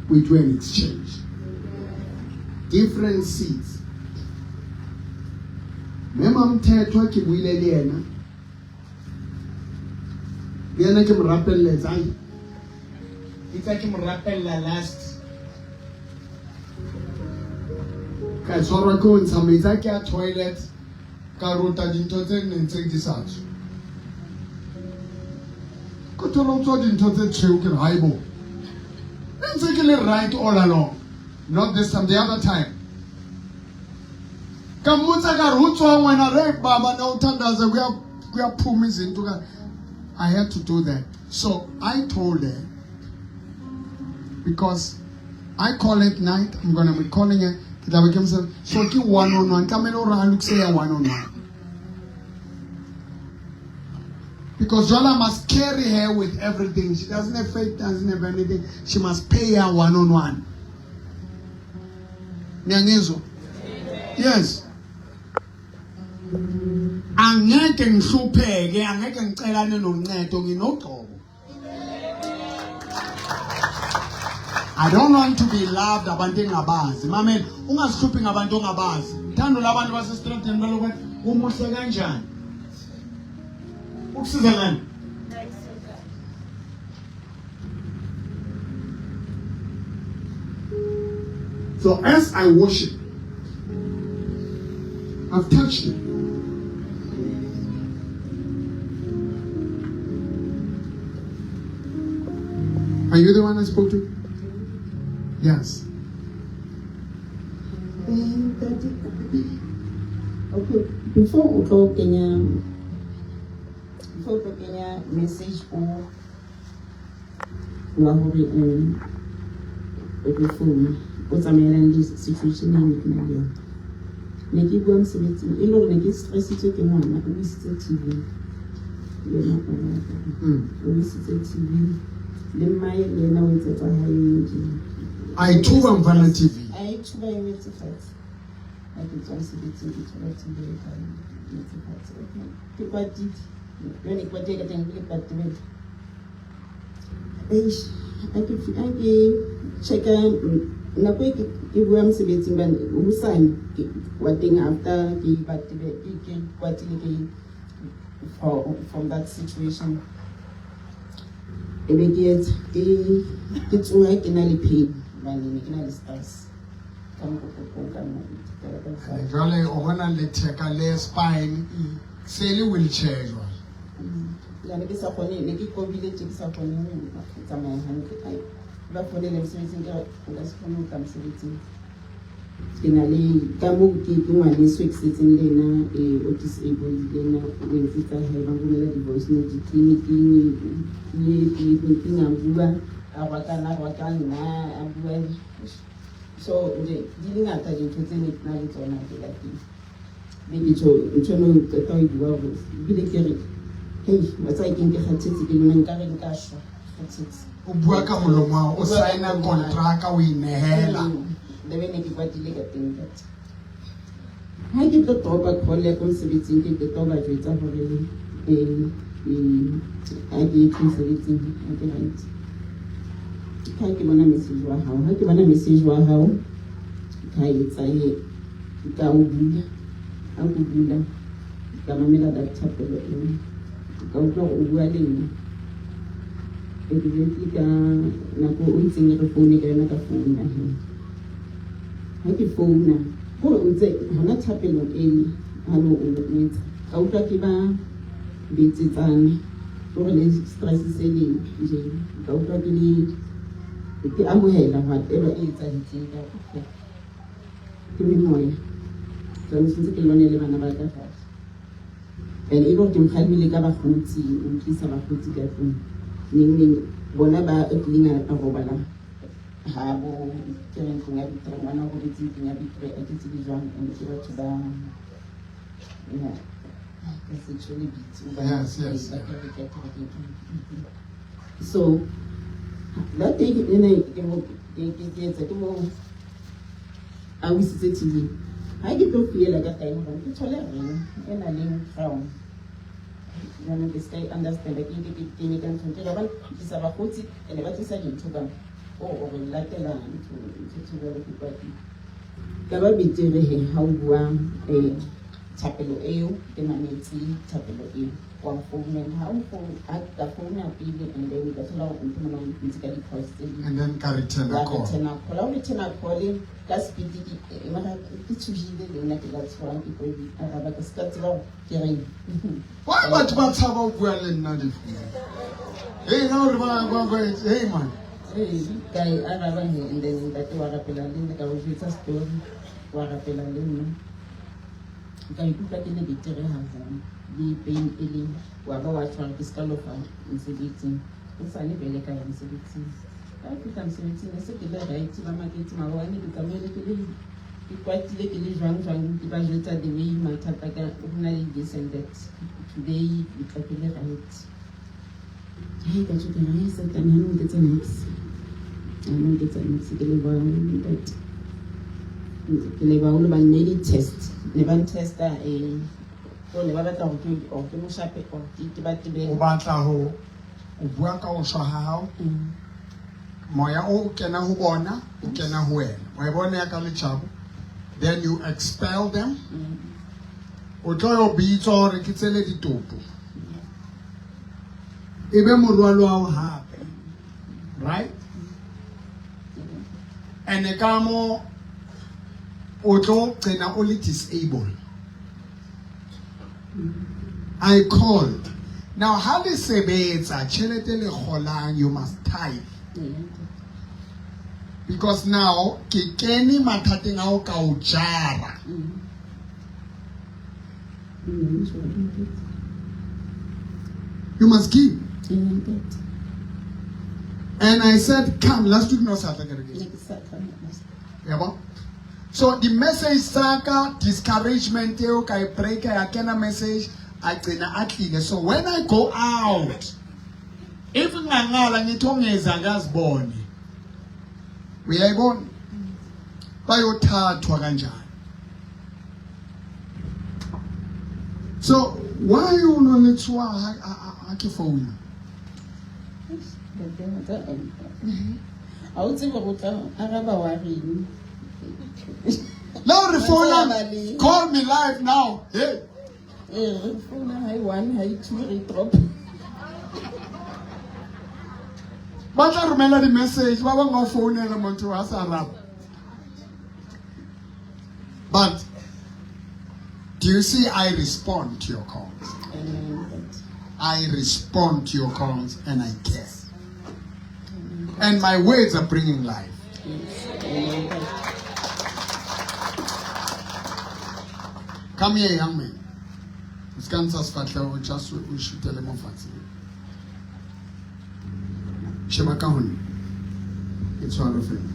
We do an exchange. Different seeds. Mme Mthethwa ke buile le yena. Le yena ke mo rapelletse ai. Itse ke mo rapella last. Ka tshwarwa ke ho ntsha metsi a ke a toilet ka rota dintho tse neng tse di sa tswe. Ko thola o tswa dintho tse tshweu ke re haibo. Ne ntse ke le right all along. Not this time, the other time. Ka mmotsa ka re ho tswang wena re baba na o thandaza kuya kuyaphuma izinto ka I had to do that. So I told her because I call at night, I'm gonna be calling her. Ke tla be ke mo so ke one on one. Tlamehile hore a lokise ya one on one. Because Jola must carry her with everything. She doesn't have faith, doesn't have anything. She must pay her one on one. Niyangizwa? Yes. Angeke ngihlupheke, angeke ngicelane noncedo nginogcobo. I don't want to be loved abantu engabazi. Mamela, ungazihluphi ngabantu ongabazi. Thando labantu basestradeni balokhu umuhle kanjani? Ukusiza ngani? So as I worship, I've touched it. Are you the one I spoke to? Yes. Okay, before o tlo kenya before o tlo kenya message o wa hore o o tlo phone o tsamaelang le situation e ne ke na le yona. Ne ke bua mosebetsing e le hore ne ke stressitswe ke ngwana o isitse TV le yena o isitse TV. Le mmae le yena o etsa tsa hae nje. Ayithuba Mfana TV. Ayithuba e wetse fatshe. Ha ke tswa mosebetsing ke thola TV e kae e wetse fatshe. Okay. Ke kwatile. Yone ke kwatile ka teng ke kwatile. Eish, ha ke ha ke checka nako e ke bua mosebetsing bane hosane ke wa teng after ke batile ke kwatile ke from that situation e be ke etsa ke ke tsoha ke na le pain hobane ne ke na le stress ka mokokotlong ka mo ka ka Jwale o bona letheka le spine se le wheelchair jwale. Ya ne ke sa kgone ne ke kobile tje ke sa kgone ho tsamaya hantle. Ai, ba founele mosebetsing ke re nka se kgone ho tla mosebetsing. Ke na le ka moo ke ke ngwaneso e ke setseng le ena o disabled le ena o entse tsa hae ba nromela di-voice note tleliniking le tleliniking a bua a rwakana a rwaka nna a bua so nje di le ngata dintho tse ne ke na le tsona ke lapeng be ke tjho ntho eno qeta ho e bua hore ebile ke re hei wa tseba keng ke kgathetse ke lona nkare nka shwa kgathetse O bua ka molomo wa hao, o signa kontraka o inehela. The way ne ke kwatile ka teng but ha ke tlo topa call ya ko mosebetsing ke qeta ho ba jwetsa hore ha ke tle mosebetsing ha ke right ha ke bona message wa hao ha ke bona message wa hao ka etsa e ka o bula ha ke bula ka mamela that thapelo eo ka utlwa hore o bua le nna exactly ka nako o itseng re foune ka yona ka founa he ha ke founa kore o ntse hona thapelong ele ha no o etsa ka utlwa ke ba betsetsana kore le stress se le nje ka utlwa ke le ke amohela whatever e etsahetseng ka okay ke memoya jwanong sentse ke lwane le bana ba ka fatshe and e le gore ke mokgalemile ka bakgotsi o tlisa bakgotsi ka tlong neng neng bona ba kileng a robala ha bo ke re ntlong ya Victoria ngwana o robetse ntlong ya Victoria a ke tsebe jwang and ke batho ba ya ka se tjho lebitso ba Yes, yes. ba kereke ya kerekeng. So that day ke ne ke mo ke ke ke etsa ke mo a wisitse TV ha ke tlo fiela ka dining room ke thole ring e nang le crown jwanong ke ska e understand ke nke ke kenye ka ntlong ke ba tlisa bakgotsi ene ba tlisa dintho ka o o re latela ntho ntho tse jwalo ke kwatile ka ba betere he ha o bua thapelo eo ke mametse thapelo eo wa founela ha o ha ka founa pele and then ka thola hore ntho mona o ntse ka di-calls tse ding And then ka return wa call. return call ha o return call ka speed ke mara ke tshohile le nna ke la tshoha ke tlo e araba ka se ka tseba hore ke reng Why batho ba tshaba ho bua le nna difounu? Hey, na hore ba ba ba hey man. Ee, ka e araba he and then ntate wa rapela le nna ka o jwetsa story wa rapela le nna ka ikutlwa ke le betere haholo le pain e le wa ba wa tshwara ke ska lofa mosebetsing o sane vele ka ya mosebetsing ka fihla mosebetsing ne se ke le right ba maketse maobane ke tsamaile ke le ke kwatile ke le jwang jwang ke ba jwetsa the way mathata ka ho na le this and that today ke tla ke le right hai ka tjho ke re satane ha no nketsa nix ha no nketsa nix ke leboha ntate ke leboha haholo ba nne di-test ne ba ntesta so ne ba batla hore ke or ke mo shape or ke ba tebele O batla ho o bua ka ho shwa ha hao. Moya o kena ho bona, o kena ho wena. Wa e bona ya ka letjhabo. Then you expel them. O tlo yo bitswa hore ke tsele ditopo. E be morwalo wa hao hape. Right? And ka mo o tlo gcina o le disabled. I called. Now ha le sebetsa tjhelete le kgolang you must tithe. Because now ke kene mathateng a o ka o jara. You must give. And I said, come, last week no sa tla kerekeng. Yabo? So the message saka discouragement eo ka e breaker ya kena message a gcina a tlile. So when I go out If ngingangala ngithi ongeza akazibone. Uyayibona? Bayothathwa kanjani? So why o no le tswa ha ke founa? Ha o tsebe go tla araba wa reng. La re founa, call me live now. Hey. Ee, re founa ha 1 ha 2 re drop. Ba tla romela di-message ba bangwe ba founela motho a sa araba. But do you see I respond to your calls? I respond to your calls and I care. And my words are bringing life. Come here, young man. O se ka ntsha sefahleho, just o shutele mo fatshe. Sheba ka ho nna. E tshware fela.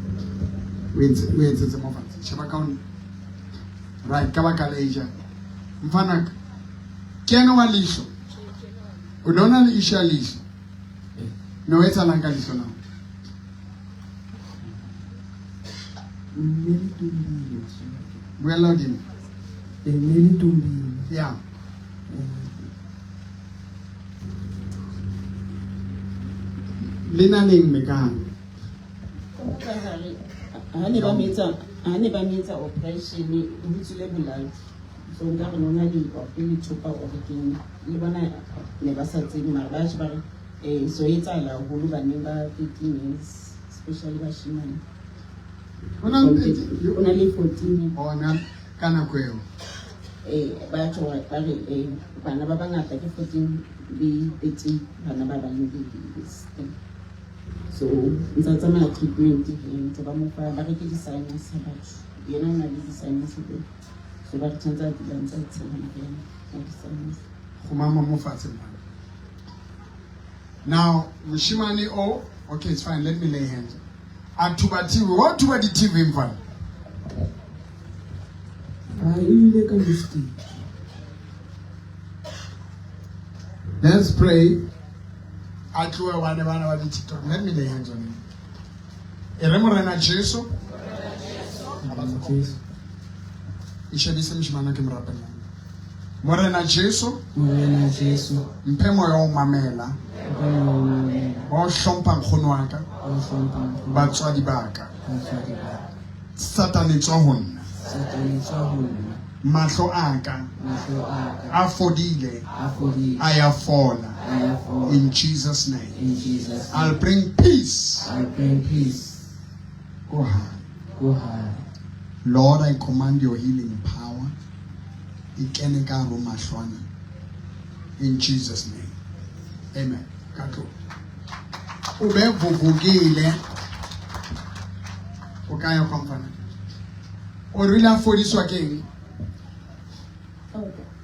O entsetse mo fatshe. Sheba ka ho nna. Right, ka baka la ija. Mfanaka. Ke ena wa leihlo. O ne o na le issue ya leihlo. Ne o etsahalang ka leihlo la hao? Mme le tumbile. Buella hodimo. Mme le tumbile. Yeah. Le na leng mme ka hare? Ka hare ha ne ba mo etsa ha ne ba mo etsa operation ho tswile boladi. So nka re nona le ke lethopa or keng le bona ne ba sa tsebe mara ba ba re eh so e etsahala haholo baneng ba 13 years especially bashimane. O na O na le 14 years. Ona ka nako eo. Eh ba tjho ba re eh bana ba bangata ke 14 le 13 bana ba bang le this thing. So ntse a tsamaya treatment ntse ba mo fa ba re ke di-sinus batho yena o na le di-sinus teng. So ba re tshwanetse a dula ntse a tshela meriana ya di-sinus. Kgumama mo fatshe mwana. Now, moshimane o, okay, it's fine, let me lay hands. A thuba TV, wa thuba di-TV mfana. Ha e ile ka mistake. Let's pray. A tlohe hobane bana ba di-TikTok. Let me lay hands on him. E re Morena Jesu. Jesu. E shebise moshimane ke mo rapellang. Morena Jesu. Morena Jesu. Mphe moya wa ho mamela. Mphe moya wa ho mamela. Wa ho hlompha nkgono wa ka. Wa ho hlompha nkgono. Batswadi ba ka. Batswadi ba ka. Satane tswa ho nna. Satane tswa ho nna. Mahlo a ka. Mahlo a ka. A fodile. A fodile. A ya fola. A ya fola. In Jesus' name. In Jesus' name. I'll bring peace. I'll bring peace. Go high. Go high. Lord, I command your healing power. E kene ka hare ho mahlo ana. In Jesus' name. Amen. Ka tlo. O be vuvukile. O ka ya kwa mfana. O rile a fodiswa ke eng?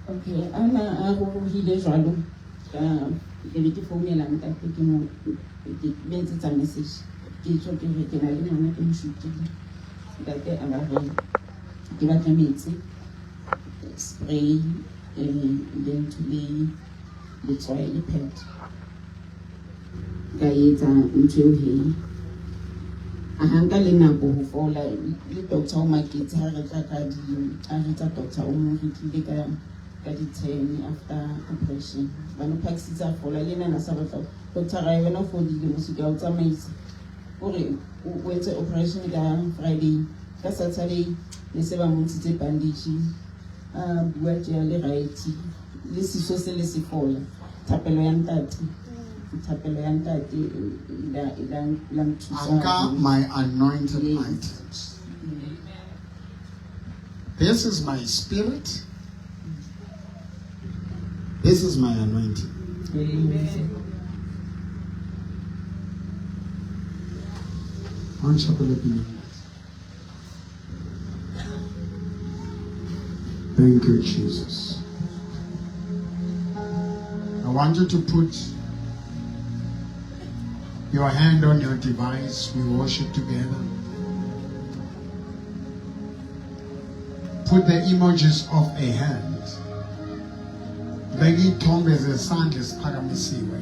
Okay, ana a ruruhile jwalo ka ke be ke founela ntate ke mo ke mo etsetsa message ke tjho ke re ke na le ngwana ke mo shutile. Ntate a ba re ke batla metsi spray le ntho le letswai le pad. Ka etsa ntho eo he. A ha nka le nako ho fola le doctor o maketse ha re tla ka di a re tsa doctor o mo re tlile ka di 10 after operation. Ba no phakisitse a fola le ena sa batla doctor ra wena o fodile mo se ka o tsamaisa. O re o etse operation ka Friday ka Saturday ne se ba mo ntshitse bandage a bua tje le right le siso se le se fola. Thapelo ya ntate. Thapelo ya ntate ila nthusa. Anka my anointed Yes. items. This is my spirit. This is my anointing. Amen. Thank you, Jesus. I want you to put your hand on your device. We worship together. Put the emojis of a hand. Beka iy'thombe zesandla esiphakamisiwe.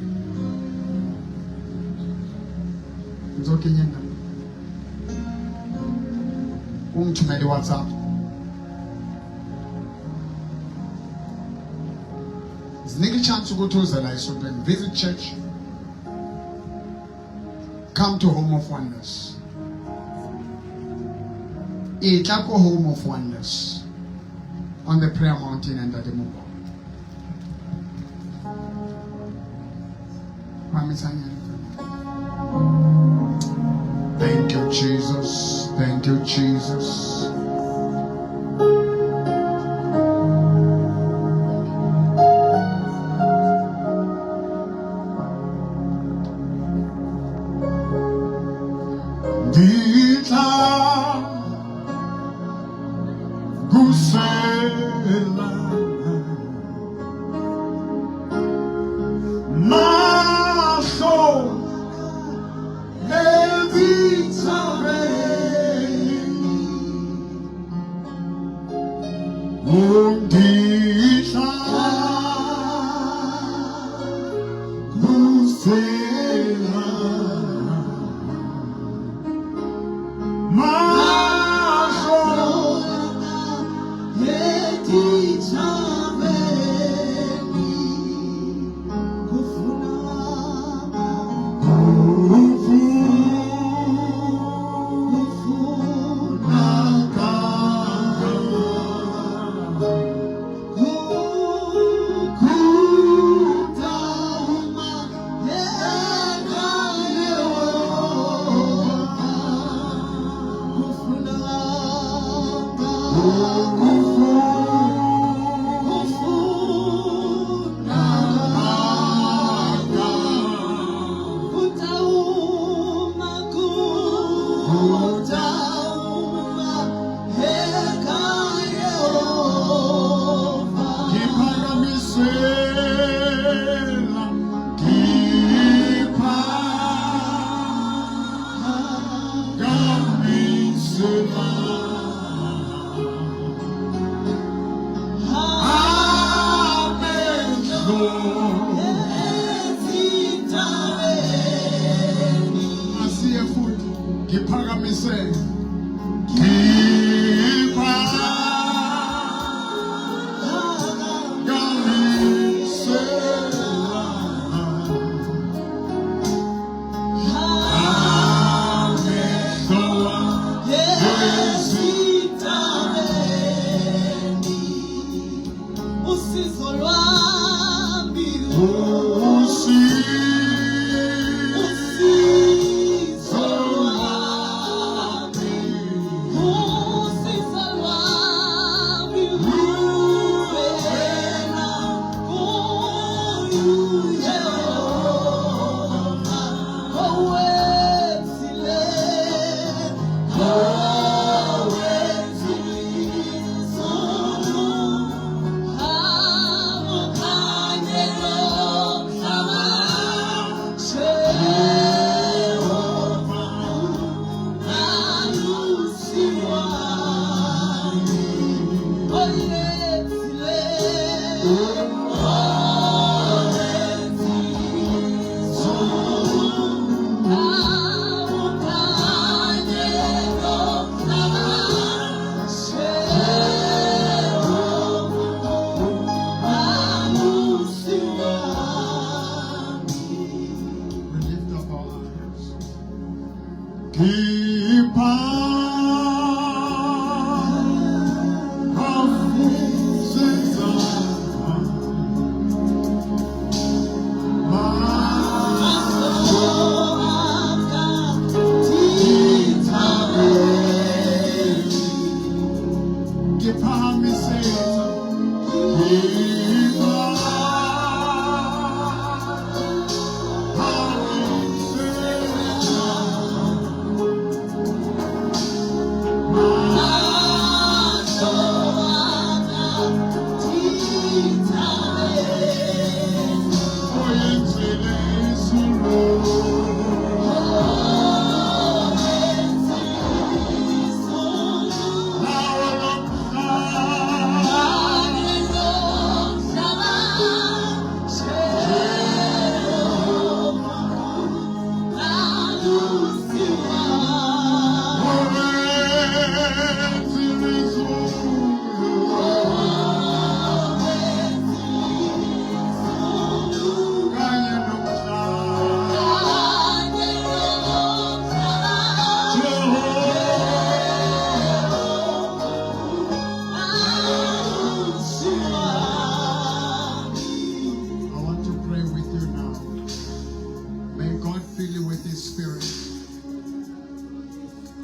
Ntso kenye nna. O nthomele WhatsApp. Zinike i-chance ukuthi uze la esontweni. Visit church. Come to Home of Wonders. Etla ko Home of Wonders on the prayer mountain and the mobile. Thank you, Jesus. Thank you, Jesus. Ditla gusela mahlo edithabeni unditla gusela mahlo Ngiphakamisela, ngiphakamisela amehlo. Asiye futhi ngiphakamisele, ngiphakamisela amehlo. Usizo lwami, usizo lwami, usizo lwami wena kuYehova, owenzile, owenzile izulu, awukhanye nomhlaba, Jehova, malusi wami, oyenzile, owenzile izulu, awukhanye nomhlaba, Jehova, malusi wami. We lift up our eyes. Keep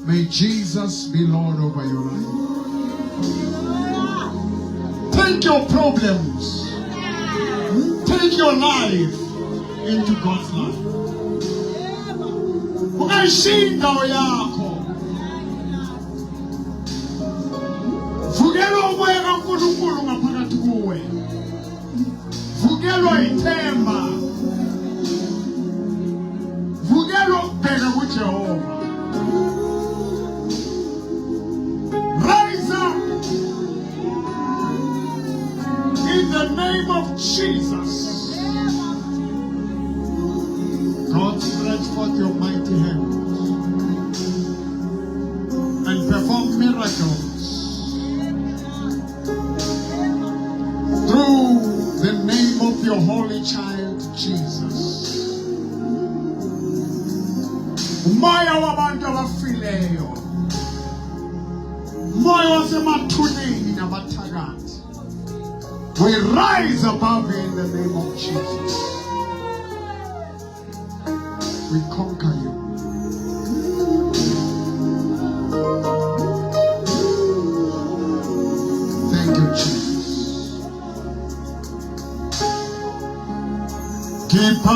May Jesus be Lord over your life. Take your problems. Take your life into God's life. Ungayishiyi indawo yakho. Vukelwa umoya kaNkulunkulu ngaphakathi kuwe. Vukelwa ithemba. Vukelwa ukubheka kuJehova. Rise up in the name of Jesus. God, stretch forth your mighty hand and perform miracles through the name of your holy child Jesus. Umoya wabantu abafileyo, umoya wasemathuneni nabathakathi, we rise above you in the name of Jesus. We conquer you. Thank you, Jesus. Keep I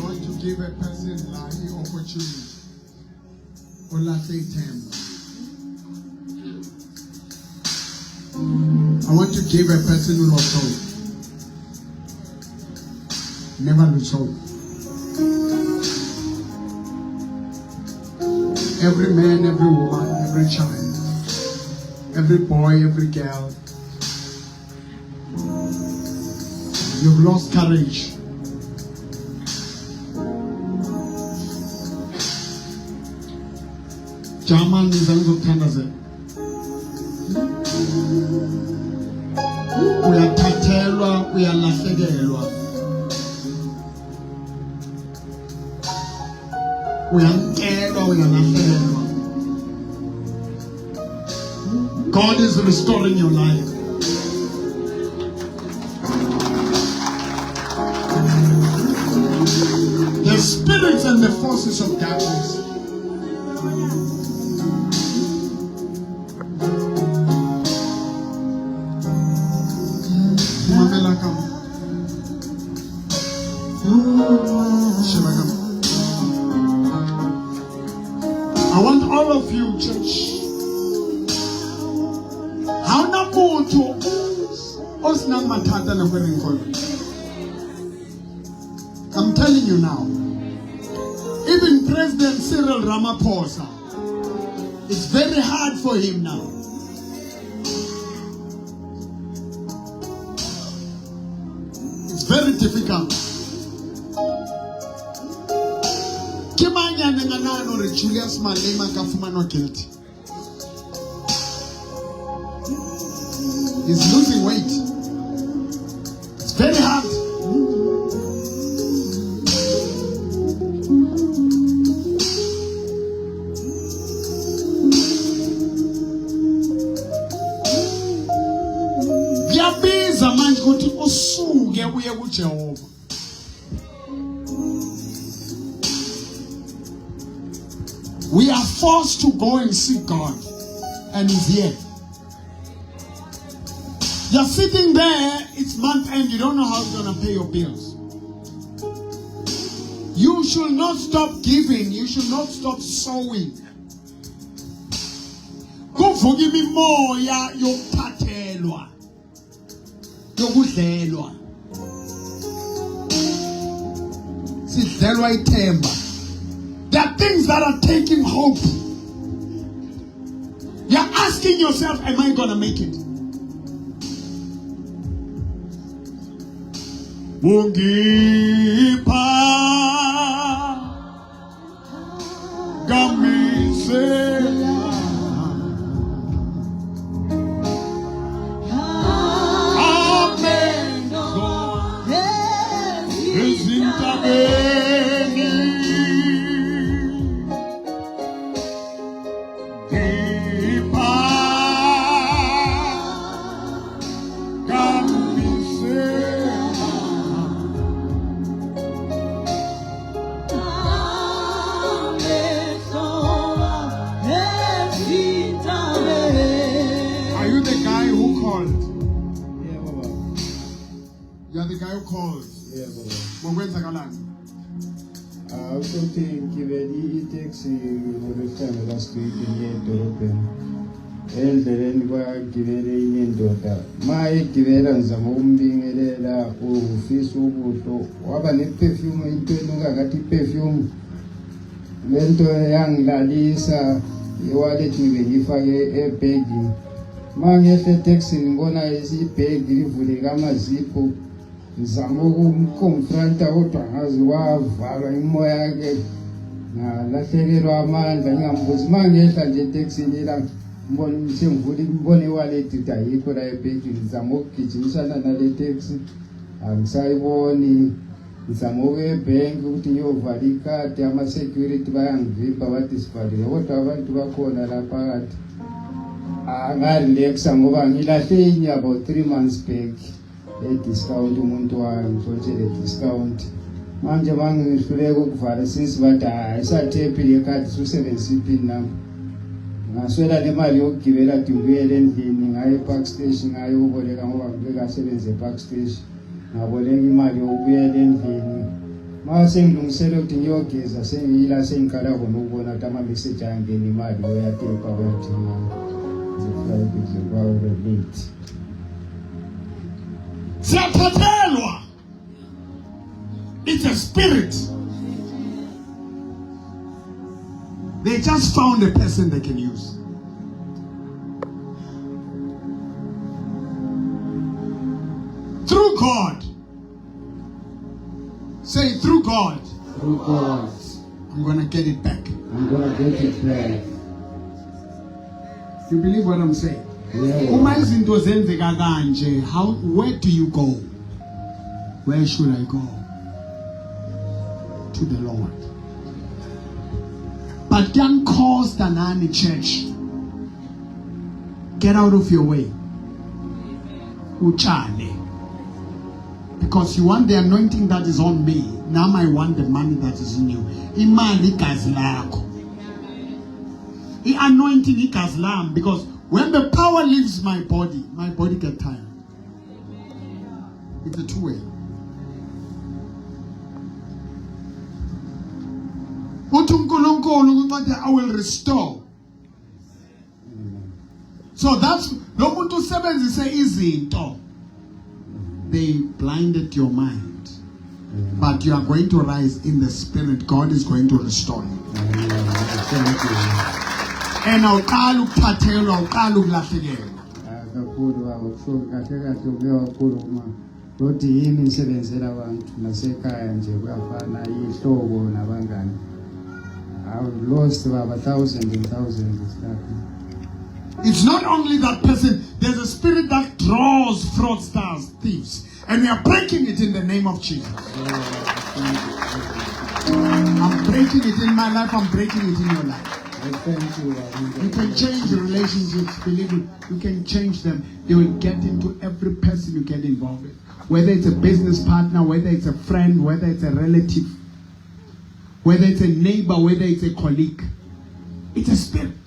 want to give a person like the opportunity. Olahle ithemba. I want to give a person who lost hope. Never lose hope. Every man, every woman, every child, every boy, every girl. You've lost courage. Jama niza ngizokuthandazela. Uyathathelwa, uyalahlekelwa. Uyamkelwa, uyalahlekelwa. God is restoring your life. The spirits and the forces of darkness Mamela ka mo. Sheba ka mo. I want all of you, church. Ha hona motho o senang mathata nako e reng go yona. I'm telling you now. Even President Cyril Ramaphosa, it's very hard for him now. It's very difficult. Ke mang ya neng a nahana hore Julius Malema a ka fumanwa guilty? He's losing weight. It's very hard. Kuyabiza manje ukuthi usuke uye kuJehova. We are forced to go and see God, and He's here. You're sitting there, it's month end, you don't know how you're going to pay your bills. You should not stop giving, you should not stop sowing. Kuvuka imimoya yokuthathelwa, yokudlelwa. Sidlelwa ithemba. There are things that are taking hope. You're asking yourself, am I gonna make it? Ungipha kamisela amehlo ezintabeni ngipha kamisela. Are you the guy who called? Yeah, baba. You are the guy who called. Yeah, baba. Ngokwenzakalani? Ah, ukuthi ngigibele itaxi ngolwesihlanu last week ngiye edolobheni. Endleleni kwagibela enye indoda. Ma egibela ngizama ukumbingelela ufisa ubuhlo. Waba ne-perfume into enuka ngathi i-perfume. Le nto yangilalisa i-wallet ngibe ngiyifake ebhegini. Ma ngehla etekisini ngibona ibhegi livuleke amazipho. Ngizama ukumconfronta kodwa ngaze kwavalwa imoya yakhe ngalahlekelwa amandla ngingambuzi. Ma ngehla nje etekisini ila ngibona sengivula ngibona i-wallet ukuthi ayikho la ebhegini. Ngizama ukugijimisana nale taxi angisayiboni. Ngizama ukuya ebhenki ukuthi ngiyovala ikhadi, ama-security bayangivimba bathi sivalile, kodwa abantu bakhona la phakathi. Angarelaxa ngoba ngilahle inye about 3 months back e-discount, umuntu wangitshontshele discount. Manje bangihluleka ukuvala since bathi hayi isathephi le khadi susebenzisa ipin number. Ngaswela nemali yokugibela ade ngibuyele endlini, ngaye e-park station ngayoboleka ngoba ngibekasebenza e-park station. Ngaboleka imali yokubuyela endlini. Ma sengilungisele ukuthi ngiyogeza sengiyila sengiqala khona ukubona ukuthi ama-message ayangena imali uyatepa uyathenga. Ngize late. Siyathathelwa. It's a spirit. They just found a person they can use. Through God. Say, through God. Through God. I'm going to get it back. I'm going to get it back. You believe what I'm saying? Yeah. Uma izinto zenzeka kanje, how, where do you go? Where should I go? To the Lord. But don't cause the nani church. Get out of your way. Uchale. Because you want the anointing that is on me. Now I want the money that is in you. Imali igazi lakho. I-anointing igazi lami, because when the power leaves my body gets tired. It's a two-way. Uthi uNkulunkulu kuncwadi, I will restore. So that's lo muntu usebenzise izinto. They blinded your mind. But you are going to rise in the spirit. God is going to restore you. Thank you. And awuqala ukuthathelwa, awuqala ukulahlekelwa. Kakhulu baba, kusho kahle kahle kuye wakhuluma. Kodwa yimi ngisebenzela abantu nasekhaya nje kuyafana ihlobo nabangani. I've lost baba thousands and thousands of stuff. It's not only that person. There's a spirit that draws fraudsters, thieves. And we are breaking it in the name of Jesus. I'm breaking it in my life. I'm breaking it in your life. I thank you. You can change relationships, believe me. You can change them. They will get into every person you get involved with. Whether it's a business partner, whether it's a friend, whether it's a relative, whether it's a neighbor, whether it's a colleague. It's a spirit.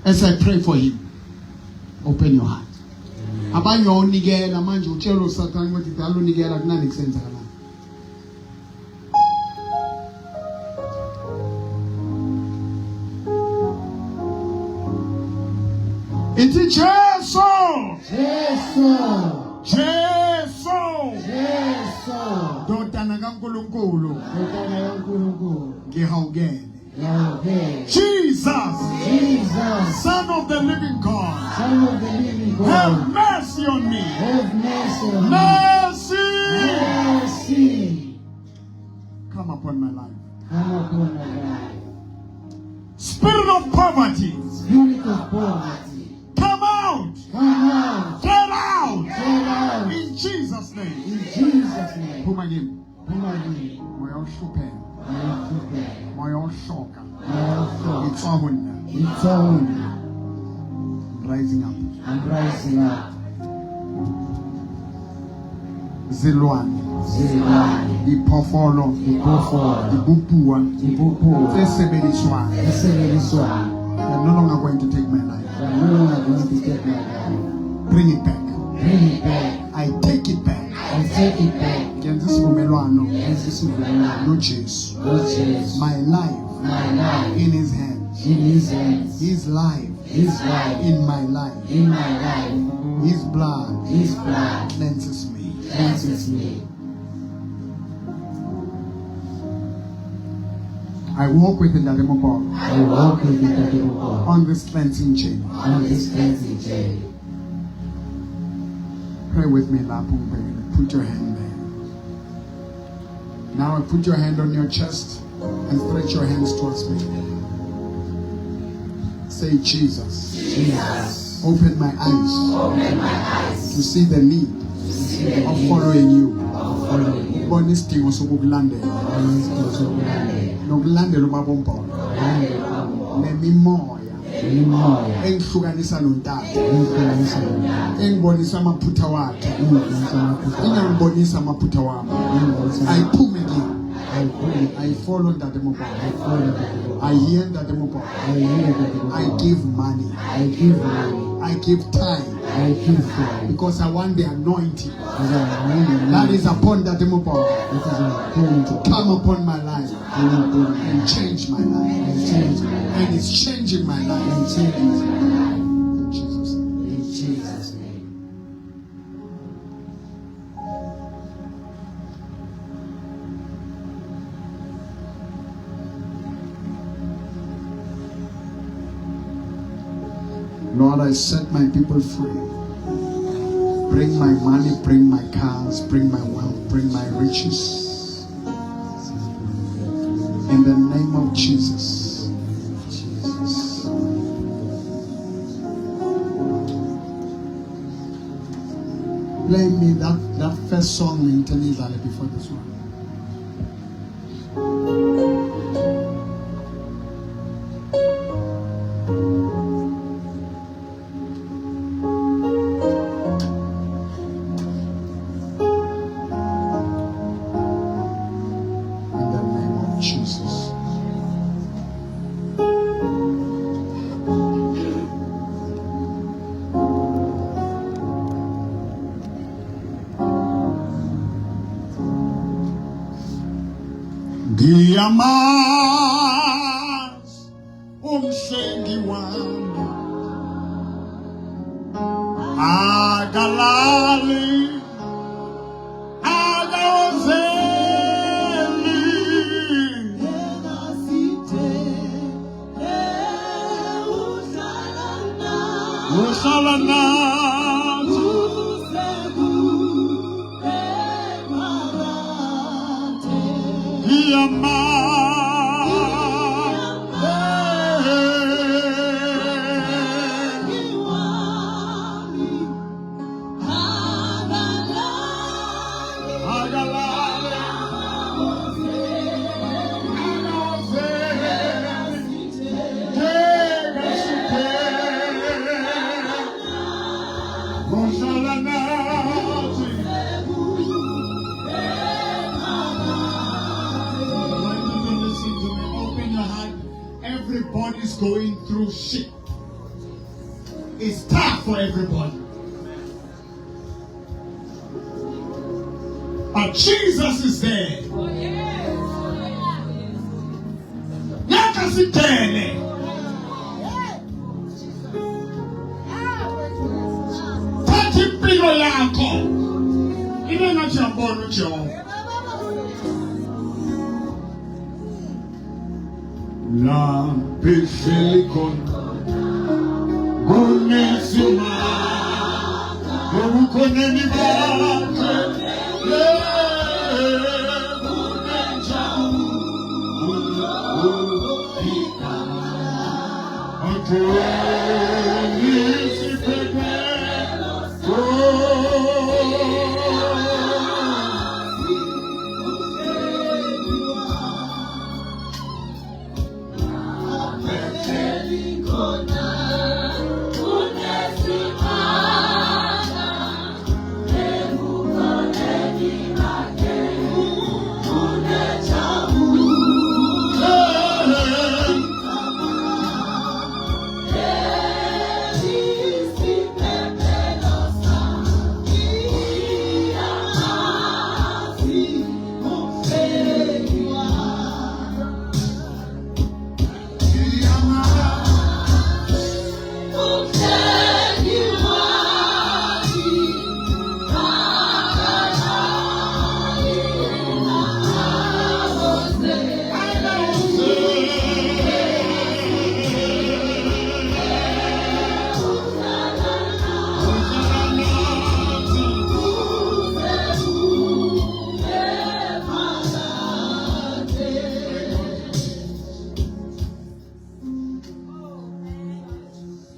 As I pray for him, open your heart. Abanye onikela manje utshela uSathane ukuthi dala unikela kunani kusenzakala. Ithi Jesu. Jesu. Jesu. Jesu. Ndodana kaNkulunkulu. Ndodana kaNkulunkulu. Ngihawukele. Ngihawukele. Jesus. Jesus. Son of the living God. Son of the living God. Have mercy on me. Have mercy on me. Mercy. Mercy. Come upon my life. Come upon my life. Spirit of poverty. Spirit of poverty. Come out. Come out. Get out. Get out. In Jesus' name. In Jesus' name. Phuma kimi. Phuma kimi. Moya ohlupheka. Moya ohlupheka. Moya ohloka. Moya ohloka. Itswa ho nna. Itswa ho nna. I'm rising up. I'm rising up. Zilwane. Zilwane. Diphoofolo. Diphoofolo. Dibopuwa. Dibopuwa. Tse sebediswang. Tse sebediswang. They are no longer going to take my life. They are no longer going to take my life. Bring it back. Bring it back. I take it back. I take it back. Ngenza isivumelwano Ngenza isivumelwano noJesu. noJesu. My life. My life. In his hands. In his hands. His life. His life. In my life. In my life. His blood. His blood. Cleanses me. Cleanses me. I walk with the Ntate Mopolo. I walk with the Ntate Mopolo. On this cleansing journey. On this cleansing journey. Pray with me, lapho. Put your hand there. Now put your hand on your chest and stretch your hands towards me. Say, Jesus. Jesus. Open my eyes. Open my eyes. To see the need To see the of need following you. of following you. Ubona isidingo sokukulandela. Ubona isidingo sokukulandela. Nokulandela ubaba uMbolo. Nokulandela ubaba uMbolo. Nemimoya. Nemimoya. Engihlukanisa noNtata. Engihlukanisa noNtata. Engibonisa amaphutha wakhe. Engibonisa amaphutha. Ingangibonisa amaphutha wami. Engibonisa. Ayiphume kimi. Ayiphume. I follow Ntate Mopolo. I follow Ntate Mopolo. I hear Ntate Mopolo. I hear Ntate Mopolo. I give money. I give money. I give time. I give time. Because I want the anointing. Because I want the anointing. That is upon Ntate Mopolo. That is upon To come upon my life. Come upon my And change my life. And change my life. And it's changing my life. And changing my life. In Jesus' name. In Jesus' name. Lord, I set my people free. Bring my money, bring my cars, bring my wealth, bring my riches. In the name of Jesus. Jesus. Play me that first song in Tenizale before this one. In the name of Jesus. Ngiyamazi umhlengi wami, akalali, akawozeli. Uhlala nathi. Everybody's going through shit. It's tough for everybody. But Jesus is there. Ngeke sidele. yakho ibe ngathi uyambona uJehova. Lapho ihleli khona kunesimanga ebukhoneni bakhe, kunenjabulo igama lakhe isiphephelo.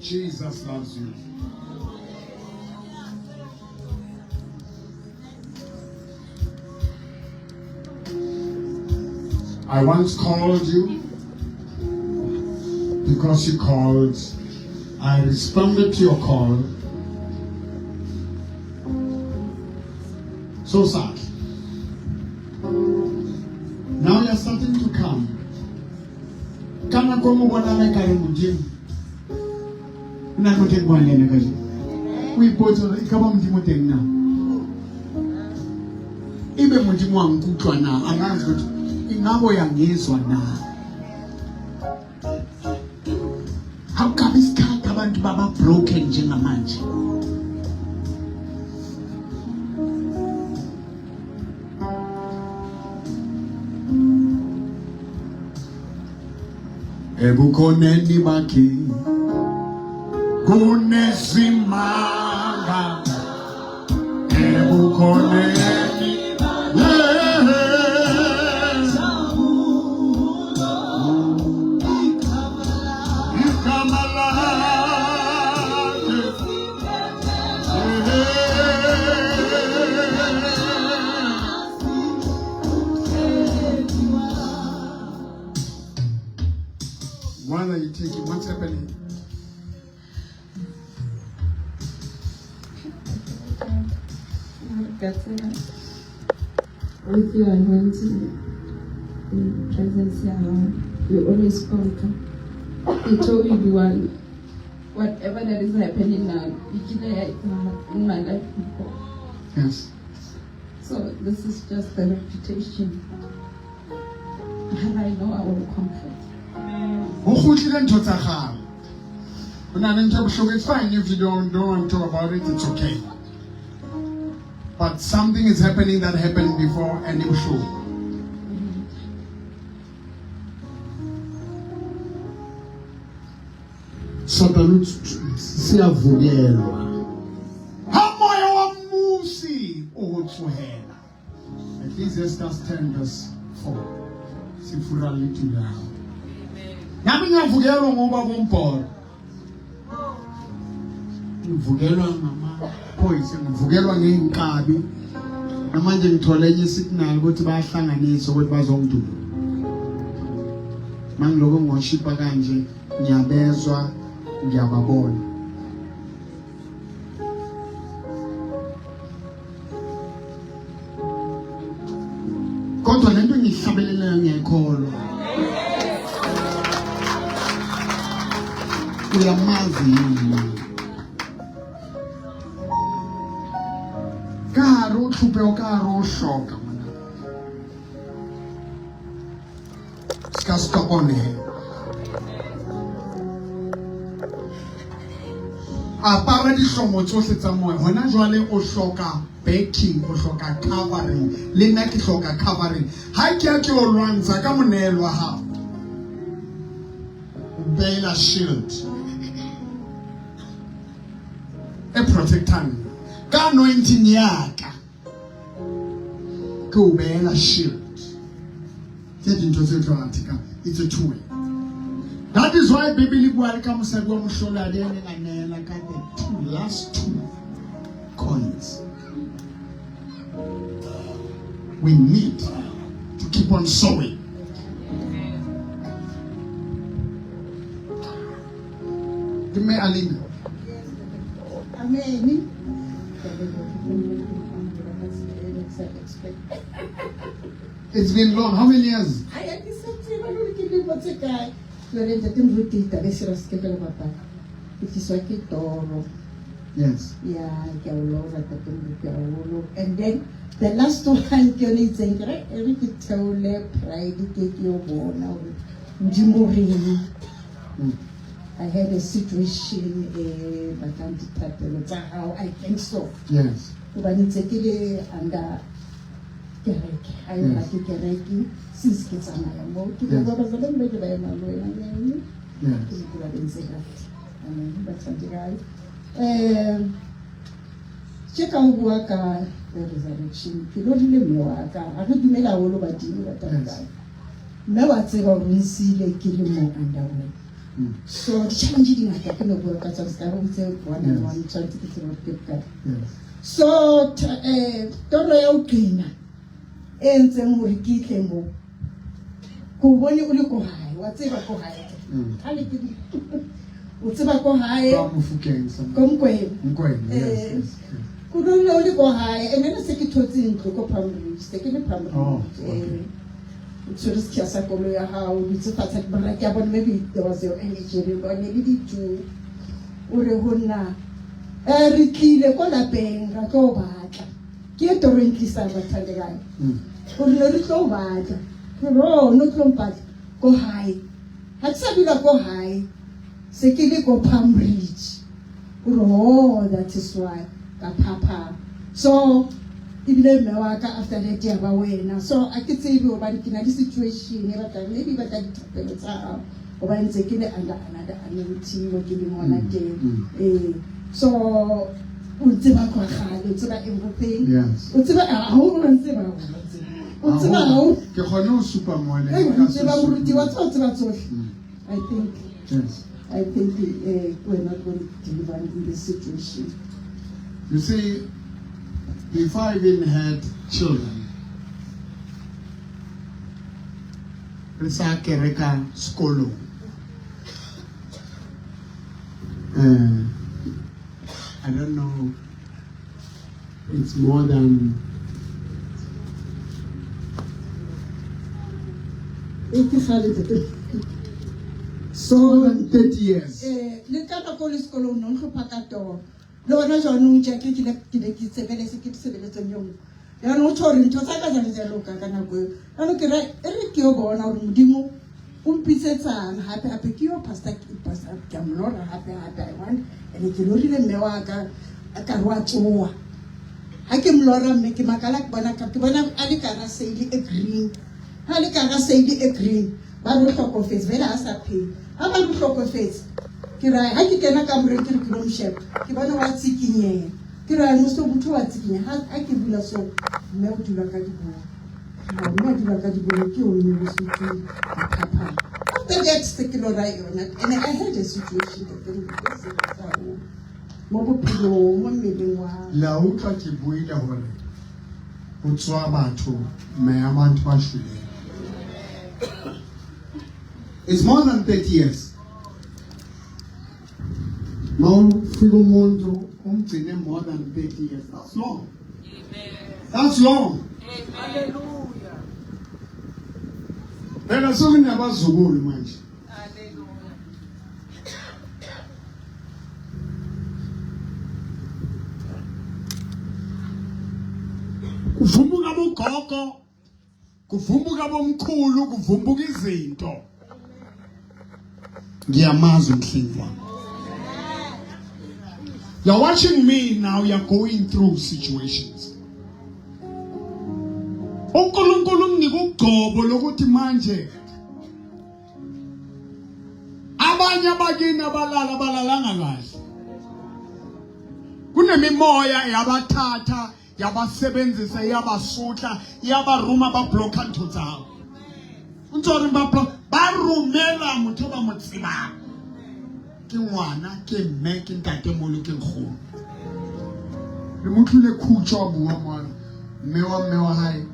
Jesus loves you. I once called you because you called. I responded to your call. So sad. Now you're starting to come. Ka nako e nngwe o bonala ekare Modimo o na le motho e ke buang le ena kajeno. O ipotse hore e ka ba Modimo teng na? Ebe Modimo wa nkutlwa na? Angazi ukuthi ingabe uyangizwa na? Akukabi isikhathi abantu baba broken njengamanje. Ebukhoneni bakhe kunesimanga ebukhoneni. Igama lakhe. What are you taking? What's happening? With your anointing in presence ya hao, you always conquer. Ke tlo e buang, whatever that is happening now, e kile ya etsahala in my life before. Yes. So this is just the reputation. And I know I will conquer. Ho kgutlile ntho tsa kgale. Ho na le ntho e bohloko. It's fine if you don't want to talk about it, it's okay. But something is happening that happened before and e bohloko. Satane o siyavukelwa. Ha moya wa mmusi o ho tsohela. Ecclesiastes 10 verse 4. Se furalle tulo ya hao. Nami ngiyavukelwa ngoba bombhoro. Ngivukelwa ngamaphoyisa, ngivukelwa ngey'nkabi. Namanje ngithole enye isignal ukuthi bayahlanganisa ukuthi bazongiduma. Mangiloko ngoshipa kanje ngiyabezwa ngiyababona. Kodwa lento engiyihlabelelayo ngiyayikholwa. Uyamazi yini na? Ka hare o tlhopeho, ka hare o hloka ngwana. Ska stop on him. Apara dihlomo tsohle tsa moya. Hona jwale o hloka backing, o hloka covering. Le nna ke hloka covering. Ha ke ya ke o lwantsha ka monehelo wa hao. O beela shield e protectang ka anointing ya ka. Ke o beela shield. Ke dintho tse tlo athika. It's a two way. That is why Bibele e bua le ka mosadi wa mohloladi a neng a neela ka the two last two coins. We need to keep on sowing. Ke mme Aline. Amen. It's been long. How many years? Ai, ha ke sa tseba le hore ke dilemo tse kae. Jwale ntate Moruti, taba e serious ke tlo bapala. Ke tliswa ke toro. Yes. Ya, ke a o lora ntate Moruti haholo. And then the last one ke yone e itseng ke re e re ke theole pride ke ke yo bona hore Modimo o reng. I had a situation e batlang dithapelo tsa hao. I think so. Yes. Hobane ntse ke le under kereke ha e Yes. ke kereke since ke tsamaya moo ke Yes. leboha bazalwane ba ke ba ema le wena amen Yes. ke ke ba bentse kahle amen ba thandekayo tje ka o bua ka the resurrection ke lorile mme wa ka ha re dumele haholo badimo ba tandekayo mme wa tseba hore o nsile ke le mo underwear so di-challenge di ngata ke no bua ka tsona se ka re o itse one and Yes. one tshwanetse ke tsebe hore ke bokae. Yes. So toro ya ho qina e entseng hore ke tle mo ke o bone o le ko hae, wa tseba ko hae. Ha le ke o tseba ko hae. Kwa Mofokeng, Ko Mokwena. Mokwena, yes, yes, yes. Ko dule o le ko hae, and then se ke thotse ntlo ko Palm Ridge, se ke le Palm Ridge. Oh, okay. O tshwere sekhiya sa koloi ya hao, o dutse fatshe, ke bona ke a bona maybe there was your energy, re bone le di-two. O re ho nna, re tlile ko lapeng, ra tlo o batla. Ke e toro e ntlisang bathandekayo. O re ne re tlo o batla. Ke re, oh, no tlo mpatla ko hae. Ha ke sa dula ko hae, se ke le ko Palm Ridge. O re, oh, that is why ka phapha. So ebile mme wa ka after that ya ba wena. So a ke tsebe hobane ke na le situation e batlang, maybe e batla dithapelo tsa hao. Hobane ntse ke le under another anointing mo ke leng hona teng. So o tseba kwa kgale, o tseba everything. Yes. O tseba haholo, o tseba haholo. O tseba haholo. Ke kgone ho supa mole. Ei, o tseba moruti wa tseba, o tseba tsohle. I think. Yes. I think we're not going to deliver in this situation. You see, before I even had children, re sa kereka sekolong. I don't know, it's more than So, more than 30 years. Le ka nako le sekolong no ntlhopha ka toro. Le hona jwanong tje ke ne ke ne ke sebeletse, ke sebeletsong e nngwe. Jaanong o tjho hore ntho tsa ka jwale di a loka ka nako eo. Jaanong ke re, e re ke yo bona hore Modimo o mpitsetsang hape hape ke yo pastor, ke pastor, ke a mo lora hape hape, I want, and ke lorile mme wa ka, a ka re wa tsoha. Ha ke mo lora mme ke makala ke bona ka, ke bona a le ka hara seile e green. Ha le ka hara seile e green, ba re o hlokofetse, vele ha sa phela. Ha ba re o hlokofetse, ke ra ha ke kena kamoreng ke re ke lo mo sheba, ke bona wa tsikinyeha. Ke ra mose motho wa tsikinya, ha ke bula so, mme o dula ka dibono. Ha mme a dula ka dibono, ke o mme o sotse phaphama. After that, se ke lora yona. And I had a situation that ke se tsa ho mo bophelong, mo mmeleng wa. La utlwa ke buile hore ho tswa batho, meya batho ba shweleng. It's more than 30 years. Mawufika umuntu umgcine more than 30 years. That's long. That's long. Hallelujah. Phela sokunabazukulu manje. Hallelujah. Kuvumbuka bogogo, kuvumbuka bomkhulu, kuvumbuka izinto. Ngiyamazi umhlengi wami. You're watching me now, you're going through situations. uNkulunkulu unginika ugcobo lokuthi manje abanye abakini abalala abalalanga kahle. Kunemimoya yabathatha yabasebenzisa yabasutla yabaruma bablocka ntho tsao. O ntse o re ba ba romela motho ba mo tsebang. Ke ngwana, ke mme, ke ntatemolo, ke nkgono. Re mo utlwile Khutso a bua mona. Mme wa hae.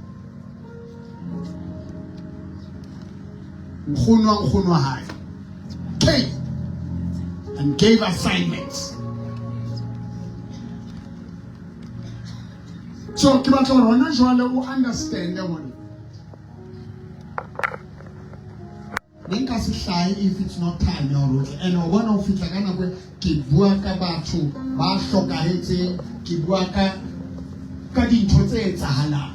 Nkgono wa nkgono wa hae. Came and gave assignments. So ke batla hore hona jwale o understand hore ne nka se hlahe if it's not time ya hore o tle. And o bona o fihla ka nako e, ke bua ka batho ba hlokahetseng, ke bua ka dintho tse etsahalang.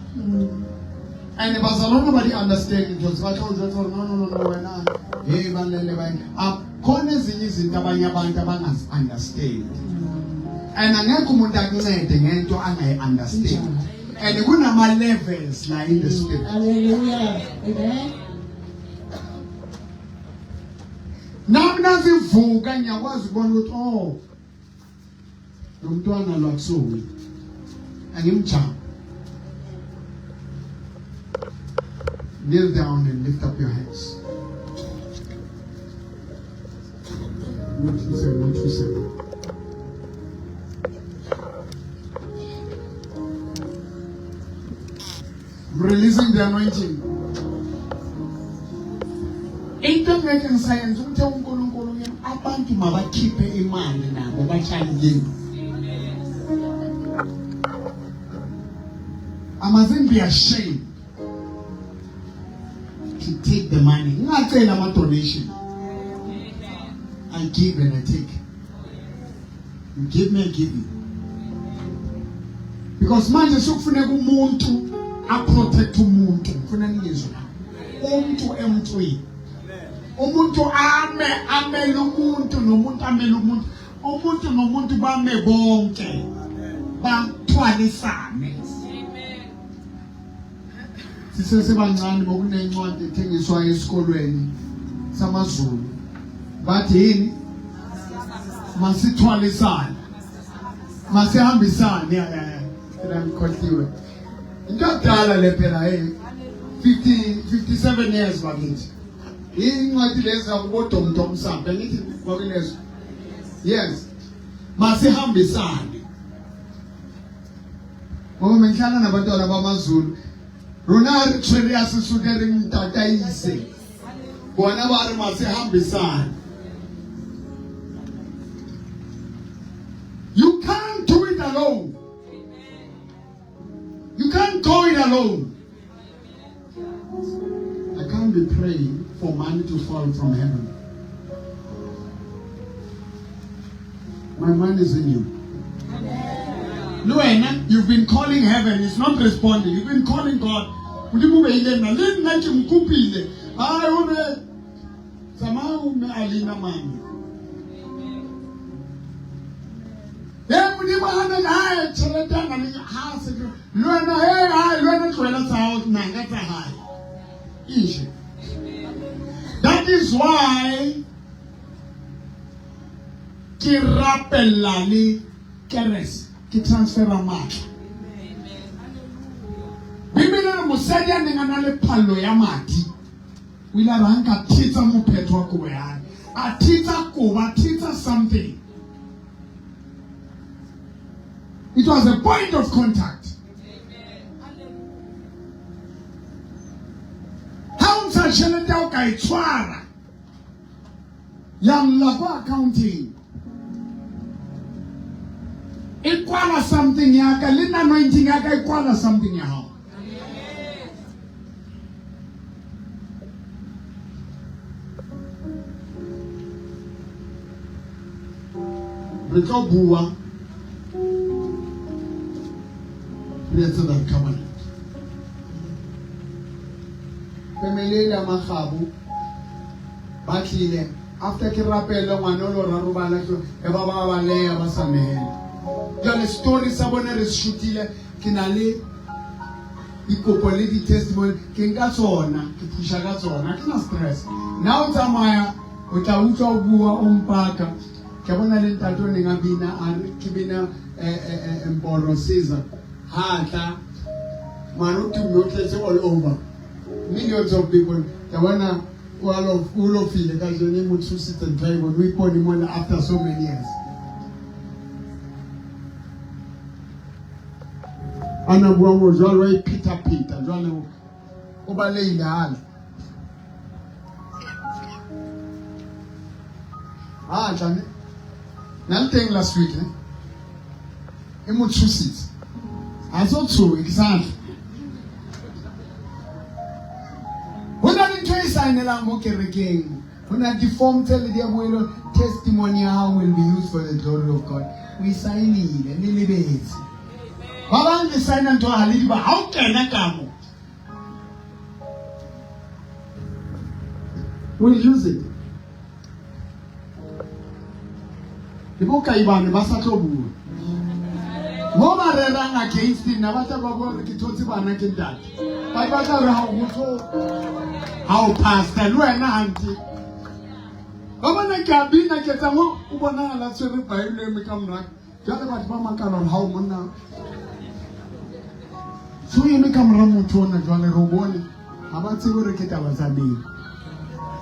And bazalwane ba di understand dintho tse, ba tla o jwetsa hore no, no, no, no, wena, hey, ba lele, ba eng. A khona ezinye izinto abanye abantu abangazi understand. And angekho umuntu akuncede ngento angayi understand. And kunama levels la in the spirit. Hallelujah. Amen. Nami nazivuka ngiyakwazi ukubona ukuthi oh lo mntwana lo akusuwi. Angimjama. Kneel down and lift up your hands. 127, 127. I'm releasing the anointing. Into engeke ngisayenza ukuthi uNkulunkulu yena abantu mabakhiphe imali nabo batshalile. I mustn't be ashamed to take the money. Ngingacela ama donation. I give and I take. You give me, I give you. Because manje sekufuneka umuntu a protect umuntu. Ngifuna ningizwe la. Umuntu emntwini. Umuntu ame amele umuntu nomuntu amele umuntu. Umuntu nomuntu bame bonke. Bathwalisane. Sisesebancane bokunencwadi ethengiswa esikolweni samaZulu. Bathi yini? Masithwalisane. Masihambisane. Ya ya ya. Phela ngikhohliwe. Into yakudala le phela hey. 50 57 years bakithi. Incwadi lezi akubodomdom sambe ngithi kwakulezo. Yes. Masihambisane. Ngoba mengihlala nabantwana bamaZulu rona re tshwere ya Sesotho re ntataise. Bona ba re masihambisane. You can't do it alone. You can't go it alone. I can't be praying for money to fall from heaven. My money is in you. Le wena, you've been calling heaven, it's not responding. You've been calling God. Modimo o beile nna, le nna ke mokopile. Hai, o re, tsamaya o mme Alina mane. Hey, Modimo ha ne hae, tjhelete a na le ha se ke. Le wena, hey, hai, le wena tlohela tsa hao, nanga tsa hae. Ishe. That is why ke rapella le kerese, ke transfera matla. Bibele re mosadi a neng a na le phallo ya madi, o ile a re ha nka thetsa mophetho wa kobo ya hae, a thetsa kobo, a thetsa something. It was a point of contact. Ha o ntsha tjhelete ya o ka e tshwara, ya lla ko accounting. E kwala something ya ka, le nna anointing ya ka e kwala something ya hao. Re tlo bua, re etse that covenant. Family ya Makgabo ba tlile after ke rapele ngwana o lo rarobala e ba ba baleha ba sa nehela. Jwale story sa bona re se shootile, ke na le dikopo le di-testimony, ke nka tsona, ke phusha ka tsona, ke na stress. Nna o tsamaya, o tla utlwa o bua, o mpaka. Ke bona le ntate o neng a bina, a re ke bina Mporo Caesar. Ha tla, mara o tumme, o tletse all over. Millions of people. Ke bona o alofile kajeno, e mo tshositse ntho e bone, o ipone mona after so many years. A na bua mo jwalo, a iphetapheta jwale, o balehile hale. Ha tla ne. Na le teng last week ne. E mo tshositse. Ha so tshohe ke sa tla. Ho na le ntho e saenelang mo kerekeng. Ho na di-form tse le di amohelo, testimony ya hao will be used for the glory of God. O e saenile, le lebetse. Ba bang le saena ntho ha le di ba, ha o kena ka mo. We'll use it. Le bo kaibane ba sa tlo bua. Mo ba rerang against nna, ba tla ba bua hore ke thotse bana ke ntate. Ba batla hore ha o motho, ha o pastor le wena hantle. Ba bona ke a bina, ke etsang o bonahala tshwere Bible e eme ka mora. Jwale batho ba makala hore ha o monna. So eme ka mora motho ona jwale re o bone. Ha ba tsebe hore ke taba tsa mele.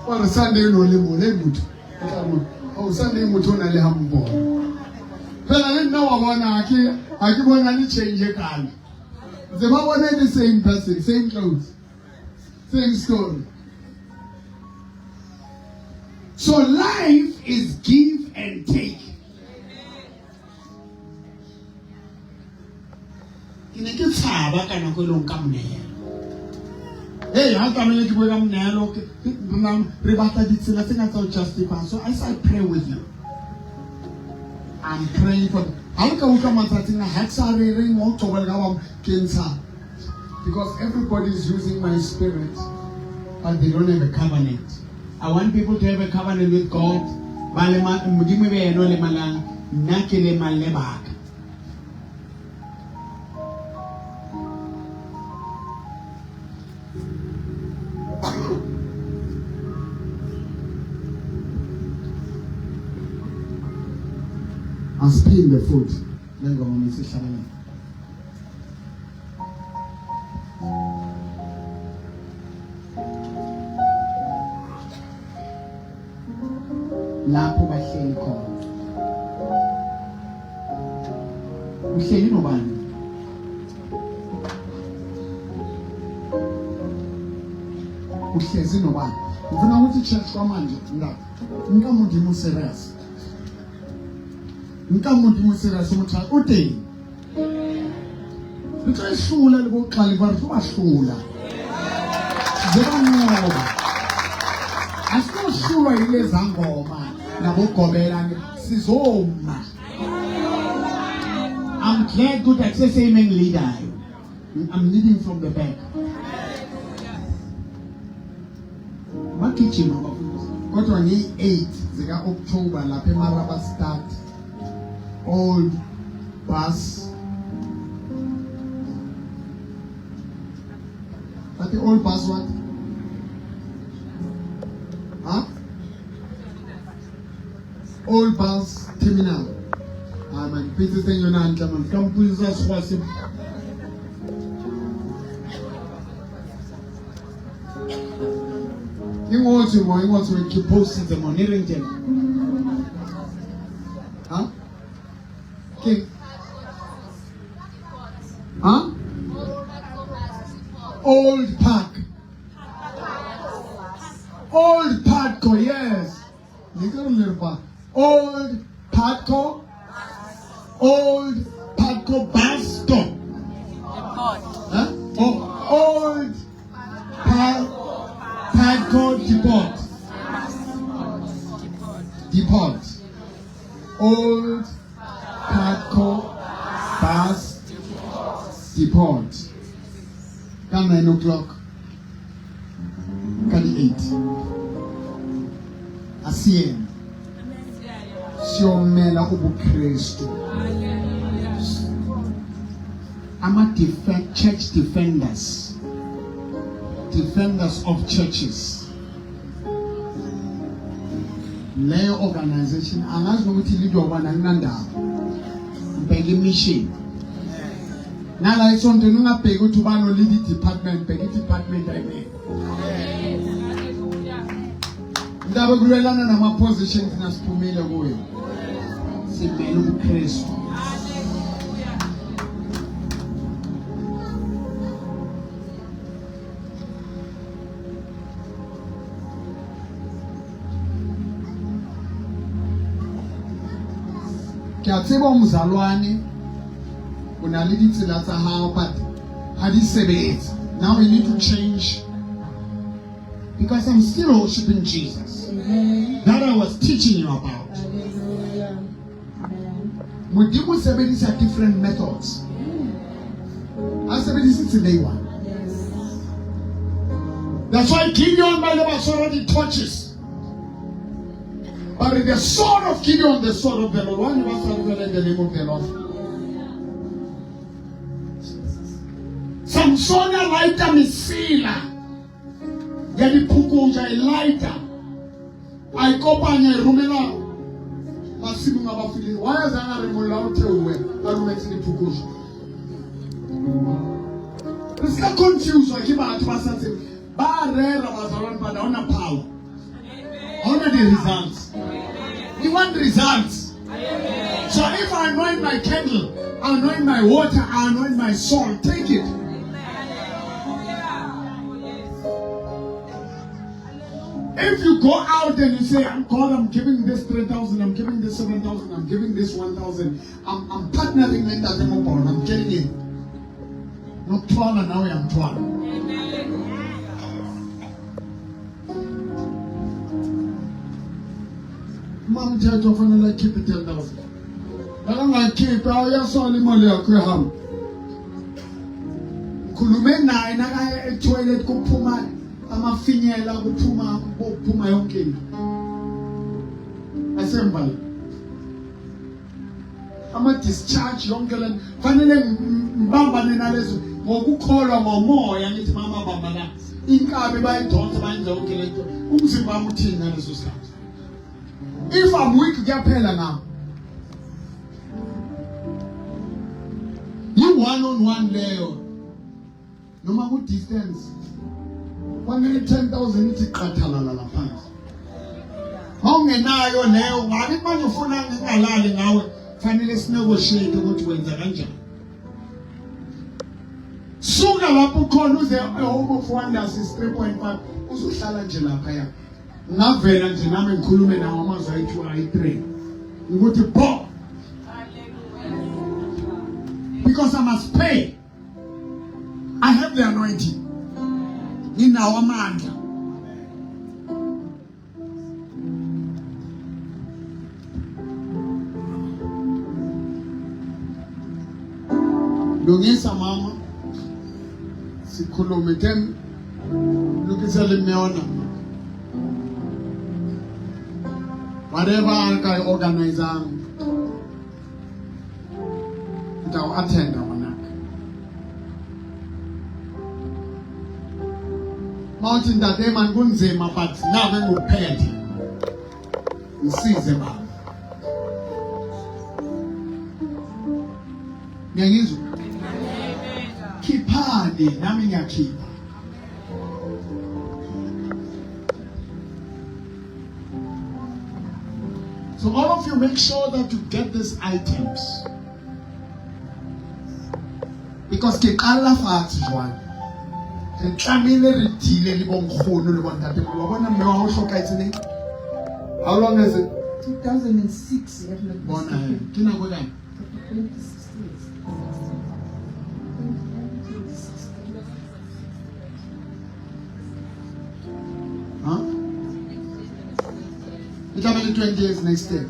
O re Sunday no le mo le motho. O tla mo. O Sunday motho o na le ha mpona. Fela le nna wa bona ha ke bona le change e kalo. Ntse ba bona the same person, same clothes, same story. So life is give and take. Ke ne ke tshaba ka nako e leng ka monehelo. Hey, ha tlamehile ke bue ka monehelo, re batla ditsela tse ngata tsa ho justify. So as I pray with you, I'm praying for ha le ka utlwa matsatsing a ha ke sa rereng mo qoba le ka ba ke ntsha, because everybody is using my spirit, but they don't have a covenant. I want people to have a covenant with God. Ba le Modimo e be yena o lemalang, nna ke lemalle baka. Asiphinde futhi le ngoma mesihlabelele. Lapho bahleli khona. Uhleli nobani? Uhlezi nobani? Ngifuna ukuthi church kwamanje ndaba. Nka Modimo serious. Nka Modimo serious motho o teng. Re tlo e hlola le boqale ba re tlo ba hlola. Sizobanqoba. Asinohlulwa yileza ngoma nabogobela sizoma. I'm glad good access amen leader. I'm leading from the back. Bagijima abafundisi. Kodwa ngiyi-8 zika-October lapha eMarabastad Old Bus. But the old bus what? Huh? Old bus terminal. Ah man, pitsitseng yona hantle man. Ka mpodisa sekgowa se. E ngotswe mo, e ngotswe ke postitse mo, ne reng tjena? Ha? Ke Ha? Old Park. Old Parko, yes. Ne ke re le re pa. Old Parko. Old Parko bus stop. Huh? Oh, Old Parko Depot. Depot. Old Parko Bus Depot. Ka 9 o'clock. Ka di 8. Asiyena. Siyomela ubuKristu. Ama defend, church defenders. Defenders of churches. Leyo organization angazi nokuthi ilidwa ubani anginandaba. Ngibheka imission. Nala esontweni ungabheki ukuthi ubani o-lead i-department, bheka i-department ayibeke. Indaba kulwelana nama-positions nasiphumile kuyo. Simele ubuKristu. Ke a tseba o mozalwane o na le ditsela tsa hao but ha di sebetse. Now we need to change because I'm still worshiping Jesus. Amen. That I was teaching you about. Hallelujah. Amen. Modimo o sebedisa different methods. A sebedise tsela e one. Yes. That's why Gideon ba ile ba tshwara di-torches. Ba re the sword of Gideon, the sword of the Lord. Why ne ba sa rubela in the name of the Lord? Samson a lighta mesela ya diphokoja e lighta a e kopanya e romela masimong a bafileng. Why a zang a re mollo ha o theohe a rometse diphokoja? Re se ka confuse ke batho ba sa tsebe ba rera bazalwane but ha hona power. Ha hona di-results. We want results. So if I anoint my candle, I anoint my water, I anoint my soul, take it. If you go out and you say, I'm God, I'm giving this 3,000, I'm giving this 7,000, I'm giving this 1,000, I'm partnering with Ntate Mopolo, I'm getting it. Nokuthwala nawe uyamthwala. Mamthetho ufanele akhiphe 10,000. Nakangakhiphi awuyasola imali yakho ihamba. Khulume naye nakaya etoilet kuphuma amafinyela kuphuma kuphuma yonke into. Asemva la. Ama discharge yonke le fanele ngibambane nalezo ngokukholwa ngomoya ngithi mama bamba la. Inkabi bayidonsa bayenza yonke lento. Umzimba wami uthini ngaleso sikhathi? If I'm weak kuyaphela ngami. Yi one on one leyo. Noma ku distance. Fanele 10,000 ithi qathalala la phansi. Mawungenayo leyo ngabe manje ufuna ngingalali ngawe fanele sinegotiate ukuthi wenza kanjani. Suka lapho ukhona uze Home of Wonders is 3.5 uzohlala nje lapha ya. Ngavela nje nami ngikhulume nawo amazwi ayi-2 ayi-3 ukuthi bo because I must pay. I have the anointing. Nginawo amandla. Lungisa mama. Sikhulume them lokisa le mme ona. Whatever a ka e organizang ke tla o attenda ngwanaka. Mawuthi ntate man kunzima but nami ngikuphethe. Ngisize baba. Ngiyangizwa? Khiphani nami ngiyakhipha. So all of you make sure that you get these items. Because ke qala fatshe jwale. Re tlamehile re deal le bonkgono le bontatemoholo. Wa bona mme wa hao o hlokahetse neng? How long is it? 2006, if I'm not Bona he, mistaken. ke nako e kae? 2016. Huh? E tla be le 20 years next year.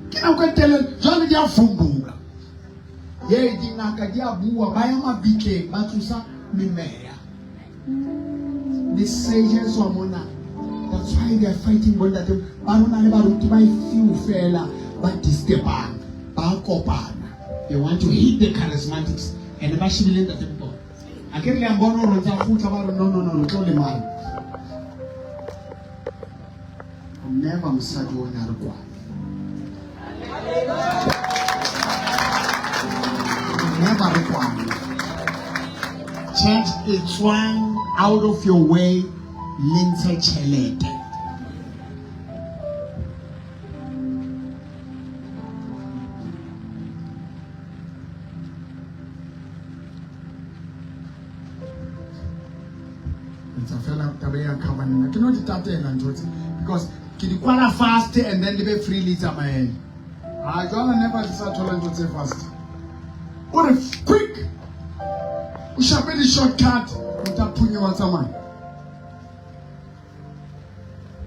Ke nako e telele jwale di a fumbuka. Ye dingaka di a bua ba ya mabitleng ba tsosa memeya. Le sejetswa mona. That's why they are fighting bontate ba rona le baruti ba e few fela ba disturbana ba kopana. They want to hit the charismatics and ba shebile ntate Mpono. A ke re le a mbona hore o ntsa kgutla ba re no no no no tlo lemala. Never mosadi o ne a re kwana. Never re kwana. Church e tswang out of your way le ntshe tjhelete. Etsa fela taba ya cover nna ke no di tatela ntho tse because ke di kwala fast and then le be free le tsamaele ha jwale never ke sa thola ntho tse fast o re quick o shape di shortcut o tla phunye wa tsamaya.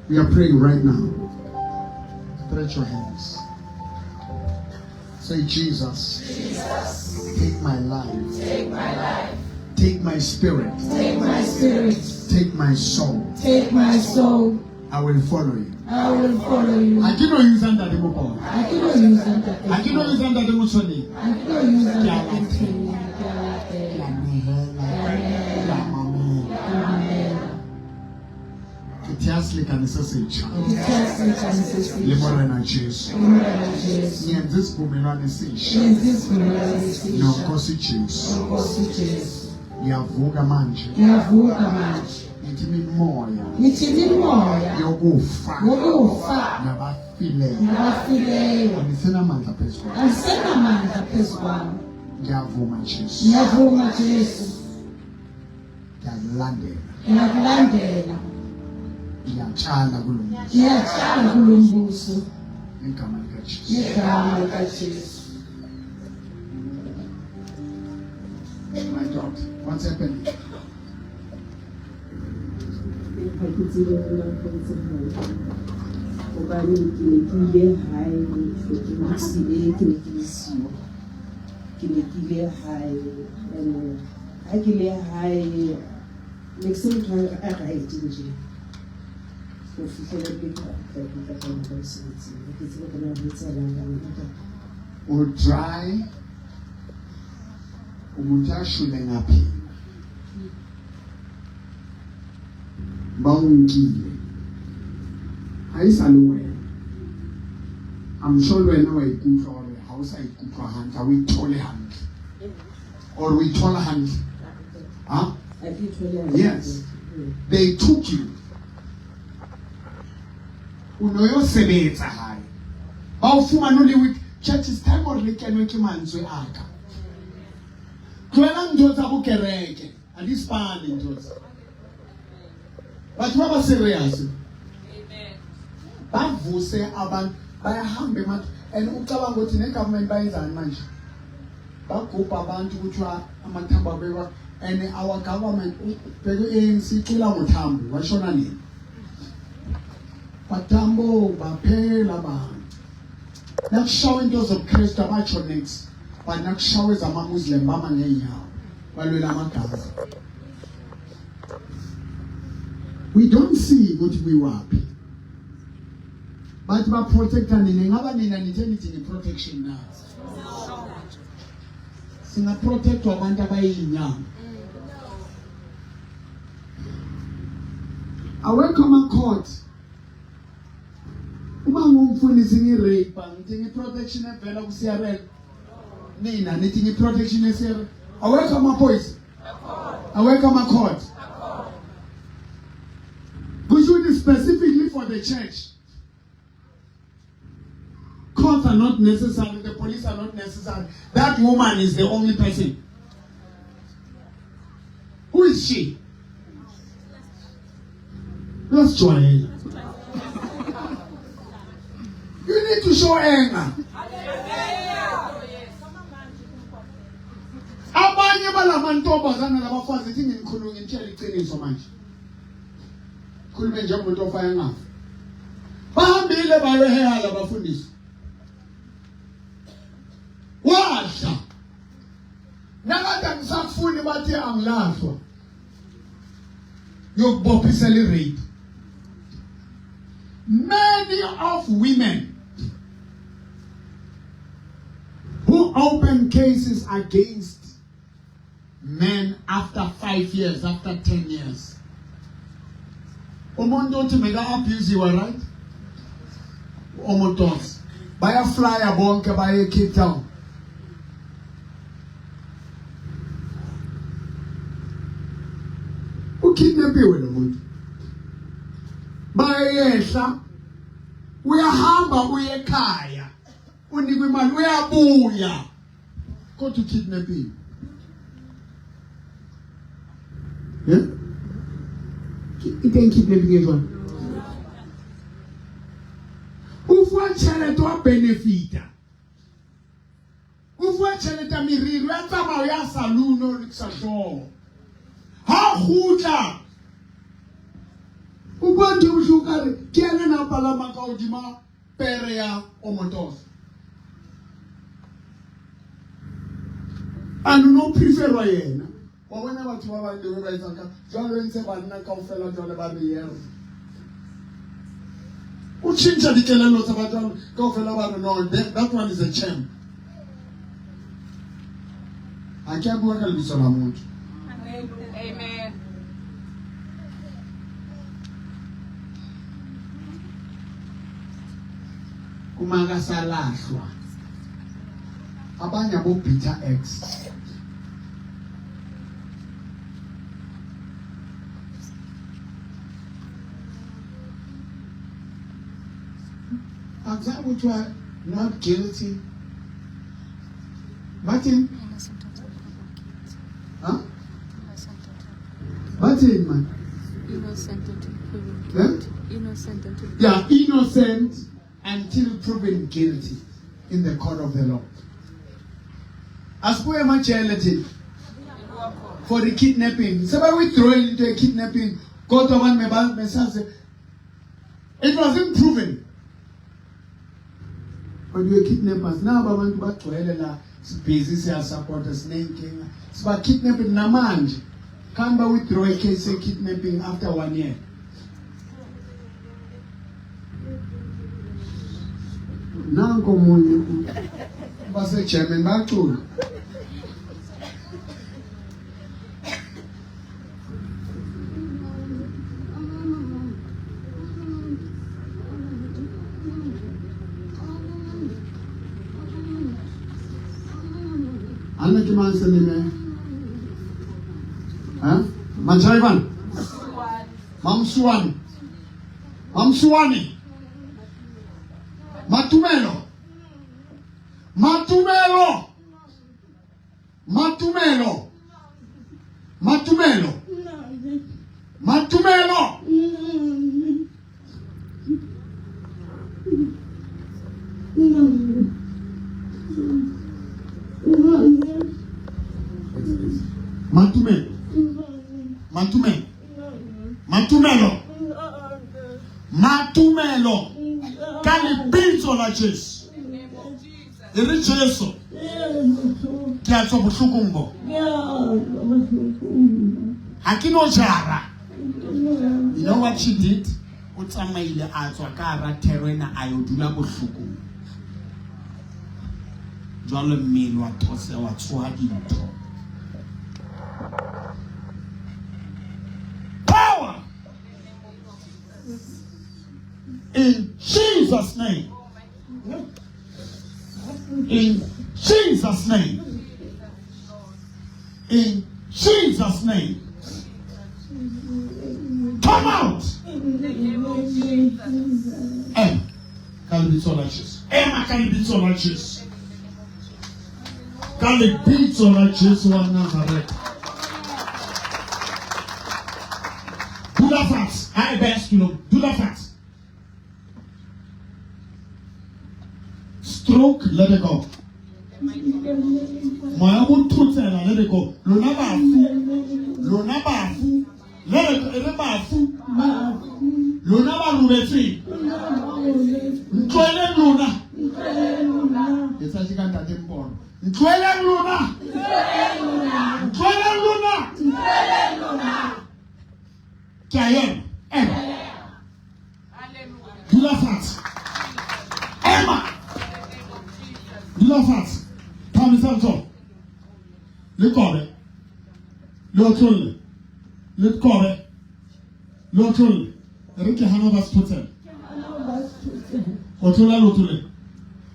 We are praying right now. Stretch your hands. Say, Jesus, Jesus, take my life. Take my life. Take my spirit. Take my spirit. Take my soul. Take my soul. I will follow you. I will follow you. Ha ke no use ntate Mokona. Ha ke no use ntate. Ha ke no use ntate Motshweneng. Ha ke no use Ke a ntate latela. Motshweneng. Ke a Ke a latela. nehela. Ke a nehela. Ke a mamela. Ke a mamela. Ke thea selekane se setjha Ke thea selekane se setjha. le Morena Jesu. Le Morena Jesu. Ngiyenza isivumelwano esisha Ngenza isivumelwano esisha. noNkosi Jesu. Nkosi Jesu. Ngiyavuka manje. Ngiyavuka manje. Ngithi imimoya Ngithi imimoya yokufa yokufa nabafileyo nabafileyo angisenamandla phezu kwami. angisenamandla phezu kwami. Ngiyavuma Jesu. Ngiyavuma Jesu. Ngiyakulandela. Ngiyakulandela. Ngiyatshala kulo mbuso. Ngiyatshala kulo mbuso. Ngegama likaJesu. Ngegama likaJesu. My daughter, what's happening? Ha ke tsebe hore na ho etsahalang. Hobane ke ne ke ile hae hlwekeng e ke ne ke le siyo. Ke ne ke ile hae and ha ke le hae ne ke se motho a right nje. Ho fihlela ke kgutla ke tla ka mosebetsing. Ha ke tsebe hore na ho etsahalang ka nna. O dry umuntu ashule ngaphila bawunkile ha e sa le wena. I'm sure le wena wa ikutlwa hore ha o sa ikutlwa hantle, ha o ithole hantle or o ithola hantle ha. Ha ke ithole hantle. Yes, they took you o no yo sebetsa hae ba o fumane o le weak. Church, is time hore le kenwe ke mantswe a ka. Tlohela ntho tsa bokereke ha di spane ntho tse. Batho ba ba serious bavuse abantu bayahamba emathi and ucabanga ukuthi ne-government bayenzani manje bagubha abantu kuthiwa amathambo abekwa and our government bheke i-ANC icula ngothambo washona nini bathambo baphela abantu nakushawa into zobuKristu abatsho next but nakushawa ezama-Muslim bama ngeenyawo balwela amagazi. We don't see ukuthi kuyiwaphi bathi ba-protecta nina ngaba nina nithe nithi ni-protection na singaprotectwa abantu abayinyama awekho ama-court uma ngumfundisi ngi-rape ngithi ngi-protection evela ku-CRL nina nithi ngi-protection e-CRL awekho amaphoyisa awekho ama-court kusho ukuthi specifically for the church courts are not necessary, the police are not necessary. That woman is the only person. Who is she? Let's join. You need to show anger. Abanye balamantombazana labafazi ithi nginikhuluma ngitshela iqiniso manje. Khulume njengomuntu ofaya ngafa. Bahambile bayoheha labafundisi. Wadla. Nakade angisakufuni bathi angilahlwa. Yokubophisela i-rape. Many of women who open cases against men after 5 years, after 10 years? Umuntu othi meka abusiwe, right? Omotos. Bayaflya bonke baye Cape Town. Ukidnapiwe lo muntu. Bayehla uyahamba uye ekhaya unikwe imali uyabuya kodwa ukidnapiwe. Yeah? Into engikidnapping e jwang? O fuwa tjhelete wa benefita. O fuwa tjhelete ya meriri, ya tsamaya ya saloon o lokisa hlooho. Ha kgutla o bua ntho e bohloko ka re ke ena na palama ka hodima pere ya Omotoso. And no preferwa yena. Wa bona batho ba bang le ba etsang ka jwalo ntse banna kaofela jwale ba re yes. O tjhentjha dikelello tsa batho kaofela ba re no that one is a champ. Ha ke a bua ka lebitso la motho. Amen. Uma kasalahlwa abanye abo bitter ex akuzange kuthiwa not guilty bathini huh? bathini man Innocent until proven Eh? guilty. Innocent until yeah innocent until proven guilty in the court of the law asibuye emajele thina for the kidnapping seba withdrawing into a kidnapping kodwa abantu besaze it wasn't proven but we were kidnappers nabo abantu bagcwele la sibhizi siyasupporta sineyinkinga siba kidnapping namanje can't ba withdraw a case ye kidnapping after 1 year nanko omunye baseGerman bacula Anna ke mang seleme? Ha? Majaivan? Mamsuane. Mamsuane. Matumelo. Matumelo. Matumelo. Matumelo. Matumelo. Matumelo. Matumelo. Matumelo. Matumelo. Ka lebitso la Jesu. E re Jesu. Ke a tswa bohlokong bo. Ha ke no jara. You know what she did? O tsamaile a tswa ka hara thero ena a yo dula bohlokong. Jwale mmele wa those wa tsoha dintho. Power! In Jesus' name. In Jesus' name. In Jesus' name. Come out. Ema ka lebitso la Jesu. Ema ka lebitso la Jesu. Ka lebitso la Jesu wa Nazareth. Dula fatshe. Ha e beha setulong. Dula fatshe. Stroke, let it go. Moya bo thotsela, let it go. Lona bafu, lona bafu, let it go. E re bafu, lona ba robetseng. Ntloheleng lona. Ke tsa ka ntate Mpono. Ntloheleng lona. Ntloheleng lona. Ke a ema. Ema. Dula fatshe. Ema. Dula fatshe. Le kobe. Le otlolle. Le kobe. Le otlolle. E re ke hana ba se thotsela. Otlolla leoto le.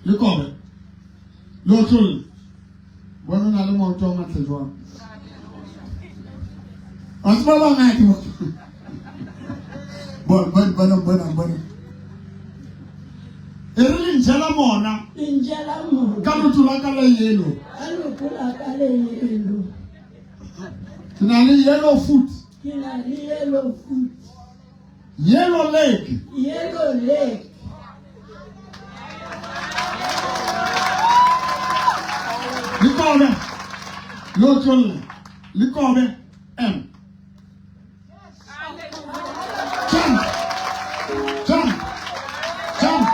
Le kobe. Le otlolle. Bona o na le maoto a matle jwang. A tseba ba bangata motho. Bona, bona, bona, bona. E re le njela mona. Le njela mona. Ka leoto la ka la yellow. Ka leoto la ka le yellow. Ke na le yellow foot. Ke na le yellow foot. Yellow leg. Yellow leg. Le kobe. Le otlolle. Le kobe. M. Jump. Jump. Jump.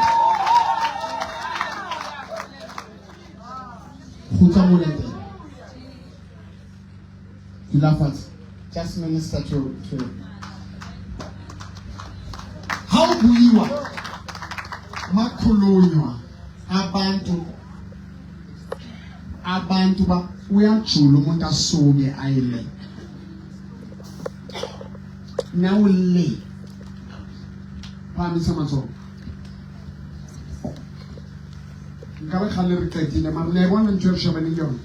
Kgutla mo leng. Dula fatshe. Just minister to Ha o buiwa makhulunywa abantu abantu ba uyajula umuntu asuke ayele nawule phamisa matsoho nka be kgale re qetile mare le bona ntho e re shebaneng le yona.